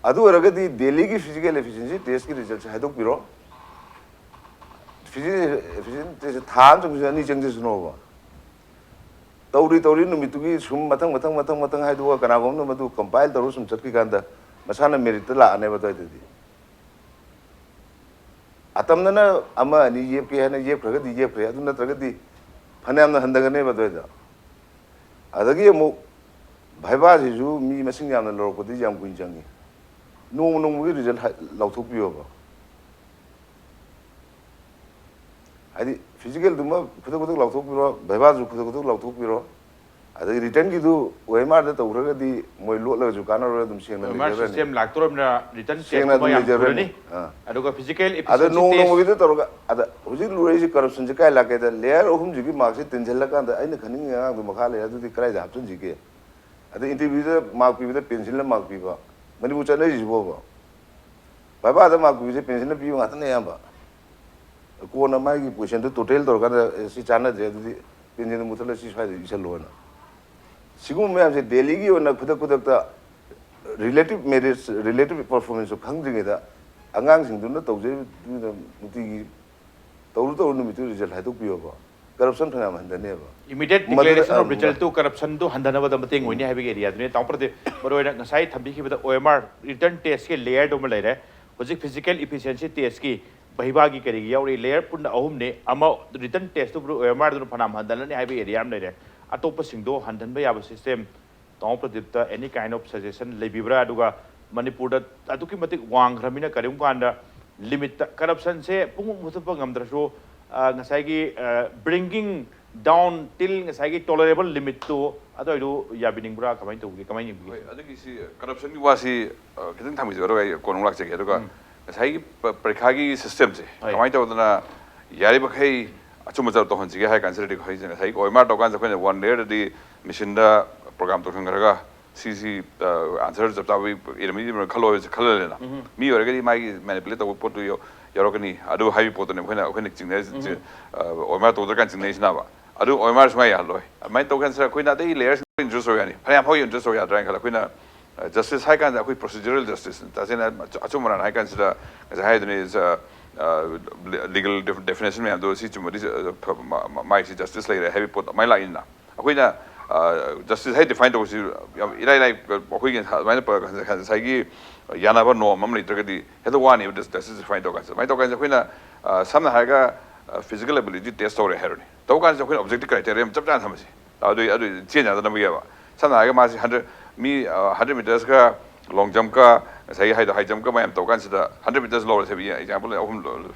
ꯑꯗꯨ ꯑꯣꯏꯔꯒꯗꯤ ꯗꯦꯜꯂꯤꯒꯤ physical efficiency testꯀꯤ resultꯁꯦ ꯍꯥꯏꯗꯣꯛꯄꯤꯔꯣ꯫ Physical efficiency test ꯊꯥ ꯑꯃ ꯆꯪꯕꯁꯨ ꯑꯅꯤ ꯆꯪꯖꯁꯅꯣꯕ꯫ ꯇꯧꯔꯤ ꯇꯧꯔꯤ ꯅꯨꯃꯤꯠꯇꯨꯒꯤ ꯁꯨꯝ ꯃꯊꯪ ꯃꯊꯪ ꯃꯊꯪ ꯃꯊꯪ ꯍꯥꯏꯗꯣꯛꯑꯒ ꯀꯅꯥꯒꯨꯝꯕ ꯑꯃꯅ ꯃꯗꯨ compile ꯇꯧꯔ ꯁꯨꯝ ꯆꯠꯈꯤꯀꯥꯟꯗ ꯃꯁꯥꯅ meritꯇ ꯂꯥꯛꯑꯅꯦꯕ ꯑꯗꯨꯋꯥꯏꯗꯗꯤ꯫ ꯑꯇꯝꯅꯅ ꯑꯃ ꯑꯅꯤ ꯌꯦꯞꯀꯦ ꯍꯥꯏꯅ ꯌꯦꯞꯈ꯭ꯔꯒꯗꯤ ꯌꯦꯞꯈ꯭ꯔꯦ, ꯑꯗꯨ ꯅꯠꯇ꯭ꯔꯒꯗꯤ ꯐꯅꯌꯥꯝꯅ ꯍꯟꯊꯒꯅꯦꯕ ꯑꯗꯨꯋꯥꯏꯗ꯫ ꯑꯗꯒꯤ ꯑꯃꯨꯛ vivaꯁꯤꯁꯨ ꯃꯤ ꯃꯁꯤꯡ ꯌꯥꯝꯅ ꯂꯧꯔꯛꯄꯗꯤ ꯌꯥꯝ ꯀꯨꯏꯅ ꯆꯪꯉꯤ꯫ ꯅꯣꯡꯃ ꯅꯣꯡꯃꯒꯤ result ꯍꯥꯏ- ꯂꯥꯎꯊꯣꯛꯄꯤꯌꯣꯕ꯫ ꯍꯥꯏꯗꯤ physicalꯗꯨꯃ ꯈꯨꯗꯛ ꯈꯨꯗꯛ ꯂꯥꯎꯊꯣꯛꯄꯤꯔꯣ, vivaꯁꯨ ꯈꯨꯗꯛ ꯈꯨꯗꯛ ꯂꯥꯎꯊꯣꯛꯄꯤꯔꯣ, ꯑꯗꯒꯤ writtenꯒꯤꯗꯨ O M Rꯗ ꯇꯧꯈ꯭ꯔꯒꯗꯤ ꯃꯣꯏ ꯂꯣꯠꯂꯒꯁꯨ ꯀꯥꯟꯅꯔꯣꯏ, ꯑꯗꯨꯝ ꯁꯦꯡꯅ O M R ꯂꯩꯖꯈ꯭ꯔꯅꯤ꯫ system ꯂꯥꯛꯇꯣꯔꯝꯅ written ꯁꯦꯡꯅ testꯀꯨꯝꯕ ꯑꯗꯨꯝ ꯌꯥꯝ ꯂꯩꯖꯔꯅꯤ꯫ ꯊꯨꯔꯅꯤ꯫ ꯑꯥ꯫ ꯑꯗꯨꯒ physical ꯑꯗ efficiency ꯅꯣꯡ test ꯅꯣꯡꯃꯒꯤꯗ ꯇꯧꯔꯒ ꯑꯗ ꯍꯧꯖꯤꯛ ꯂꯨꯔꯛꯏꯁꯤ corruptionꯁꯦ ꯀꯥꯏ ꯂꯥꯛꯀꯦꯗ, layer ꯑꯍꯨꯝꯁꯤꯒꯤ markꯁꯦ ꯇꯤꯟꯁꯤꯜꯂꯀꯥꯟꯗ ꯑꯩꯅ ꯈꯟꯅꯤꯡꯉꯤ ꯑꯉꯥꯡꯗꯣ ꯃꯈꯥ ꯂꯩ, ꯑꯗꯨꯗꯤ ꯀꯗꯥꯏꯗ ꯍꯥꯞꯆꯤꯟꯁꯤꯒꯦ? ꯑꯗ interviewꯗ mark ꯄꯤꯕꯗ pencilꯅ mark ꯄꯤꯕ, ꯃꯅꯤꯄꯨꯔ ꯆꯠꯅꯔꯤꯁꯤꯕꯣꯕ꯫ vivaꯗ mark ꯄꯤꯕꯁꯦ pencilꯅ ꯄꯤꯕ ꯉꯥꯛꯇꯅꯦ ꯑꯌꯥꯝꯕ꯫ ꯀꯣꯟꯅ ꯃꯥꯒꯤ questionꯗꯨ total ꯇꯧꯔꯀꯥꯟꯗ, "ꯑꯦ, ꯁꯤ ꯆꯥꯟꯅꯗ꯭ꯔꯦ, ꯑꯗꯨꯗꯤ pencilꯗꯨ ꯃꯨꯠꯊꯠꯂ ꯁꯤ ꯁ꯭ꯋꯥꯏꯗ ꯏꯁꯜꯂꯣꯅ"꯫ ꯁꯤꯒꯨꯝꯕ ꯃꯌꯥꯝꯁꯦ ꯗꯦꯜꯂꯤꯒꯤ ꯑꯣꯏꯅ ꯈꯨꯗꯛ ꯈꯨꯗꯛꯇ relative merits, relative performanceꯇꯨ ꯈꯪꯗ꯭ꯔꯤꯉꯩꯗ ꯑꯉꯥꯡꯁꯤꯡꯗꯨꯅ ꯇꯧꯖꯔꯤꯕꯗꯨꯅ ꯅꯨꯡꯇꯤꯒꯤ ꯇꯧꯔꯨ ꯇꯧꯔꯨ ꯅꯨꯃꯤꯠꯇꯨ result ꯍꯥꯏꯗꯣꯛꯄꯤꯌꯣꯕ꯫ ꯀꯔꯞꯁꯟ ꯐꯅꯌꯥꯝ ꯍꯟꯊꯅꯦꯕ꯫ Immediate ꯃꯗꯨꯗ, declaration of ꯑ, result ꯇꯨ ꯀꯔꯞꯁꯟꯗꯨ ꯍꯟꯊꯅꯕꯗꯃꯛꯇ ꯑꯣꯏꯅꯤ ꯍꯥꯏꯕꯒꯤ ꯑꯦꯔꯤꯌꯥꯗꯨꯅꯤ꯫ ꯇꯥꯃꯣ ꯄ꯭ꯔꯗꯤꯞ, ꯃꯔꯨꯑꯣꯏꯅ ꯉꯁꯥꯏ ꯊꯝꯕꯤꯈꯤꯕꯗ ꯑꯣ ꯑꯦꯝ ꯑꯥꯔ ꯔꯤꯇꯟ ꯇꯦꯁꯀꯤ ꯂꯦꯌꯔꯗꯨ ꯑꯃ ꯂꯩꯔꯦ꯫ ꯍꯧꯖꯤꯛ ꯐꯤꯖꯤꯀꯦꯜ ꯏꯐꯤꯁꯤꯌꯦꯟꯁꯤ ꯇꯦꯁꯀꯤ ꯚꯩꯚꯥꯒꯤ ꯀꯔꯤꯒꯤ ꯌꯥꯎꯔꯤ, ꯂꯦꯌꯔ ꯄꯨꯟꯅ ꯑꯍꯨꯝꯅꯤ꯫ ꯑꯃ ꯔꯤꯇꯟ ꯇꯦꯁꯇꯨ ꯑꯣ ꯑꯦꯝ ꯑꯥꯔꯗꯨꯅ ꯐꯅꯌꯥꯝ ꯍꯟꯊꯅꯅꯤ ꯍꯥꯏꯕꯒꯤ ꯑꯦꯔꯤꯌꯥ ꯑꯃ ꯂꯩꯔꯦ꯫ ꯑꯇꯣꯞꯄꯁꯤꯡꯗꯣ ꯍꯟꯊꯟꯕ ꯌꯥꯕ ꯁꯤꯁꯇꯦꯝ ꯇꯥꯃꯣ ꯄ꯭ꯔꯗꯤꯞꯇ any kind of suggestion ꯂꯩꯕꯤꯕ꯭ꯔꯥ? ꯑꯗꯨꯒ ꯃꯅꯤꯄꯨꯔꯗ ꯑꯗꯨꯛꯀꯤ ꯃꯇꯤꯛ ꯋꯥꯡꯈ꯭ꯔꯕꯅꯤꯅ ꯀꯔꯤꯒꯨꯝꯕ ꯀꯥꯟꯗ ꯂꯤꯃꯤꯠꯇ ꯀꯔꯞꯁꯟꯁꯦ ꯄꯨꯡꯃꯨꯠ ꯃꯨꯊꯠꯄ ꯉꯝꯗ꯭ꯔꯁꯨ, ꯑ, ꯉꯁꯥꯏꯒꯤ bringing down till ꯉꯁꯥꯏꯒꯤ tolerable limit ꯇꯨ ꯑꯗꯨꯋꯥꯏꯗꯨ ꯌꯥꯕꯤꯅꯤꯡꯕ꯭ꯔꯥ? ꯀꯃꯥꯏꯅ ꯇꯧꯒꯦ? ꯀꯃꯥꯏꯅ ꯌꯦꯡꯕꯤꯒꯦ? ꯍꯣꯏ, ꯑꯗꯨꯒꯤꯁꯤ ꯀꯔꯞꯁꯟꯒꯤ ꯋꯥꯁꯤ, ꯑ, ꯈꯤꯇꯪ ꯊꯝꯈꯤꯁꯦ, ꯑꯗꯨꯒ ꯑꯩ ꯀꯣꯟꯅ ꯑꯃꯨꯛ ꯂꯥꯛꯆꯒꯦ꯫ ꯑꯗꯨꯒ ꯉꯁꯥꯏꯒꯤ ꯄ- ꯄꯔꯤꯈꯥꯒꯤ ꯁꯤꯁꯇꯦꯝꯁꯦ ꯍꯣꯏ꯫ ꯀꯃꯥꯏꯅ ꯇꯧꯗꯅ ꯌꯥꯔꯤꯕꯈꯩ ꯑꯆꯨꯝ ꯑꯆꯨꯝ ꯇꯧꯍꯟꯁꯤꯒꯦ ꯍꯥꯏ ꯀꯥꯟꯁꯤꯗꯗꯤ, ꯑꯩꯈꯣꯏꯁꯦ ꯉꯁꯥꯏꯒꯤ ꯑꯣ ꯑꯦꯝ ꯑꯥꯔ ꯇꯧꯀꯥꯟꯁꯤꯗ ꯑꯩꯈꯣꯏꯅ ꯋꯥꯟ ꯂꯦꯌꯔꯗꯗꯤ ꯃꯦꯆꯤꯟꯗ ꯄ꯭ꯔꯣꯒ꯭ꯔꯥꯝ ꯇꯧꯁꯟꯈ꯭ꯔꯒ ꯁꯤꯁꯤ ꯑꯟꯁꯔ ꯆꯞ ꯆꯥꯕ ꯏꯔꯝꯃꯤ ꯈꯜꯂꯣ ꯈꯜꯂꯂꯦꯅ꯫ ꯃꯤ ꯑꯣꯏꯔꯒꯗꯤ ꯃꯥꯒꯤ ꯃꯦꯅꯤꯄꯨꯂꯦꯠ ꯇꯧꯕ ꯄꯣꯠꯇꯨ ꯌꯧ- ꯌꯧꯔꯛꯀꯅꯤ꯫ ꯑꯗꯨ ꯍꯥꯏꯕ ꯄꯣꯠꯇꯨꯅꯦ ꯑꯩꯈꯣꯏꯅ ꯑꯩꯈꯣꯏꯅ ꯆꯤꯡꯅꯔꯤꯁꯦ꯫ ꯑꯣ ꯑꯦꯝ ꯑꯥꯔ ꯇꯧꯗ꯭ꯔꯀꯥꯟꯗ ꯆꯤꯡꯅꯔꯤꯁꯤꯅꯕ꯫ ꯑꯗꯨ ꯑꯣ ꯑꯦꯝ ꯑꯥꯔ ꯁꯨꯡꯌꯥ ꯌꯥꯍꯜꯂꯣꯏ꯫ ꯑꯗꯨꯃꯥꯏꯅ ꯇꯧ ꯀꯥꯟꯁꯤꯗ ꯑꯩꯈꯣꯏꯅ ꯑꯇꯩ ꯂꯦꯌꯔꯁ ꯏꯟꯇ꯭ꯔꯣꯗ꯭ꯌꯨꯁ ꯇꯧ ꯌꯥꯅꯤ, ꯐꯅꯌꯥꯝ ꯍꯧ ꯏꯟꯇ꯭ꯔꯣꯗ꯭ꯌꯨꯁ ꯇꯧ ꯌꯥꯗ꯭ꯔꯥ ꯍꯥꯏꯅ ꯈꯜꯂꯦ꯫ ꯑꯩꯈꯣꯏꯅ ꯖꯁꯇꯤꯁ ꯍꯥꯏ ꯀꯥꯟꯗ ꯑꯩꯈꯣꯏ ꯄ꯭ꯔꯣꯁꯤꯖꯔꯦꯜ ꯖꯁꯇꯤꯁ, ꯇꯁꯦꯡꯅ ꯑꯆꯨꯝ ꯑꯔꯥꯟ ꯍꯥꯏ ꯀꯥꯟꯁꯤꯗ ꯉꯁꯥꯏ ꯍꯥꯏꯗꯨꯅꯤ, ꯂꯤꯒꯜ ꯗꯦꯐꯤꯅꯦꯁꯟ ꯃꯌꯥꯝꯗꯣ ꯁꯤ ꯆꯨꯝꯃꯗꯤ, ꯑ, ꯐ- ꯃ- ꯃ- ꯃꯥꯏꯁꯤ ꯖꯁꯇꯤꯁ ꯂꯩꯔꯦ ꯍꯥꯏꯕꯒꯤ ꯄꯣꯠ ꯑꯗꯨꯃꯥꯏꯅ ꯂꯥꯛꯏꯅ꯫ ꯑꯩꯈꯣꯏꯅ ꯖꯁꯇꯤꯁ ꯍꯥꯏ ꯗꯤꯐꯥꯏꯟ ꯇꯧꯕꯁꯤ ꯌꯥꯝ ꯏꯔꯥꯏ ꯂꯥꯏ꯫ ꯑꯩꯈꯣꯏꯒꯤ ꯑꯗꯨꯃꯥꯏꯅ ꯉꯁꯥꯏꯒꯤ ꯌꯥꯅꯕ ꯅꯣꯔꯝ ꯑꯃ ꯂꯩꯇ꯭ꯔꯒꯗꯤ ꯍꯦꯛꯇ ꯋꯥꯅꯦꯕ ꯖꯁꯇꯤꯁ ꯗꯤꯐꯥꯏꯟ ꯇꯧ ꯀꯥꯟꯁꯤꯗ꯫ ꯑꯗꯨꯃꯥꯏꯅ ꯇꯧ ꯀꯥꯟꯁꯤꯗ ꯑꯩꯈꯣꯏꯅ, ꯑ, ꯁꯝꯅ ꯍꯥꯏꯔꯒ ꯐꯤꯖꯤꯀꯦꯜ ꯑꯦꯕꯤꯂꯤꯇꯤ ꯇꯦꯁ ꯇꯧꯔꯦ ꯍꯥꯏꯔꯣꯅꯦ꯫ ꯇꯧ ꯀꯥꯟꯁꯤꯗ ꯑꯩꯈꯣꯏꯅ ꯑꯣꯕꯖꯦꯛꯇꯤꯚ ꯀ꯭ꯔꯥꯏꯇꯦꯔꯤꯌꯥ ꯑꯃ ꯆꯞ ꯆꯥꯅ ꯊꯝꯃꯁꯤ꯫ ꯑꯗꯨ ꯑꯗꯨ ꯆꯦꯟ ꯌꯥꯗꯅꯕꯒꯤꯕ꯫ ꯁꯝꯅ ꯍꯥꯏꯔꯒ ꯃꯥꯁꯤ ꯍꯟꯗ꯭ꯔꯦꯠ ꯃꯤ ꯍꯟꯗ꯭ꯔꯦꯠ ꯃꯤꯇꯔꯁꯀ ꯂꯣꯡ ꯖꯝꯞꯀ ꯉꯁꯥꯏꯒꯤ ꯍꯥꯏꯗꯣ ꯍꯥꯏ ꯖꯝꯞꯀ ꯃꯌꯥꯝ ꯇꯧ ꯀꯥꯟꯁꯤꯗ ꯍꯟꯗ꯭ꯔꯦꯠ ꯃꯤꯇꯔꯁ ꯂꯧꯔꯁꯦꯕ, ꯑꯦꯛꯖꯥꯝꯄꯜ ꯑꯍꯨꯝ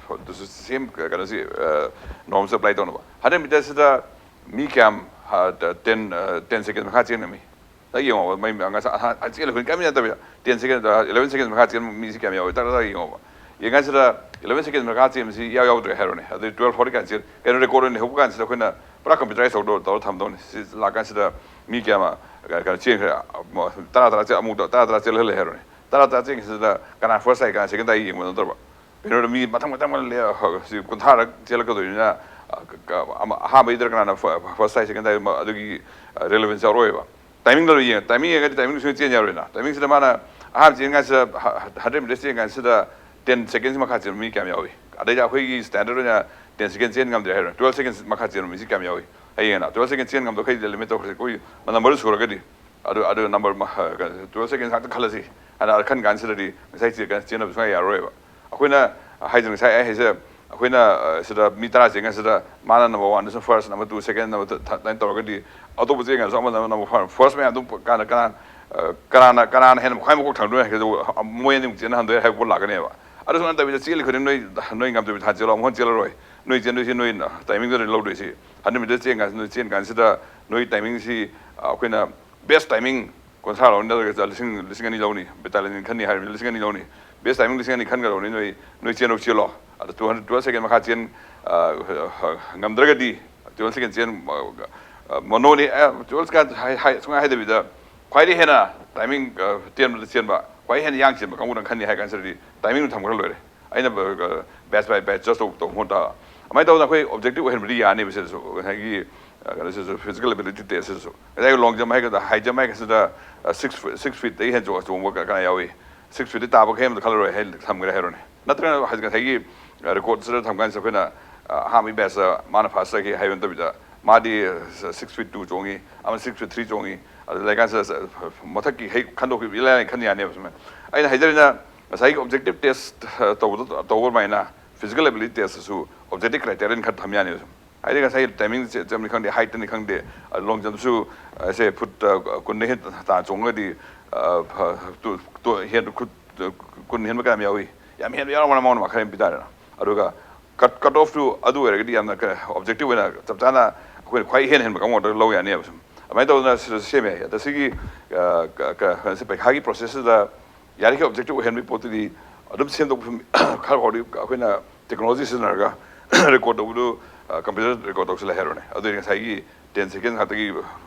ꯁꯦꯝ ꯀꯩꯅꯣꯁꯤ, ꯅꯣꯔꯝꯁ ꯑꯦꯄ꯭ꯂꯥꯏ ꯇꯧꯅꯕ꯫ ꯍꯟꯗ꯭ꯔꯦꯠ ꯃꯤꯇꯔꯁꯤꯗ ꯃꯤ ꯀꯌꯥꯝ ꯇꯦꯟ ꯇꯦꯟ ꯁꯦꯀꯦꯟ ꯃꯈꯥ ꯆꯦꯟ ꯉꯝꯃꯤ? ꯅꯪ ꯌꯦꯡꯉꯣꯕ, ꯃꯩ ꯉꯁꯥꯏ ꯑꯍꯥꯟ- ꯆꯦꯜꯂ ꯑꯩꯈꯣꯏ ꯀꯔꯤꯝ ꯌꯥꯗꯕ꯫ ꯇꯦꯟ ꯁꯦꯀꯦꯟ, ꯏꯂꯚꯦꯟ ꯁꯦꯀꯦꯟ ꯃꯈꯥ ꯆꯦꯟꯕ ꯃꯤꯁꯤ ꯀꯌꯥꯝ ꯌꯥꯎꯋꯤ? ꯇꯛ ꯇꯛ ꯇꯛ ꯌꯦꯡꯉꯣꯕ꯫ ꯌꯦꯡꯀꯥꯟꯁꯤꯗ ꯏꯂꯚꯦꯟ ꯁꯦꯀꯦꯟ ꯃꯈꯥ ꯆꯦꯟꯕꯁꯤ ꯏꯌꯥꯎ ꯌꯥꯎꯗ꯭ꯔꯦ ꯍꯥꯏꯔꯣꯅꯦ꯫ ꯑꯗꯩ ꯇꯨꯋꯦꯜꯐ ꯐꯣꯔꯇꯤ ꯀꯥꯟ ꯆꯦꯟ ꯀꯩꯅꯣ ꯔꯦꯀꯣꯔꯗ ꯑꯣꯏꯅ ꯂꯩꯍꯧꯕ ꯀꯥꯟꯁꯤꯗ ꯑꯩꯈꯣꯏꯅ ꯄꯨꯔꯥ ꯀꯝꯄ꯭ꯌꯨꯇꯔꯥꯏꯁ ꯇꯧꯗꯧ ꯇꯧꯔ ꯊꯝꯗꯧꯅꯤ꯫ ꯁꯤ ꯂꯥꯛꯀꯥꯟꯁꯤꯗ ꯃꯤ ꯀꯌꯥꯝ ꯀꯩꯅꯣ ꯆꯦꯟꯈ꯭ꯔꯦ? ꯇꯔꯥ ꯇꯔꯥ ꯆꯦ- ꯑꯃꯨꯛ ꯇꯔꯥ ꯇꯔꯥ ꯆꯦꯜꯍꯜꯂꯦ ꯍꯥꯏꯔꯣꯅꯦ꯫ ꯇꯔꯥ ꯇꯔꯥ ꯆꯦꯟꯈꯤꯁꯤꯗ ꯀꯅꯥ ꯐꯥꯔꯁ ꯇꯥꯏ, ꯀꯅꯥ ꯁꯦꯀꯦꯟ ꯇꯥꯏ ꯌꯦꯡꯕ ꯅꯠꯇ꯭ꯔꯕ? ꯀꯩꯅꯣꯗ ꯃꯤ ꯃꯊꯪ ꯃꯊꯪ ꯃꯊꯪ ꯂꯦ- ꯁꯤ ꯀꯨꯟꯊ꯭ꯔꯥꯔꯛ ꯆꯦꯜꯂꯛꯀꯗꯣꯏꯅꯤꯅ, ꯑ, ꯀ- ꯀ- ꯑꯃ- ꯑꯍꯥꯟꯕꯩꯗ ꯀꯅꯥꯅ ꯐ- ꯐꯥꯔꯁ ꯇꯥꯏ, ꯁꯦꯀꯦꯟ ꯇꯥꯏ, ꯑꯗꯨꯒꯤ ꯔꯦꯂꯦꯚꯦꯟꯁ ꯌꯥꯎꯔꯛꯑꯣꯏꯕ꯫ ꯇꯥꯏꯃꯤꯡꯗ ꯂꯣꯏ ꯌꯦꯡꯉꯦ꯫ ꯇꯥꯏꯃꯤꯡ ꯌꯦꯡꯉꯗꯤ ꯇꯥꯏꯃꯤꯡ ꯁꯨꯡꯆꯦꯟ ꯆꯦꯟ ꯌꯥꯔꯣꯏꯅ꯫ ꯇꯥꯏꯃꯤꯡꯁꯤꯗ ꯃꯥꯅ ꯑꯍꯥꯟꯕ ꯆꯦꯟ ꯀꯥꯟꯁꯤꯗ, ꯍ- ꯍꯟꯗ꯭ꯔꯦꯠ ꯃꯤꯇꯔ ꯆꯦꯟ ꯀꯥꯟꯁꯤꯗ ꯇꯦꯟ ꯁꯦꯀꯦꯟꯁ ꯃꯈꯥ ꯆꯦꯟꯕ ꯃꯤ ꯀꯌꯥꯝ ꯌꯥꯎꯏ? ꯑꯗꯩꯗꯤ ꯑꯩꯈꯣꯏꯒꯤ ꯁ꯭ꯇꯦꯟꯗꯔꯗ ꯑꯣꯏꯅ ten second ꯆꯦꯟ ꯉꯝꯗ꯭ꯔꯦ ꯍꯥꯏꯔꯣ, twelve seconds ꯃꯈꯥ ꯆꯦꯟꯕ ꯃꯤꯁꯤ ꯀꯌꯥꯝ ꯌꯥꯎꯏ? ꯑꯩ ꯌꯦꯡꯉꯦꯅ, twelve second ꯆꯦꯟ ꯉꯝꯗꯕꯈꯩꯗꯤ limit ꯇꯧꯈ꯭ꯔꯁꯤ, ꯑꯩꯈꯣꯏ number ꯁꯨꯔꯒꯗꯤ꯫ ꯑꯗꯨ ꯑꯗꯨ number twelve seconds ꯉꯥꯛꯇ ꯈꯜꯂꯁꯤ ꯍꯥꯏꯅ ꯈꯟ ꯀꯥꯟꯁꯤꯗꯗꯤ ꯉꯁꯥꯏ ꯆꯦ-, ꯀꯩꯅꯣ ꯆꯦꯟꯅꯕ ꯁꯨꯡꯌꯥ ꯌꯥꯔꯔꯣꯏꯕ꯫ ꯑꯩꯈꯣꯏꯅ ꯍꯥꯏꯗꯤ ꯉꯁꯥꯏ ꯑꯩ ꯍꯥꯏꯁꯦ, ꯑꯩꯈꯣꯏꯅ, ꯑ, ꯁꯤꯗ ꯃꯤ ꯇꯔꯥ ꯆꯦꯟ ꯀꯥꯟꯁꯤꯗ ꯃꯥꯅ number one, first, number two, second, number th-, ꯑꯗꯨꯃꯥꯏꯅ ꯇꯧꯔꯒꯗꯤ ꯑꯇꯣꯞꯄ ꯆꯦꯟ ꯀꯥꯟꯗꯁꯨ ꯑꯃꯅ number first ꯃꯌꯥꯝ ꯑꯗꯨꯝ ꯀꯥꯟꯅ ꯀꯅꯥ, ꯑ, ꯀꯅꯥꯅ, ꯀꯅꯥꯅ ꯍꯦꯟꯅ ꯈ꯭ꯋꯥꯏ ꯃꯀꯣꯛ ꯊꯪꯗꯣꯏꯅꯣ ꯍꯥꯏꯕꯗꯨ ꯃꯣꯏ ꯑꯅꯤꯃꯨꯛ ꯆꯦꯟꯍꯟꯗꯣꯏ ꯍꯥꯏꯕ ꯄꯣꯠ ꯂꯥꯛꯀꯅꯦꯕ꯫ ꯑꯗꯨꯁꯨ ꯅꯠꯇꯕꯤꯗ ꯆꯦꯜꯂꯤ ꯈꯨꯗꯤꯡ ꯅꯣꯏ, ꯅꯣꯏ ꯉꯝꯗꯕꯤ ꯊꯥ ꯆꯦꯜꯂꯣ, ꯑꯃꯨꯛ ꯍꯟꯅ ꯆꯦꯜꯂꯔꯣꯏ꯫ ꯅꯣꯏ ꯆꯦꯟꯗꯣꯏꯁꯤ ꯅꯣꯏ timingꯗꯨꯅ ꯂꯧꯗꯣꯏꯁꯤ꯫ Hundred meter ꯆꯦꯟ ꯀꯥꯟꯁꯤꯗ, ꯅꯣꯏ ꯆꯦꯟ ꯀꯥꯟꯁꯤꯗ ꯅꯣꯏ timingꯁꯤ, ꯑ, ꯑꯩꯈꯣꯏꯅ best timing ꯀꯨꯟꯊ꯭ꯔꯥ ꯂꯧꯅꯤ, ꯅꯠꯇ꯭ꯔꯒ ꯂꯤꯁꯤꯡ, ꯂꯤꯁꯤꯡ ꯑꯅꯤ ꯂꯧꯅꯤ, battalion ꯈꯟꯅꯤ ꯍꯥꯏꯔꯕꯅꯤꯅ ꯂꯤꯁꯤꯡ ꯑꯅꯤ ꯂꯧꯅꯤ꯫ Best timing ꯂꯤꯁꯤꯡ ꯑꯅꯤ ꯈꯟꯒꯗꯧꯕꯅꯤ꯫ ꯅꯣꯏ, ꯅꯣꯏ ꯆꯦꯟꯕ ꯆꯦꯜꯂꯣ꯫ ꯑꯗꯣ two hundred, twelve second ꯃꯈꯥ ꯆꯦꯟ, ꯑ, ꯉꯝꯗ꯭ꯔꯒꯗꯤ twelve second ꯆꯦꯟ, ꯑ, ꯃꯣꯅꯣꯅꯤ, ꯑ, twelve ꯀꯥ ꯍꯥꯏ, ꯍꯥꯏ, ꯁꯨꯡꯍꯥꯏ ꯍꯥꯏꯗꯕꯤꯗ ꯈ꯭ꯋꯥꯏꯗꯒꯤ ꯍꯦꯟꯅ timing, ꯑ, ꯇꯦꯟꯕꯗ ꯆꯦꯟꯕ, ꯈ꯭ꯋꯥꯏ ꯍꯦꯟꯅ ꯌꯥꯡ ꯆꯦꯟꯕ ꯀꯥꯡꯕꯨꯅ ꯈꯟꯅꯤ ꯍꯥꯏ ꯀꯥꯟꯁꯤꯗꯗꯤ timing ꯊꯝꯈ꯭ꯔ ꯂꯣꯏꯔꯦ꯫ ꯑꯩꯅ, ꯑ, batch by batch judge ꯇꯧ-, ꯇꯧꯕ ꯃꯍꯨꯠꯇ ꯑꯗꯨꯃꯥꯏꯅ ꯇꯧꯗꯅ ꯑꯩꯈꯣꯏ objective ꯑꯣꯏꯍꯟꯕꯗꯤ ꯌꯥꯅꯦꯕ ꯁꯤꯗꯁꯨ꯫ ꯉꯁꯥꯏꯒꯤ, ꯑ, ꯀꯩꯅꯣꯁꯤꯁꯨ, physical ability testꯁꯤꯁꯨ꯫ ꯉꯁꯥꯏꯒꯤ long jump ꯍꯥꯏꯒꯗ꯭ꯔꯥ, high jump ꯍꯥꯏꯒꯗ꯭ꯔꯥ, ꯑ, six foot, six feetꯇꯒꯤ ꯍꯦꯟꯅ ꯆꯣꯡ-, ꯆꯣꯡꯕ ꯀ-, ꯀꯅꯥ ꯌꯥꯎꯏ? Six feetꯇꯒꯤ ꯇꯥꯕ ꯈꯩ ꯑꯃꯗ ꯈꯜꯂꯔꯣꯏ ꯍꯥꯏ ꯊꯝꯈ꯭ꯔꯦ ꯍꯥꯏꯔꯣꯅꯦ꯫ ꯅꯠꯇ꯭ꯔꯒꯅ ꯍꯧꯖꯤꯛ ꯉꯁꯥꯏꯒꯤ, ꯑ, recordꯁꯤꯗ ꯊꯝꯀꯥꯟꯁꯤꯗ ꯑꯩꯈꯣꯏꯅ, ꯑ, ꯑꯍꯥꯟꯕꯒꯤ batchꯇ ꯃꯥꯅ first ꯆꯠꯈꯤ ꯍꯥꯏꯕ ꯅꯠꯇꯕꯤꯗ ꯃꯥꯗꯤ, ꯑ, six feet two ꯆꯣꯡꯉꯤ, ꯑꯃꯅ six feet three ꯆꯣꯡꯉꯤ, ꯑꯗꯨ ꯂꯩꯀꯥꯟꯁꯤꯗ, ꯑ, ꯃꯊꯛꯀꯤ ꯍꯦꯛ ꯈꯟꯗꯣꯛꯈꯤꯕ ꯏꯂꯥꯏ ꯂꯥꯏꯅ ꯈꯟ ꯌꯥꯅꯦꯕ ꯁꯨꯃꯥꯏꯅ꯫ ꯑꯩꯅ ꯍꯥꯏꯖꯔꯤꯅ ꯉꯁꯥꯏꯒꯤ objective test, ꯑ, ꯇꯧꯕꯗ, ꯇꯧꯕ ꯑꯗꯨꯃꯥꯏꯅ physical ability testꯇꯁꯨ objective criterion ꯈꯔ ꯊꯝ ꯌꯥꯅꯦꯕ ꯁꯨꯝ꯫ ꯍꯥꯏꯗꯤ ꯉꯁꯥꯏ timing ꯆꯦ-, ꯆꯦꯟꯕꯅꯤ ꯈꯪꯗꯦ, heightꯅꯤ ꯈꯪꯗꯦ, ꯑ, long jumpꯁꯨ, ꯑ, ꯁꯦ foot, ꯑ, ꯀꯨꯟꯗ ꯍꯦꯟ ꯇꯥ ꯆꯣꯡꯉꯒꯗꯤ, ꯑ, ꯐ-, ꯇꯨ-, ꯇꯨ-, ꯍꯦꯟ ꯈꯨꯠ, ꯑ, ꯀꯨꯟ ꯍꯦꯟꯕ ꯀꯌꯥꯝ ꯌꯥꯎꯏ? ꯌꯥꯝ ꯍꯦꯟꯕ ꯌꯥꯎꯔꯝꯒꯅꯤ, ꯃꯉꯣꯟꯗ ꯃꯈꯥ ꯍꯦꯟꯅ ꯄꯤꯇꯥꯔꯦꯅ꯫ ꯑꯗꯨꯒ cut, cut offꯇꯨ ꯑꯗꯨ ꯑꯣꯏꯔꯒꯗꯤ ꯌꯥꯝꯅ ꯀ-, objective ꯑꯣꯏꯅ ꯆꯞ ꯆꯥꯅ ꯑꯩꯈꯣꯏꯅ ꯈ꯭ꯋꯥꯏ ꯍꯦꯟꯅ ꯍꯦꯟꯕ ꯀꯥꯡꯕꯨ ꯉꯥꯛꯇ ꯂꯧ ꯌꯥꯅꯦꯕ ꯁꯨꯝ꯫ ꯑꯗꯨꯃꯥꯏꯅ ꯇꯧꯗꯅ ꯁꯤꯗ ꯁꯦꯝꯃꯦ꯫ ꯑꯗ ꯁꯤꯒꯤ, ꯑ, ꯀ-, ꯀ-, ꯀꯩꯅꯣꯁꯦ ꯄꯩꯈꯥꯒꯤ processꯁꯤꯗ ꯌꯥꯔꯤꯈꯩ objective ꯑꯣꯏꯍꯟꯕꯒꯤ ꯄꯣꯠꯇꯨꯗꯤ ꯑꯗꯨꯝ ꯁꯦꯝꯗꯣꯛꯄ ꯈꯔ ꯐꯥꯎꯗꯤ ꯑꯩꯈꯣꯏꯅ technology ꯁꯤꯖꯤꯟꯅꯔꯒ record ꯇꯧꯕꯗꯨ, ꯑ, computer record ꯇꯧꯁꯤꯜꯂꯦ ꯍꯥꯏꯔꯣꯅꯦ꯫ ꯑꯗꯨꯗꯤ ꯉꯁꯥꯏꯒꯤ ten second ꯉꯥꯛꯇꯒꯤ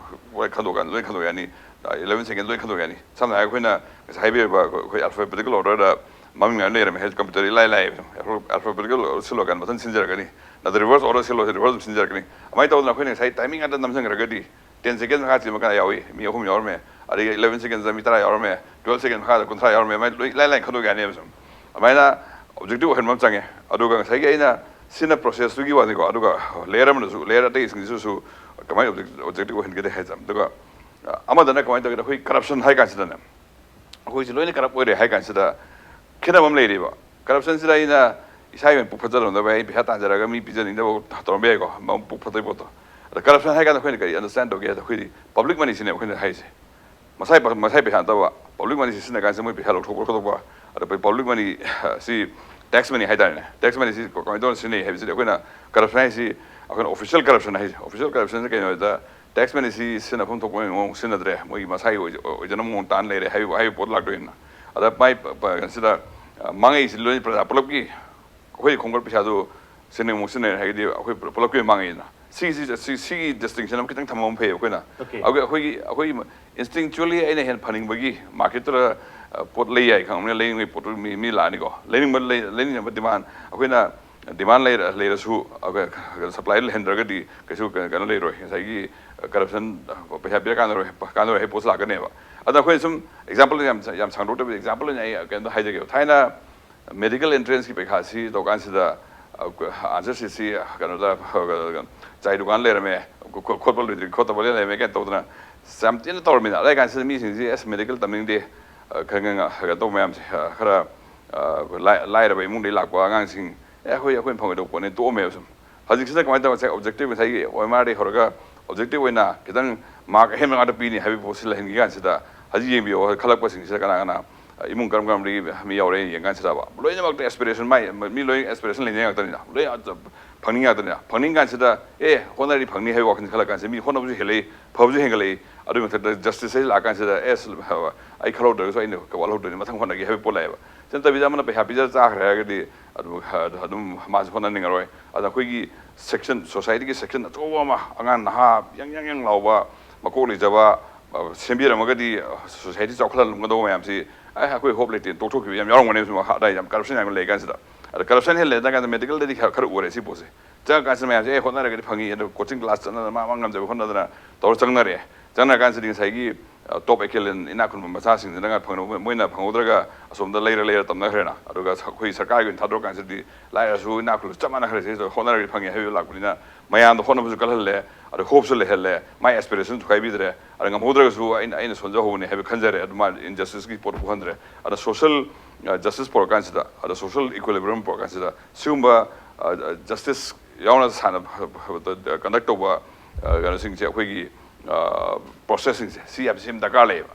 ꯂꯣꯏ ꯈꯟꯗꯣꯛ ꯀꯥꯟꯗ ꯂꯣꯏ ꯈꯟꯗꯣꯛ ꯌꯥꯅꯤ, ꯑ, eleven second ꯂꯣꯏ ꯈꯟꯗꯣꯛ ꯌꯥꯅꯤ꯫ ꯁꯝꯅ ꯍꯥꯏꯔꯕꯗ ꯑꯩꯈꯣꯏꯅ ꯉꯁꯥꯏ ꯍꯥꯏꯕꯤꯔꯤꯕ ꯑꯩꯈꯣꯏ alphabetical orderꯗ ꯃꯃꯤꯡ ꯃꯌꯥꯝ ꯂꯩꯔꯝꯃꯦ ꯍꯥꯏ computer ꯏꯂꯥꯏ ꯂꯥꯏꯌꯦꯕ꯫ Alpha-, alphabetical order ꯁꯤꯜꯂꯣ ꯀꯥꯟꯗ ꯃꯊꯟ ꯁꯤꯟꯖꯔꯛꯀꯅꯤ, ꯅꯠꯇ꯭ꯔ reverse order ꯁꯤꯜꯂꯣ ꯍꯥꯏ reverse ꯑꯗꯨꯝ ꯁꯤꯟꯖꯔꯛꯀꯅꯤ꯫ ꯑꯗꯨꯃꯥꯏꯅ ꯇꯧꯗꯅ ꯑꯩꯈꯣꯏꯅ ꯉꯁꯥꯏ timing ꯉꯥꯛꯇ ꯅꯝꯁꯤꯟꯈ꯭ꯔꯒꯗꯤ ten second ꯃꯈꯥ ꯆꯦꯟꯕ ꯀꯅꯥ ꯌꯥꯎꯏ? ꯃꯤ ꯑꯍꯨꯝ ꯌꯥꯎꯔꯝꯃꯦ꯫ ꯑꯗꯒꯤ eleven second ꯃꯤ ꯇꯔꯥ ꯌꯥꯎꯔꯝꯃꯦ, twelve second ꯃꯈꯥꯗ ꯀꯨꯟꯊ꯭ꯔꯥ ꯌꯥꯎꯔꯝꯃꯦ꯫ ꯑꯗꯨꯃꯥꯏꯅ ꯂꯣꯏ ꯏꯂꯥꯏ ꯂꯥꯏꯅ ꯈꯟꯗꯣꯛ ꯌꯥꯅꯦꯕ ꯁꯨꯝ꯫ ꯑꯗꯨꯃꯥꯏꯅ objective ꯑꯣꯏꯍꯟꯕ ꯑꯃ ꯆꯪꯉꯦ꯫ ꯑꯗꯨꯒ ꯉꯁꯥꯏꯒꯤ ꯑꯩꯅ ꯁꯤꯅ ꯄ꯭ꯔꯣꯁꯦꯁꯇꯨꯒꯤ ꯋꯥꯅꯤꯀꯣ꯫ ꯑꯗꯨꯒ ꯂꯦꯌꯔ ꯑꯃꯅꯁꯨ, ꯂꯦꯌꯔ ꯑꯇꯩꯁꯤꯡꯁꯤꯁꯨ ꯀꯃꯥꯏꯅ ꯑꯣꯕꯖꯦꯛꯇꯤꯚ ꯑꯣꯏꯍꯟꯒꯗꯦ ꯍꯥꯏ ꯇꯥꯔꯗꯤ, ꯑꯗꯨꯒ ꯑꯃꯗꯅ ꯀꯃꯥꯏꯅ ꯇꯧꯒꯦꯗ, ꯑꯩꯈꯣꯏ ꯀꯔꯞꯁꯟ ꯍꯥꯏ ꯀꯥꯟꯁꯤꯗꯅꯦ, ꯑꯩꯈꯣꯏꯁꯤ ꯂꯣꯏꯅ ꯀꯔꯞ ꯑꯣꯏꯔꯦ ꯍꯥꯏ ꯀꯥꯟꯁꯤꯗ ꯈꯦꯠꯅꯕ ꯑꯃ ꯂꯩꯔꯤꯕ꯫ ꯀꯔꯞꯁꯟꯁꯤꯗ ꯑꯩꯅ ꯏꯁꯥꯒꯤ ꯑꯣꯏꯅ ꯄꯨꯛ ꯐꯠꯖꯔꯝꯗꯕ, ꯑꯩ ꯄꯩꯁꯥ ꯇꯥꯟꯖꯔꯒ ꯃꯤ ꯄꯤꯖꯅꯤꯡꯗꯕ ꯇꯧꯔꯝꯕ ꯌꯥꯏꯀꯣ, ꯄꯨꯛ ꯐꯠꯇꯕ ꯄꯣꯠꯇꯣ꯫ ꯑꯗ ꯀꯔꯞꯁꯟ ꯍꯥꯏ ꯀꯥꯟꯗ ꯑꯩꯈꯣꯏꯅ ꯀꯔꯤ ꯑꯟꯗꯔꯁꯇꯦꯟ ꯇꯧꯒꯦ ꯍꯥꯏꯗ, ꯑꯩꯈꯣꯏꯗꯤ ꯄꯕ꯭ꯂꯤꯛ ꯃꯅꯤꯁꯤꯅꯦꯕ ꯑꯩꯈꯣꯏꯅ ꯍꯥꯏꯁꯦ꯫ ꯃꯁꯥꯏ ꯄ-, ꯃꯁꯥꯏ ꯄꯩꯁꯥ ꯅꯠꯇꯕ, ꯄꯕ꯭ꯂꯤꯛ ꯃꯅꯤ ꯁꯤꯖꯤꯟꯅ ꯀꯥꯟꯁꯤꯗ ꯃꯣꯏ ꯄꯩꯁꯥ ꯂꯧꯊꯣꯛꯄ ꯈꯣꯠꯇꯣꯛꯄ, ꯑꯗ ꯄꯕ꯭ꯂꯤꯛ ꯃꯅꯤ ꯁꯤ, ꯇꯦꯛꯁ ꯃꯅꯤ ꯍꯥꯏꯇꯥꯔꯦꯅꯦ, ꯇꯦꯛꯁ ꯃꯅꯤ ꯁꯤ ꯀꯃꯥꯏꯅ ꯇꯧꯅ ꯁꯤꯖꯤꯟꯅꯩ ꯍꯥꯏꯕꯁꯤꯗꯤ ꯑꯩꯈꯣꯏꯅ ꯀꯔꯞꯁꯟ ꯍꯥꯏꯁꯤ, ꯑꯩꯈꯣꯏꯅ ꯑꯣꯐꯤꯁꯤꯌꯦꯜ ꯀꯔꯞꯁꯟ ꯍꯥꯏꯁꯦ꯫ ꯑꯣꯐꯤꯁꯤꯌꯦꯜ ꯀꯔꯞꯁꯟꯁꯤ ꯀꯩꯅꯣ ꯍꯥꯏꯗ, ꯇꯦꯛꯁ ꯃꯅꯤ ꯁꯤ ꯁꯤꯖꯤꯟꯅꯐꯝ ꯊꯣꯛꯄ ꯃꯑꯣꯡ ꯁꯤꯖꯤꯟꯅꯗ꯭ꯔꯦ, ꯃꯣꯏꯒꯤ ꯃꯁꯥꯒꯤ ꯑꯣꯏꯖ-, ꯑꯣꯏꯖꯅꯕ ꯃꯑꯣꯡ ꯇꯥꯟ ꯂꯩꯔꯦ ꯍꯥꯏꯕ, ꯍꯥꯏꯕ ꯄꯣꯠ ꯂꯥꯛꯇꯣꯏꯅ꯫ ꯑꯗ ꯃꯥꯏ ꯄ-, ꯄ-, ꯁꯤꯗ, ꯑ, ꯃꯥꯡꯉꯛꯏꯁꯤ ꯂꯣꯏꯅ ꯄ꯭ꯔꯖꯥ ꯄꯨꯂꯞꯀꯤ, ꯑꯩꯈꯣꯏ ꯈꯣꯡꯒꯠ ꯄꯩꯁꯥꯗꯨ ꯁꯤꯖꯤꯟꯅꯩ ꯑꯃꯨꯛ ꯁꯤꯖꯤꯟꯅꯩ ꯍꯥꯏꯔꯒꯗꯤ ꯑꯩꯈꯣꯏ ꯄꯨꯂꯞ-, ꯄꯨꯂꯞꯀꯤ ꯑꯣꯏꯅ ꯃꯥꯡꯉꯛꯏꯗꯅ꯫ ꯁꯤꯒꯤꯁꯤ, ꯁꯤ-, ꯁꯤꯒꯤ ꯗꯤꯁꯇꯤꯡꯁꯟ ꯑꯃ ꯈꯤꯇꯪ ꯊꯝꯕ ꯑꯃ ꯐꯩ ꯑꯩꯈꯣꯏꯅ꯫ Okay. ꯑꯩꯈꯣꯏ, ꯑꯩꯈꯣꯏꯒꯤ, ꯑꯩꯈꯣꯏꯒꯤ ꯏꯟꯁꯇꯤꯡꯆꯨꯋꯦꯜꯂꯤ ꯑꯩꯅ ꯍꯦꯟꯅ ꯐꯪꯅꯤꯡꯕꯒꯤ ꯃꯥꯔꯀꯦꯠꯇꯨꯗ, ꯑ, ꯄꯣꯠ ꯂꯩ ꯌꯥꯏ ꯈꯪꯕꯅꯤꯅ ꯂꯩꯅꯤꯡꯕꯒꯤ ꯄꯣꯠꯇꯨ ꯃꯤ, ꯃꯤ ꯂꯥꯛꯑꯅꯤꯀꯣ꯫ ꯂꯩꯅꯤꯡꯕ ꯂꯩ-, ꯂꯩꯅꯤꯡꯅꯕ ꯗꯤꯃꯥꯟ, ꯑꯩꯈꯣꯏꯅ ꯗꯤꯃꯥꯟ ꯂꯩꯔ-, ꯂꯩꯔꯁꯨ, ꯑꯩꯈꯣꯏ ꯁꯄ꯭ꯂꯥꯏꯗꯨ ꯂꯩꯍꯟꯗ꯭ꯔꯒꯗꯤ ꯀꯩꯁꯨ ꯀꯩꯅꯣ ꯂꯩꯔꯣꯏ꯫ ꯉꯁꯥꯏꯒꯤ ꯀꯔꯞꯁꯟ, ꯄꯩꯁꯥ ꯄꯤꯔꯀꯥꯟꯗ ꯀꯥꯟꯅꯔꯣꯏ ꯍꯥꯏꯕ ꯄꯣꯠꯁꯨ ꯂꯥꯛꯀꯅꯦꯕ꯫ ꯑꯗ ꯑꯩꯈꯣꯏꯅ ꯁꯨꯝ ꯑꯦꯛꯖꯥꯝꯄꯜ ꯌꯥꯝ, ꯌꯥꯝ ꯁꯥꯡꯗꯣꯛꯇꯕꯤꯗ ꯑꯦꯛꯖꯥꯝꯄꯜ ꯑꯣꯏꯅ ꯑꯩ ꯀꯩꯅꯣꯝꯇ ꯍꯥꯏꯖꯒꯦꯕ꯫ ꯊꯥꯏꯅ ꯃꯦꯗꯤꯀꯦꯜ ꯑꯦꯟꯇ꯭ꯔꯦꯟꯁꯀꯤ ꯄꯩꯈꯥꯁꯤ ꯇꯧꯀꯥꯟꯁꯤꯗ, ꯑ, ꯑꯟꯁꯔ ꯁꯤꯠꯁꯤ ꯀꯩꯅꯣꯗ, ꯑ, ꯆꯥꯏ ꯗꯨꯀꯥꯟ ꯂꯩꯔꯝꯃꯦ, ꯈꯣ-, ꯈꯣꯠꯄ ꯂꯣꯏꯗ꯭ꯔꯤ, ꯈꯣꯠꯇꯕ ꯂꯩꯔꯝꯃꯦ ꯀꯥꯏꯅ ꯇꯧꯗꯅ ꯌꯥꯝ ꯊꯤꯅ ꯇꯧꯔꯝꯃꯤꯅ꯫ ꯑꯗꯨ ꯀꯥꯟꯁꯤꯗ ꯃꯤꯁꯤꯡꯁꯤ, "ꯑꯁ, ꯃꯦꯗꯤꯀꯦꯜ ꯇꯝꯅꯤꯡꯗꯦ", ꯑ, ꯈꯔ ꯉ-, ꯉ-, ꯀꯩꯅꯣ ꯇꯧꯕ ꯃꯌꯥꯝꯁꯦ, ꯑ, ꯈꯔ, ꯑ, ꯂꯥꯏ-, ꯂꯥꯏꯔꯕ ꯏꯃꯨꯡꯗꯒꯤ ꯂꯥꯛꯄ ꯑꯉꯥꯡꯁꯤꯡ, "ꯑꯦ, ꯑꯩꯈꯣꯏ, ꯑꯩꯈꯣꯏꯅ ꯐꯪꯒꯗꯧꯕ ꯄꯣꯠꯅꯦ", ꯇꯣꯛꯑꯝꯃꯦꯕ ꯁꯨꯝ꯫ ꯍꯧꯖꯤꯛꯁꯤꯗ ꯀꯃꯥꯏꯅ ꯇꯧꯔꯁꯦ, ꯑꯣꯕꯖꯦꯛꯇꯤꯚ, ꯉꯁꯥꯏꯒꯤ ꯑꯣ ꯑꯦꯝ ꯑꯥꯔꯗꯒꯤ ꯍꯧꯔꯒ ꯑꯣꯕꯖꯦꯛꯇꯤꯚ ꯑꯣꯏꯅ ꯈꯤꯇꯪ ꯃꯥꯔꯛ ꯑꯍꯦꯟꯕ ꯉꯥꯛꯇ ꯄꯤꯅꯤ ꯍꯥꯏꯕꯒꯤ ꯄꯣꯠꯁꯤ ꯂꯩꯍꯟꯈꯤ ꯀꯥꯟꯁꯤꯗ, ꯍꯧꯖꯤꯛ ꯌꯦꯡꯕꯤꯌꯣ, ꯈꯜꯂꯛꯄꯁꯤꯡꯁꯤꯗ ꯀꯅꯥ ꯀꯅꯥ, ꯑ, ꯏꯃꯨꯡ ꯀꯔꯝ ꯀꯔꯝꯕꯗꯒꯤ ꯃꯤ ꯌꯥꯎꯔꯦ ꯌꯦꯡ ꯀꯥꯟꯁꯤꯗ, ꯂꯣꯏꯅꯃꯛꯇ ꯑꯦꯁꯄꯤꯔꯦꯁꯟ, ꯃꯥꯏ, ꯃꯤ ꯂꯣꯏ ꯑꯦꯁꯄꯤꯔꯦꯁꯟ ꯂꯩꯅꯩ ꯉꯥꯛꯇꯅꯤꯅ, ꯂꯣꯏ ꯐꯪꯅꯤꯡ ꯉꯥꯛꯇꯅꯤꯅ꯫ ꯐꯪꯅꯤꯡ ꯀꯥꯟꯁꯤꯗ, "ꯑꯦ, ꯍꯣꯠꯅꯔꯗꯤ ꯐꯪꯅꯤ" ꯍꯥꯏꯕ ꯋꯥꯈꯜ ꯈꯜꯂꯛ ꯀꯥꯟꯁꯤꯗ ꯃꯤ ꯍꯣꯠꯅꯕꯁꯨ ꯍꯦꯜꯂꯛꯏ, ꯐꯕꯁꯨ ꯍꯦꯟꯒꯠꯂꯛꯏ꯫ ꯑꯗꯨꯒꯤ ꯃꯊꯛꯇ ꯖꯁꯇꯤꯁ ꯍꯥꯏꯁꯤ ꯂꯥꯛ ꯀꯥꯟꯁꯤꯗ, "ꯑꯦꯁ, ꯑꯩ ꯈꯜꯍꯧꯗ꯭ꯔꯒꯁꯨ ꯑꯩꯅ ꯋꯥꯠꯍꯧꯗ꯭ꯔꯗꯤ ꯃꯊꯪ ꯍꯣꯠꯅꯒꯦ" ꯍꯥꯏꯕ ꯄꯣꯠ ꯂꯥꯛꯑꯦꯕ꯫ ꯁꯤ ꯅꯠꯇꯕꯤꯗ ꯑꯃꯅ ꯄꯩꯁꯥ ꯄꯤꯖ ꯆꯥꯈ꯭ꯔꯦ ꯍꯥꯏꯔꯒꯗꯤ ꯑꯗꯨ, ꯑꯗꯨꯝ ꯃꯥꯁꯨ ꯍꯣꯠꯅꯅꯤꯡꯉꯔꯣꯏ꯫ ꯑꯗ ꯑꯩꯈꯣꯏꯒꯤ ꯁꯦꯛꯁꯟ, ꯁꯣꯁꯥꯏꯇꯤꯒꯤ ꯁꯦꯛꯁꯟ ꯑꯆꯧꯕ ꯑꯃ, ꯑꯉꯥꯡ ꯅꯍꯥ ꯌꯪ ꯌꯪ ꯌꯪ ꯂꯥꯎꯕ, ꯃꯀꯣꯛ ꯂꯩꯖꯕ, ꯑ, ꯁꯦꯝꯕꯤꯔꯝꯃꯒꯗꯤ, ꯑ, ꯁꯣꯁꯥꯏꯇꯤ ꯆꯥꯎꯈꯠꯍꯜꯂꯝꯒꯗꯧꯕ ꯃꯌꯥꯝꯁꯤ, "ꯑꯦ, ꯑꯩꯈꯣꯏ ꯍꯣꯞ ꯂꯩꯇꯦ", ꯇꯣꯛꯊꯣꯛꯈꯤꯕ ꯌꯥꯝ ꯌꯥꯎꯔꯝꯒꯅꯦꯕ꯫ ꯁꯨꯝ ꯑꯗꯥꯏ ꯌꯥꯝ ꯀꯔꯞꯁꯟ ꯌꯥꯝ ꯂꯩ ꯀꯥꯟꯁꯤꯗ꯫ ꯑꯗ ꯀꯔꯞꯁꯟ ꯍꯦꯜꯂꯦ ꯍꯥꯏ ꯀꯥꯟꯗ ꯃꯦꯗꯤꯀꯦꯜꯗꯗꯤ ꯈꯔ, ꯈꯔ ꯎꯔꯦ ꯁꯤ ꯄꯣꯠꯁꯦ꯫ ꯆꯪꯉꯀꯥꯟꯁꯤꯗ ꯃꯌꯥꯝꯁꯦ, "ꯑꯦ, ꯍꯣꯠꯅꯔꯒꯗꯤ ꯐꯪꯉꯤ", ꯑꯗꯨ ꯀꯣꯆꯤꯡ ꯀ꯭ꯂꯥꯁ ꯆꯠꯅꯗꯅ, ꯃꯥ, ꯃꯥ ꯉꯝꯖꯕ ꯍꯣꯠꯅꯗꯅ ꯇꯧꯔ ꯆꯪꯅꯔꯦ꯫ ꯆꯪꯅꯔꯀꯥꯟꯁꯤꯗꯤ ꯉꯁꯥꯏꯒꯤ, ꯇꯣꯞ ꯑꯦꯀꯦꯂꯦꯟ ꯏꯅꯥꯛ ꯈꯨꯟꯕ ꯃꯆꯥꯁꯤꯡꯁꯤꯅ ꯉꯥ ꯐꯪꯅꯕ, ꯃꯣꯏꯅ ꯐꯪꯍꯧꯗ꯭ꯔꯒ ꯑꯁꯣꯝꯗ ꯂꯩꯔ ꯂꯩꯔ ꯇꯝꯅꯈ꯭ꯔꯦꯅ꯫ ꯑꯗꯨꯒ ꯑꯩꯈꯣꯏ ꯁꯔꯀꯥꯔꯒꯤ ꯑꯣꯏꯅ ꯊꯥꯗꯣꯔꯀꯥꯟꯁꯤꯗꯤ ꯂꯥꯏꯔꯁꯨ ꯏꯅꯥꯛ ꯈꯨꯜꯂꯁꯨ ꯆꯞ ꯃꯥꯟꯅꯈ꯭ꯔꯦ, ꯁꯤꯗ ꯍꯣꯠꯅꯔꯗꯤ ꯐꯪꯉꯦ ꯍꯥꯏꯕ ꯂꯥꯛꯄꯅꯤꯅ, ꯃꯌꯥꯝꯗ ꯍꯣꯠꯅꯕꯁꯨ ꯀꯜꯍꯜꯂꯦ, ꯑꯗ ꯍꯣꯞꯁꯨ ꯂꯩꯍꯜꯂꯦ, ꯃꯥꯏ ꯑꯦꯁꯄꯤꯔꯦꯁꯟ ꯊꯨꯒꯥꯏꯕꯤꯗ꯭ꯔꯦ꯫ ꯑꯗ ꯉꯝꯍꯧꯗ꯭ꯔꯒꯁꯨ ꯑꯩꯅ, ꯑꯩꯅ ꯁꯣꯟꯖꯍꯧꯕꯅꯦ ꯍꯥꯏꯕ ꯈꯟꯖꯔꯦ꯫ ꯑꯗꯨ ꯃꯥ ꯏꯟꯖꯁꯇꯤꯁꯀꯤ ꯄꯣꯠ ꯄꯨꯍꯟꯗ꯭ꯔꯦ꯫ ꯑꯗ ꯁꯣꯁꯦꯜ ꯖꯁꯇꯤꯁ ꯄꯨꯔꯛꯀꯥꯟꯁꯤꯗ, ꯑꯗ ꯁꯣꯁꯦꯜ ꯏꯀ꯭ꯋꯤꯂꯤꯕ꯭ꯔꯤꯌꯝ ꯄꯨꯔꯛꯀꯥꯟꯁꯤꯗ ꯁꯤꯒꯨꯝꯕ ꯖꯁꯇꯤꯁ ꯌꯥꯎꯅ ꯁꯥꯟꯅ ꯀꯟꯗꯛ ꯇꯧꯕ ꯀꯩꯅꯣꯁꯤꯡꯁꯦ, ꯑꯩꯈꯣꯏꯒꯤ ꯄ꯭ꯔꯣꯁꯦꯁꯁꯤꯡꯁꯦ, ꯁꯤ ꯌꯥꯝ ꯁꯤ ꯌꯥꯝ ꯗꯔꯀꯥꯔ ꯂꯩꯌꯦꯕ꯫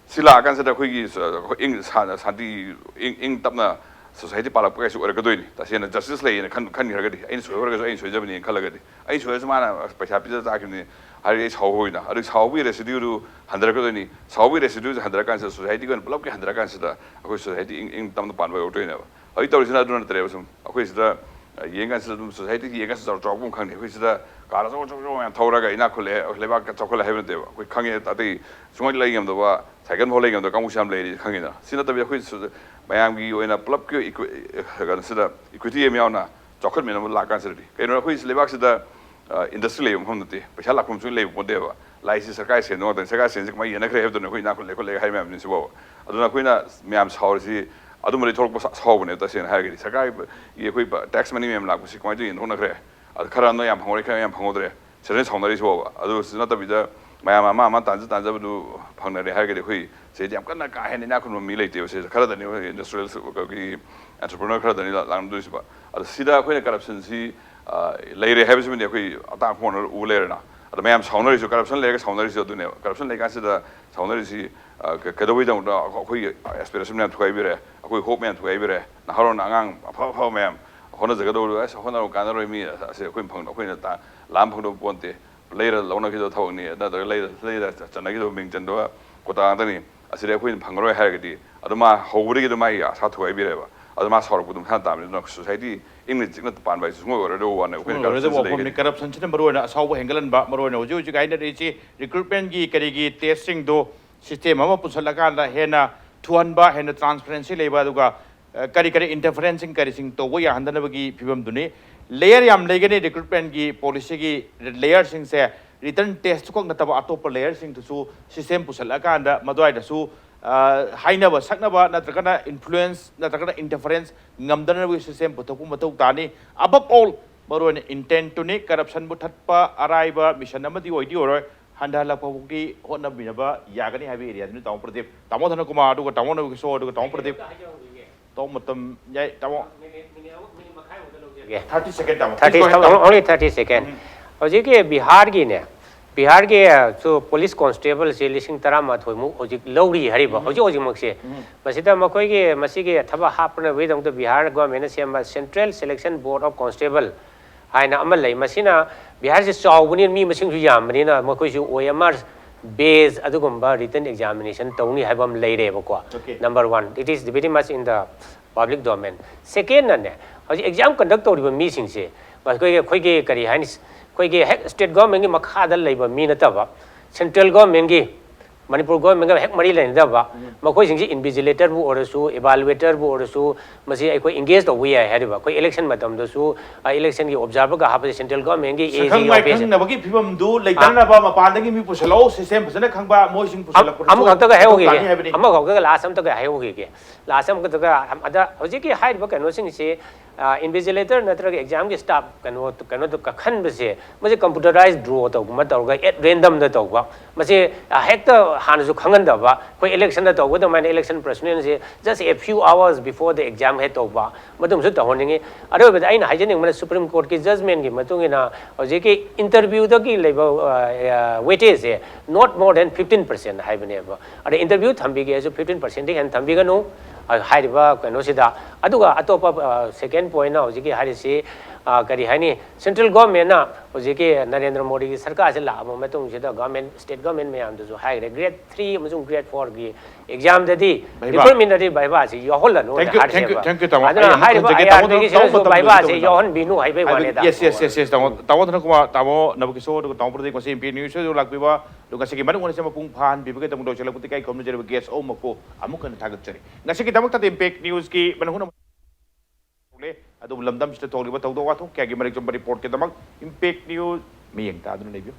ꯁꯤ ꯂꯥꯛꯑꯀꯥꯟꯁꯤꯗ ꯑꯩꯈꯣꯏꯒꯤ ꯁ-, ꯑꯩꯈꯣꯏ ꯏꯪ-, ꯁꯥ-, ꯁꯥꯟꯇꯤ, ꯏꯪ, ꯏꯪ ꯇꯞꯅ ꯁꯣꯁꯥꯏꯇꯤ ꯄꯥꯜꯂꯛꯄ ꯀꯩꯁꯨ ꯑꯣꯏꯔꯛꯀꯗꯣꯏꯅꯤ꯫ ꯇꯁꯦꯡꯅ ꯖꯁꯇꯤꯁ ꯂꯩꯌꯦꯅ ꯈꯟ-, ꯈꯟꯈ꯭ꯔꯒꯗꯤ, ꯑꯩꯅ ꯁꯣꯏꯈ꯭ꯔꯒꯁꯨ ꯑꯩꯅ ꯁꯣꯏꯖꯕꯅꯦꯅ ꯈꯜꯂꯒꯗꯤ, ꯑꯩ ꯁꯣꯏꯔꯁꯨ ꯃꯥꯅ ꯄꯩꯁꯥ ꯄꯤꯖ ꯆꯥꯈꯤꯕꯅꯤ ꯍꯥꯏꯔꯒ ꯑꯩ ꯁꯥꯎꯍꯧꯏꯅ, ꯑꯗꯨ ꯁꯥꯎꯍꯧꯕꯒꯤ ꯔꯦꯁꯤꯗ꯭ꯌꯨꯗꯨ ꯍꯟꯊꯔꯛꯀꯗꯣꯏꯅꯤ꯫ ꯁꯥꯎꯍꯧꯕꯒꯤ ꯔꯦꯁꯤꯗ꯭ꯌꯨꯁꯦ ꯍꯟꯊꯔꯀꯥꯟꯁꯤꯗ ꯁꯣꯁꯥꯏꯇꯤꯒꯤ ꯑꯣꯏꯅ ꯄꯨꯂꯞꯀꯤ ꯍꯟꯊꯔꯀꯥꯟꯁꯤꯗ ꯑꯩꯈꯣꯏ ꯁꯣꯁꯥꯏꯇꯤ ꯏꯪ, ꯏꯪ ꯇꯞꯅ ꯄꯥꯟꯕ ꯌꯧꯔꯛꯇꯣꯏꯅꯦꯕ꯫ ꯍꯧꯖꯤꯛ ꯇꯧꯔꯤꯁꯤꯅ ꯑꯗꯨ ꯅꯠꯇ꯭ꯔꯦꯕ꯫ ꯁꯨꯝ ꯑꯩꯈꯣꯏ ꯁꯤꯗ, ꯑ, ꯌꯦꯡꯀꯥꯟꯁꯤꯗ ꯑꯗꯨꯝ ꯁꯣꯁꯥꯏꯇꯤꯁꯤ ꯌꯦꯡꯀꯥꯟꯁꯤꯗ ꯆꯥꯎꯔ-, ꯆꯥꯎꯔꯛꯄ ꯑꯃ ꯈꯪꯅꯤ꯫ ꯑꯩꯈꯣꯏ ꯁꯤꯗ ꯀꯥꯔ ꯑꯆꯧ ꯑꯆꯧꯕ ꯃꯌꯥꯝ ꯊꯧꯔꯒ ꯏꯅꯥꯛ ꯈꯨꯜꯂꯦ, ꯂꯩꯕꯥꯛ ꯆꯥꯎꯈꯠꯂꯦ ꯍꯥꯏꯕ ꯅꯠꯇꯦꯕ꯫ ꯑꯩꯈꯣꯏ ꯈꯪꯉꯦ, ꯑꯇꯩ ꯁꯨꯡꯂꯩ ꯂꯩ ꯉꯝꯗꯕ, ꯁꯥꯏꯀꯜ ꯐꯥꯎ ꯂꯩ ꯉꯝꯗꯕ ꯀꯥꯡꯕꯨꯁꯨ ꯌꯥꯝ ꯂꯩꯔꯤ, ꯈꯪꯉꯤꯗ꯫ ꯁꯤ ꯅꯠꯇꯕꯤꯗ ꯑꯩꯈꯣꯏ ꯁꯨ-, ꯃꯌꯥꯝꯒꯤ ꯑꯣꯏꯅ ꯄꯨꯂꯞꯀꯤ ꯏꯀ꯭ꯋꯤ-, ꯀꯩꯅꯣꯁꯤꯗ ꯏꯀ꯭ꯋꯤꯇꯤ ꯑꯃ ꯌꯥꯎꯅ ꯆꯥꯎꯈꯠꯃꯤꯟꯅꯕ ꯂꯥꯛꯀꯥꯟꯁꯤꯗꯗꯤ ꯀꯩꯅꯣ, ꯑꯩꯈꯣꯏ ꯂꯩꯕꯥꯛꯁꯤꯗ, ꯑ, ꯏꯟꯗꯁꯇ꯭ꯔꯤ ꯂꯩꯕ ꯃꯐꯝ ꯅꯠꯇꯦ, ꯄꯩꯁꯥ ꯂꯥꯛꯐꯝꯁꯨ ꯂꯩꯕ ꯄꯣꯠ ꯅꯠꯇꯦꯕ꯫ ꯂꯥꯛꯏꯁꯤ ꯁꯔꯀꯥꯔꯒꯤ ꯁꯦꯟꯗꯣ ꯉꯥꯛꯇꯅꯤ꯫ ꯁꯔꯀꯥꯔꯒꯤ ꯁꯦꯟꯁꯤ ꯀꯃꯥꯏꯅ ꯌꯦꯟꯅꯈ꯭ꯔꯦ ꯍꯥꯏꯕꯗꯨꯅ ꯑꯩꯈꯣꯏ ꯏꯅꯥꯛ ꯈꯨꯜꯂꯦ ꯈꯣꯠꯂꯦ ꯍꯥꯏ ꯃꯌꯥꯝꯁꯤꯡꯁꯤꯕꯣꯕ꯫ ꯑꯗꯨꯅ ꯑꯩꯈꯣꯏꯅ ꯃꯌꯥꯝ ꯁꯥꯎꯔꯤꯁꯤ ꯑꯗꯨꯝꯕꯗꯒꯤ ꯊꯣꯛꯂꯛꯄ ꯁꯥ-, ꯁꯥꯎꯕꯅꯦꯕ ꯇꯁꯦꯡꯅ ꯍꯥꯏꯔꯒꯗꯤ꯫ ꯁꯔꯀꯥꯔꯒꯤ ꯑꯩꯈꯣꯏ ꯄ-, ꯇꯦꯛꯁ ꯃꯅꯤ ꯃꯌꯥꯝ ꯂꯥꯛꯄꯁꯤ ꯀꯃꯥꯏꯅ ꯇꯧꯔꯤꯅꯣ ꯈꯪꯅꯈ꯭ꯔꯦ꯫ ꯑꯗ ꯈꯔ ꯑꯃꯅ ꯌꯥꯝ ꯐꯪꯍꯧꯔꯦ, ꯈꯔ ꯌꯥꯝ ꯐꯪꯍꯧꯗ꯭ꯔꯦ꯫ ꯁꯤꯗꯅ ꯁꯥꯎꯅꯔꯤꯁꯤꯕꯣꯕ꯫ ꯑꯗꯨ ꯁꯤ ꯅꯠꯇꯕꯤꯗ ꯃꯌꯥꯝ ꯑꯃ ꯑꯃ ꯇꯥꯟꯖ ꯇꯥꯟꯖꯕꯗꯨ ꯐꯪꯅꯔꯦ ꯍꯥꯏꯔꯒꯗꯤ ꯑꯩꯈꯣꯏ ꯁꯤꯗꯤ ꯌꯥꯝ ꯀꯟꯅ ꯀꯥ ꯍꯦꯟꯅ ꯏꯅꯥꯛ ꯈꯨꯟꯕ ꯃꯤ ꯂꯩꯇꯦꯕ꯫ ꯁꯤꯗ ꯈꯔꯗꯅꯤ ꯑꯩꯈꯣꯏ ꯏꯟꯗꯁꯇ꯭ꯔꯤꯌꯦꯜ, ꯑꯩꯈꯣꯏꯒꯤ ꯑꯦꯟꯇꯔꯄ꯭ꯔꯤꯅꯔ ꯈꯔꯗꯅꯤ ꯂꯥ-, ꯂꯥꯛꯅꯗꯣꯏꯁꯤꯕ꯫ ꯑꯗꯣ ꯁꯤꯗ ꯑꯩꯈꯣꯏꯅ ꯀꯔꯞꯁꯟꯁꯤ, ꯑ, ꯂꯩꯔꯦ ꯍꯥꯏꯕꯁꯤꯃꯗꯤ ꯑꯩꯈꯣꯏ ꯑꯇꯥꯡ ꯑꯈꯣꯡ ꯎ ꯂꯩꯔꯦꯅ꯫ ꯑꯗꯣ ꯃꯌꯥꯝ ꯁꯥꯎꯅꯔꯤꯁꯨ, ꯀꯔꯞꯁꯟ ꯂꯩꯔꯒ ꯁꯥꯎꯅꯔꯤꯁꯨ ꯑꯗꯨꯅꯦꯕ꯫ ꯀꯔꯞꯁꯟ ꯂꯩꯀꯥꯟꯁꯤꯗ ꯁꯥꯎꯅꯔꯤꯁꯤ, ꯑ, ꯀ-, ꯀꯩꯗꯧꯕꯩꯗꯃꯛꯇ ꯑꯩꯈꯣꯏꯒꯤ ꯑꯦꯁꯄꯤꯔꯦꯁꯟ ꯃꯌꯥꯝ ꯊꯨꯒꯥꯏꯕꯤꯔꯦ, ꯑꯩꯈꯣꯏ ꯍꯣꯞ ꯃꯌꯥꯝ ꯊꯨꯒꯥꯏꯕꯤꯔꯦ꯫ ꯅꯍꯥꯔꯣꯟ ꯑꯉꯥꯡ ꯑꯐ ꯑꯐꯕ ꯃꯌꯥꯝ ꯍꯣꯠꯅꯖꯒꯗꯧꯕꯗꯣ, "ꯑꯁ, ꯍꯣꯠꯅꯔ ꯀꯥꯟꯅꯔꯣꯏ ꯃꯤ, ꯑꯁꯤ ꯑꯩꯈꯣꯏꯅ ꯐꯪ-, ꯑꯩꯈꯣꯏꯅ ꯇꯥ-, ꯂꯥꯝ ꯐꯪꯗꯕ ꯄꯣꯠ ꯅꯠꯇꯦ, ꯂꯩꯔ ꯂꯧꯅꯈꯤꯗꯕ ꯊꯕꯛꯅꯤ, ꯅꯠꯇ꯭ꯔꯒ ꯂꯩꯔ, ꯂꯩꯔ ꯆꯟꯅꯈꯤꯗꯕ ꯃꯤꯡ ꯆꯟꯗꯕ ꯀꯣꯇꯥ ꯉꯥꯛꯇꯅꯤ, ꯑꯁꯤꯗꯤ ꯑꯩꯈꯣꯏꯅ ꯐꯪꯉꯔꯣꯏ" ꯍꯥꯏꯔꯒꯗꯤ, ꯑꯗꯨ ꯃꯥ ꯍꯧꯕꯗꯒꯤ ꯑꯗꯨꯝ ꯃꯥꯒꯤ ꯑꯁꯥ ꯊꯨꯒꯥꯏꯕꯤꯔꯦꯕ꯫ ꯑꯗꯨ ꯃꯥ ꯁꯥꯎꯔꯛꯄꯗꯨ ꯃꯁꯥꯅ ꯇꯥꯕꯅꯤ꯫ ꯑꯗꯨꯅ ꯁꯣꯁꯥꯏꯇꯤ ꯏꯪꯅ ꯆꯤꯛꯅ ꯄꯥꯟꯕ ꯍꯥꯏꯁꯤ ꯁꯨꯡꯑꯣꯏ ꯑꯣꯏꯔꯣꯏꯗꯕ ꯋꯥꯅꯦ꯫ ꯑꯩꯈꯣꯏꯅ ꯁꯨꯡꯑꯣꯏ ꯑꯣꯏꯔꯣꯏꯗꯕ ꯀꯔꯞꯁꯟꯁꯤ ꯋꯥꯐꯝꯅꯤ꯫ ꯂꯩꯒꯅꯤ꯫ ꯀꯔꯞꯁꯟꯁꯤꯅ ꯃꯔꯨꯑꯣꯏꯅ ꯑꯁꯥꯎꯕ ꯍꯦꯟꯒꯠꯍꯟꯕ, ꯃꯔꯨꯑꯣꯏꯅ ꯍꯧꯖꯤꯛ ꯍꯧꯖꯤꯛ ꯍꯥꯏꯅꯔꯤꯁꯤ ꯔꯤꯀ꯭ꯔꯨꯠꯃꯦꯟꯒꯤ ꯀꯔꯤꯒꯤ ꯇꯦꯁꯁꯤꯡꯗꯣ ꯁꯤꯁꯇꯦꯝ ꯑꯃ ꯄꯨꯁꯜꯂꯀꯥꯟꯗ ꯍꯦꯟꯅ ꯊꯨꯍꯟꯕ, ꯍꯦꯟꯅ ꯇ꯭ꯔꯥꯟꯁꯄꯔꯦꯟꯁꯤ ꯂꯩꯕ, ꯑꯗꯨꯒ, ꯑ, ꯀꯔꯤ ꯀꯔꯤ ꯏꯟꯇꯔꯐꯔꯦꯟꯁꯁꯤꯡ ꯀꯔꯤꯁꯤꯡ ꯇꯧꯕ ꯌꯥꯍꯟꯗꯅꯕꯒꯤ ꯐꯤꯕꯝꯗꯨꯅꯤ꯫ Layer ꯌꯥꯝ ꯂꯩꯒꯅꯤ recruitment ꯀꯤ policy ꯒꯤ layer ꯁꯤꯡꯁꯦ꯫ Written test ꯈꯛ ꯅꯠꯇꯕ ꯑꯇꯣꯞꯄ layer ꯁꯤꯡꯗꯨꯁꯨ system ꯄꯨꯁꯜꯂꯛꯑꯀꯥꯟꯗ ꯃꯗꯨꯋꯥꯏꯗꯁꯨ, ꯑ, ꯍꯥꯏꯅꯕ ꯁꯛꯅꯕ ꯅꯠꯇ꯭ꯔꯒꯅ influence ꯅꯠꯇ꯭ꯔꯒꯅ interference ꯉꯝꯗꯅꯕꯒꯤ system ꯄꯨꯊꯣꯛꯄ ꯃꯊꯧ ꯇꯥꯅꯤ꯫ Above all, ꯃꯔꯨꯑꯣꯏꯅ intent ꯇꯨꯅꯤ꯫ Corruption ꯃꯨꯊꯠꯄ ꯑꯔꯥꯏꯕ mission ꯑꯃꯗꯤ ꯑꯣꯏꯗꯤ ꯑꯣꯏꯔꯣꯏ꯫ ꯍꯟꯊꯍꯜꯂꯛꯄ ꯐꯥꯎꯗꯤ ꯍꯣꯠꯅꯕꯤꯅꯕ ꯌꯥꯒꯅꯤ ꯍꯥꯏꯕ area ꯗꯨꯅꯤ, ꯇꯥꯃꯣ ꯄ꯭ꯔꯗꯤꯞ꯫ ꯇꯥꯃꯣ ꯙꯅꯀꯨꯃꯥꯔ, ꯑꯗꯨꯒ ꯇꯥꯃꯣ ꯅꯕꯀꯤꯁꯣꯔ, ꯑꯗꯨꯒ ꯇꯥꯃꯣ ꯄ꯭ꯔꯗꯤꯞ꯫ ꯇꯥꯃꯣ, ꯃꯇꯝ ꯌꯥꯏ, ꯇꯥꯃꯣ꯫ Thirty second, ꯇꯥꯃꯣ꯫ Please go ahead, ꯇꯥꯃꯣ꯫ Only thirty second. ꯎꯝ꯫ ꯍꯧꯖꯤꯛꯀꯤ ꯕꯤꯍꯥꯔꯒꯤꯅꯦ, ꯕꯤꯍꯥꯔꯒꯤ, ꯑ, ꯁꯨ police constable ꯁꯦ ꯂꯤꯁꯤꯡ ꯇꯔꯥꯃꯥꯊꯣꯏ ꯃꯨꯛ ꯍꯧꯖꯤꯛ ꯂꯧꯔꯤ ꯍꯥꯏꯔꯤꯕ, ꯎꯝ꯫ ꯍꯧꯖꯤꯛ ꯍꯧꯖꯤꯛꯃꯛꯁꯦ꯫ ꯎꯝ꯫ ꯃꯁꯤꯗ ꯃꯈꯣꯏꯒꯤ, ꯃꯁꯤꯒꯤ ꯊꯕꯛ ꯍꯥꯞꯄꯅꯕꯒꯤꯗꯃꯛꯇ ꯕꯤꯍꯥꯔ government ꯅ ꯁꯦꯝꯕ Central Selection Board of Constable ꯍꯥꯏꯅ ꯑꯃ ꯂꯩ꯫ ꯃꯁꯤꯅ ꯕꯤꯍꯥꯔꯁꯤ ꯆꯥꯎꯕꯅꯤꯅ, ꯃꯤ ꯃꯁꯤꯡꯁꯨ ꯌꯥꯝꯕꯅꯤꯅ, ꯃꯈꯣꯏꯁꯨ O M R base ꯑꯗꯨꯒꯨꯝꯕ written examination ꯇꯧꯅꯤ ꯍꯥꯏꯕ ꯑꯃ ꯂꯩꯔꯦꯕꯀꯣ꯫ Okay. Number one, it is very much in the public domain. Second ꯅꯅꯦ, ꯍꯧꯖꯤꯛ exam conduct ꯇꯧꯔꯤꯕ ꯃꯤꯁꯤꯡꯁꯦ, ꯃꯈꯣꯏꯒꯤ, ꯑꯩꯈꯣꯏꯒꯤ ꯀꯔꯤ ꯍꯥꯏꯅꯤ, ꯑꯩꯈꯣꯏꯒꯤ ꯍꯦꯛ state government ꯀꯤ ꯃꯈꯥꯗ ꯂꯩꯕ ꯃꯤ ꯅꯠꯇꯕ, central government ꯀꯤ, ꯃꯅꯤꯄꯨꯔ government ꯒ ꯍꯦꯛ ꯃꯔꯤ ꯂꯩꯅꯗꯕ, ꯎꯝ꯫ ꯃꯈꯣꯏꯁꯤꯡꯁꯤ invigilator ꯕꯨ ꯑꯣꯏꯔꯁꯨ, evaluator ꯕꯨ ꯑꯣꯏꯔꯁꯨ, ꯃꯁꯤ ꯑꯩꯈꯣꯏ engage ꯇꯧꯕ ꯌꯥꯏ ꯍꯥꯏꯔꯤꯕ꯫ ꯑꯩꯈꯣꯏ election ꯃꯇꯝꯗꯁꯨ, ꯑ, election ꯒꯤ observer ꯒ ꯍꯥꯞꯄꯁꯦ central government ꯀꯤ ꯁꯛꯈꯪ A G office꯫ ꯃꯥꯏꯈꯪꯅꯕꯒꯤ ꯐꯤꯕꯝꯗꯨ ꯑ-, ꯂꯩꯇꯅꯕ ꯃꯄꯥꯟꯗꯒꯤ ꯃꯤ ꯄꯨꯁꯜꯂꯛꯑꯣ, system ꯐꯖꯅ ꯈꯪꯕ ꯃꯣꯏꯁꯤꯡ ꯑꯝ-, ꯄꯨꯁꯜꯂꯛꯄꯗꯨꯁꯨ ꯑꯃꯈꯛꯇꯒ ꯃꯊꯧ ꯍꯥꯏꯍꯧꯈꯤꯒꯦ꯫ ꯇꯥꯅꯤ ꯍꯥꯏꯕꯅꯤ꯫ ꯑꯃꯈꯛꯇꯒ, last ꯑꯝꯇꯒ ꯍꯥꯏꯍꯧꯈꯤꯒꯦ꯫ Last ꯑꯃꯈꯛꯇꯒ, ꯑꯝ-, ꯑꯗ ꯍꯧꯖꯤꯛꯀꯤ ꯍꯥꯏꯔꯤꯕ ꯀꯩꯅꯣꯁꯤꯡꯁꯤ, ꯑ, invigilator ꯅꯠꯇ꯭ꯔꯒ exam ꯒꯤ staff ꯀꯩꯅꯣ, ꯀꯩꯅꯣꯗꯣ ꯀꯥꯈꯟꯕꯁꯦ, ꯃꯁꯤ computerized draw ꯇꯧꯕ ꯑꯃ ꯇꯧꯔꯒ at random ꯗ ꯇꯧꯕ, ꯃꯁꯤ, ꯑ, ꯍꯦꯛꯇ ꯍꯥꯟꯅꯁꯨ ꯈꯪꯍꯟꯗꯕ, ꯑꯩꯈꯣꯏ election ꯗ ꯇꯧꯕ ꯑꯗꯨꯃꯥꯏꯅ election personnel say just a few hours before the exam ꯍꯦꯛ ꯇꯧꯕ, ꯃꯗꯨꯃꯁꯨ ꯇꯧꯍꯟꯅꯤꯡꯉꯤ꯫ ꯑꯔꯣꯏꯕꯗ ꯑꯩꯅ ꯍꯥꯏꯖꯅꯤꯡꯕꯅ Supreme Court ꯀꯤ judgment ꯀꯤ ꯃꯇꯨꯡ ꯏꯟꯅ ꯍꯧꯖꯤꯛꯀꯤ interview ꯗꯒꯤ ꯂꯩꯕ, ꯑ, ꯑ, weightage say not more than fifteen percent ꯍꯥꯏꯕꯅꯦꯕ꯫ ꯑꯗ interview ꯊꯝꯕꯤꯒꯦ ꯍꯥꯏꯁꯨ fifteen percent ꯗꯒꯤ ꯍꯦꯟꯅ ꯊꯝꯕꯤꯒꯅꯨ, ꯑ, ꯍꯥꯏꯔꯤꯕ ꯀꯩꯅꯣꯁꯤꯗ꯫ ꯑꯗꯨꯒ ꯑꯇꯣꯞꯄ, ꯑ, second point ꯅ ꯍꯧꯖꯤꯛꯀꯤ ꯍꯥꯏꯔꯤꯁꯤ, ꯑ, ꯀꯔꯤ ꯍꯥꯏꯅꯤ, central government ꯅ ꯍꯧꯖꯤꯛꯀꯤ ꯅꯔꯦꯟꯗ꯭ꯔ ꯃꯣꯗꯤꯒꯤ ꯁꯔꯀꯥꯔꯁꯤ ꯂꯥꯛꯑꯕ ꯃꯇꯨꯡꯁꯤꯗ government, state government ꯃꯌꯥꯝꯗꯁꯨ ꯍꯥꯏꯈ꯭ꯔꯦ, grade three ꯑꯃꯁꯨꯡ grade four ꯒꯤ exam ꯗꯗꯤ ꯚꯩꯕꯥ꯫ Recruitment ꯗꯗꯤ ꯚꯩꯕꯥꯁꯤ ꯌꯥꯎꯍꯜꯂꯅꯨ ꯍꯥꯏꯔꯁꯦꯕ꯫ Thank you, thank you, thank you, ꯇꯥꯃꯣ꯫ ꯑꯗꯨꯅ ꯑꯩ ꯑꯃꯨꯛ ꯍꯥꯏꯔꯤꯕ ꯍꯟꯖꯒꯦ, ꯇꯥꯃꯣ, I R ꯗꯒꯤ ꯇꯥꯃꯣ, ꯁꯤꯗꯁꯨ ꯃꯇꯝ ꯂꯣꯏꯁꯤꯟꯕ ꯚꯩꯕꯥꯁꯤ ꯃꯇꯝꯗ꯫ ꯌꯥꯎꯍꯟꯕꯤꯅꯨ ꯍꯥꯏꯕꯩ ꯍꯥꯏꯕꯗꯤ, ꯋꯥꯅꯤꯗ꯫ Yes, yes, yes, yes, ꯇꯥꯃꯣ꯫ ꯇꯥꯃꯣ ꯙꯅꯀꯨꯃꯥꯔ, ꯇꯥꯃꯣ ꯅꯕꯀꯤꯁꯣꯔ, ꯑꯗꯨꯒ ꯇꯥꯃꯣ ꯄ꯭ꯔꯗꯤꯞ, ꯉꯁꯤ Impact News ꯗ ꯂꯥꯛꯄꯤꯕ, ꯑꯗꯨꯒ ꯉꯁꯤꯒꯤ ꯃꯔꯨꯞ ꯋꯥꯔꯤꯁꯦ ꯃꯄꯨꯡ ꯐꯥꯍꯟꯕꯤꯕꯒꯤꯗꯃꯛꯇ ꯂꯣꯏꯁꯤꯜꯂꯛꯄꯗ ꯏꯀꯥꯏ ꯈꯨꯝꯅꯖꯔꯤꯕ guest ꯑꯍꯨꯝꯃꯛꯄꯨ ꯑꯃꯨꯛ ꯍꯟꯅ ꯊꯥꯒꯠꯆꯔꯤ꯫ ꯉꯁꯤꯒꯤꯗꯃꯛꯇꯗꯤ Impact News ꯀꯤ ꯃꯅꯨꯡ ꯍꯨꯠꯅ ꯑꯗꯨꯕꯨ ꯂꯝꯗꯝꯁꯤꯗ ꯊꯣꯛꯂꯤꯕ ꯊꯧꯗꯣꯛ ꯋꯥꯊꯣꯛ ꯀꯌꯥꯒꯤ ꯃꯔꯤꯛ ꯆꯨꯝꯕ ꯔꯤꯄꯣꯔꯠꯀꯤꯗꯃꯛ ꯏꯝꯄꯦꯛ ꯅ꯭ꯌꯨꯁ ꯃꯤꯠꯌꯦꯡ ꯇꯥꯗꯨꯅ ꯂꯩꯕꯤꯌꯨ꯫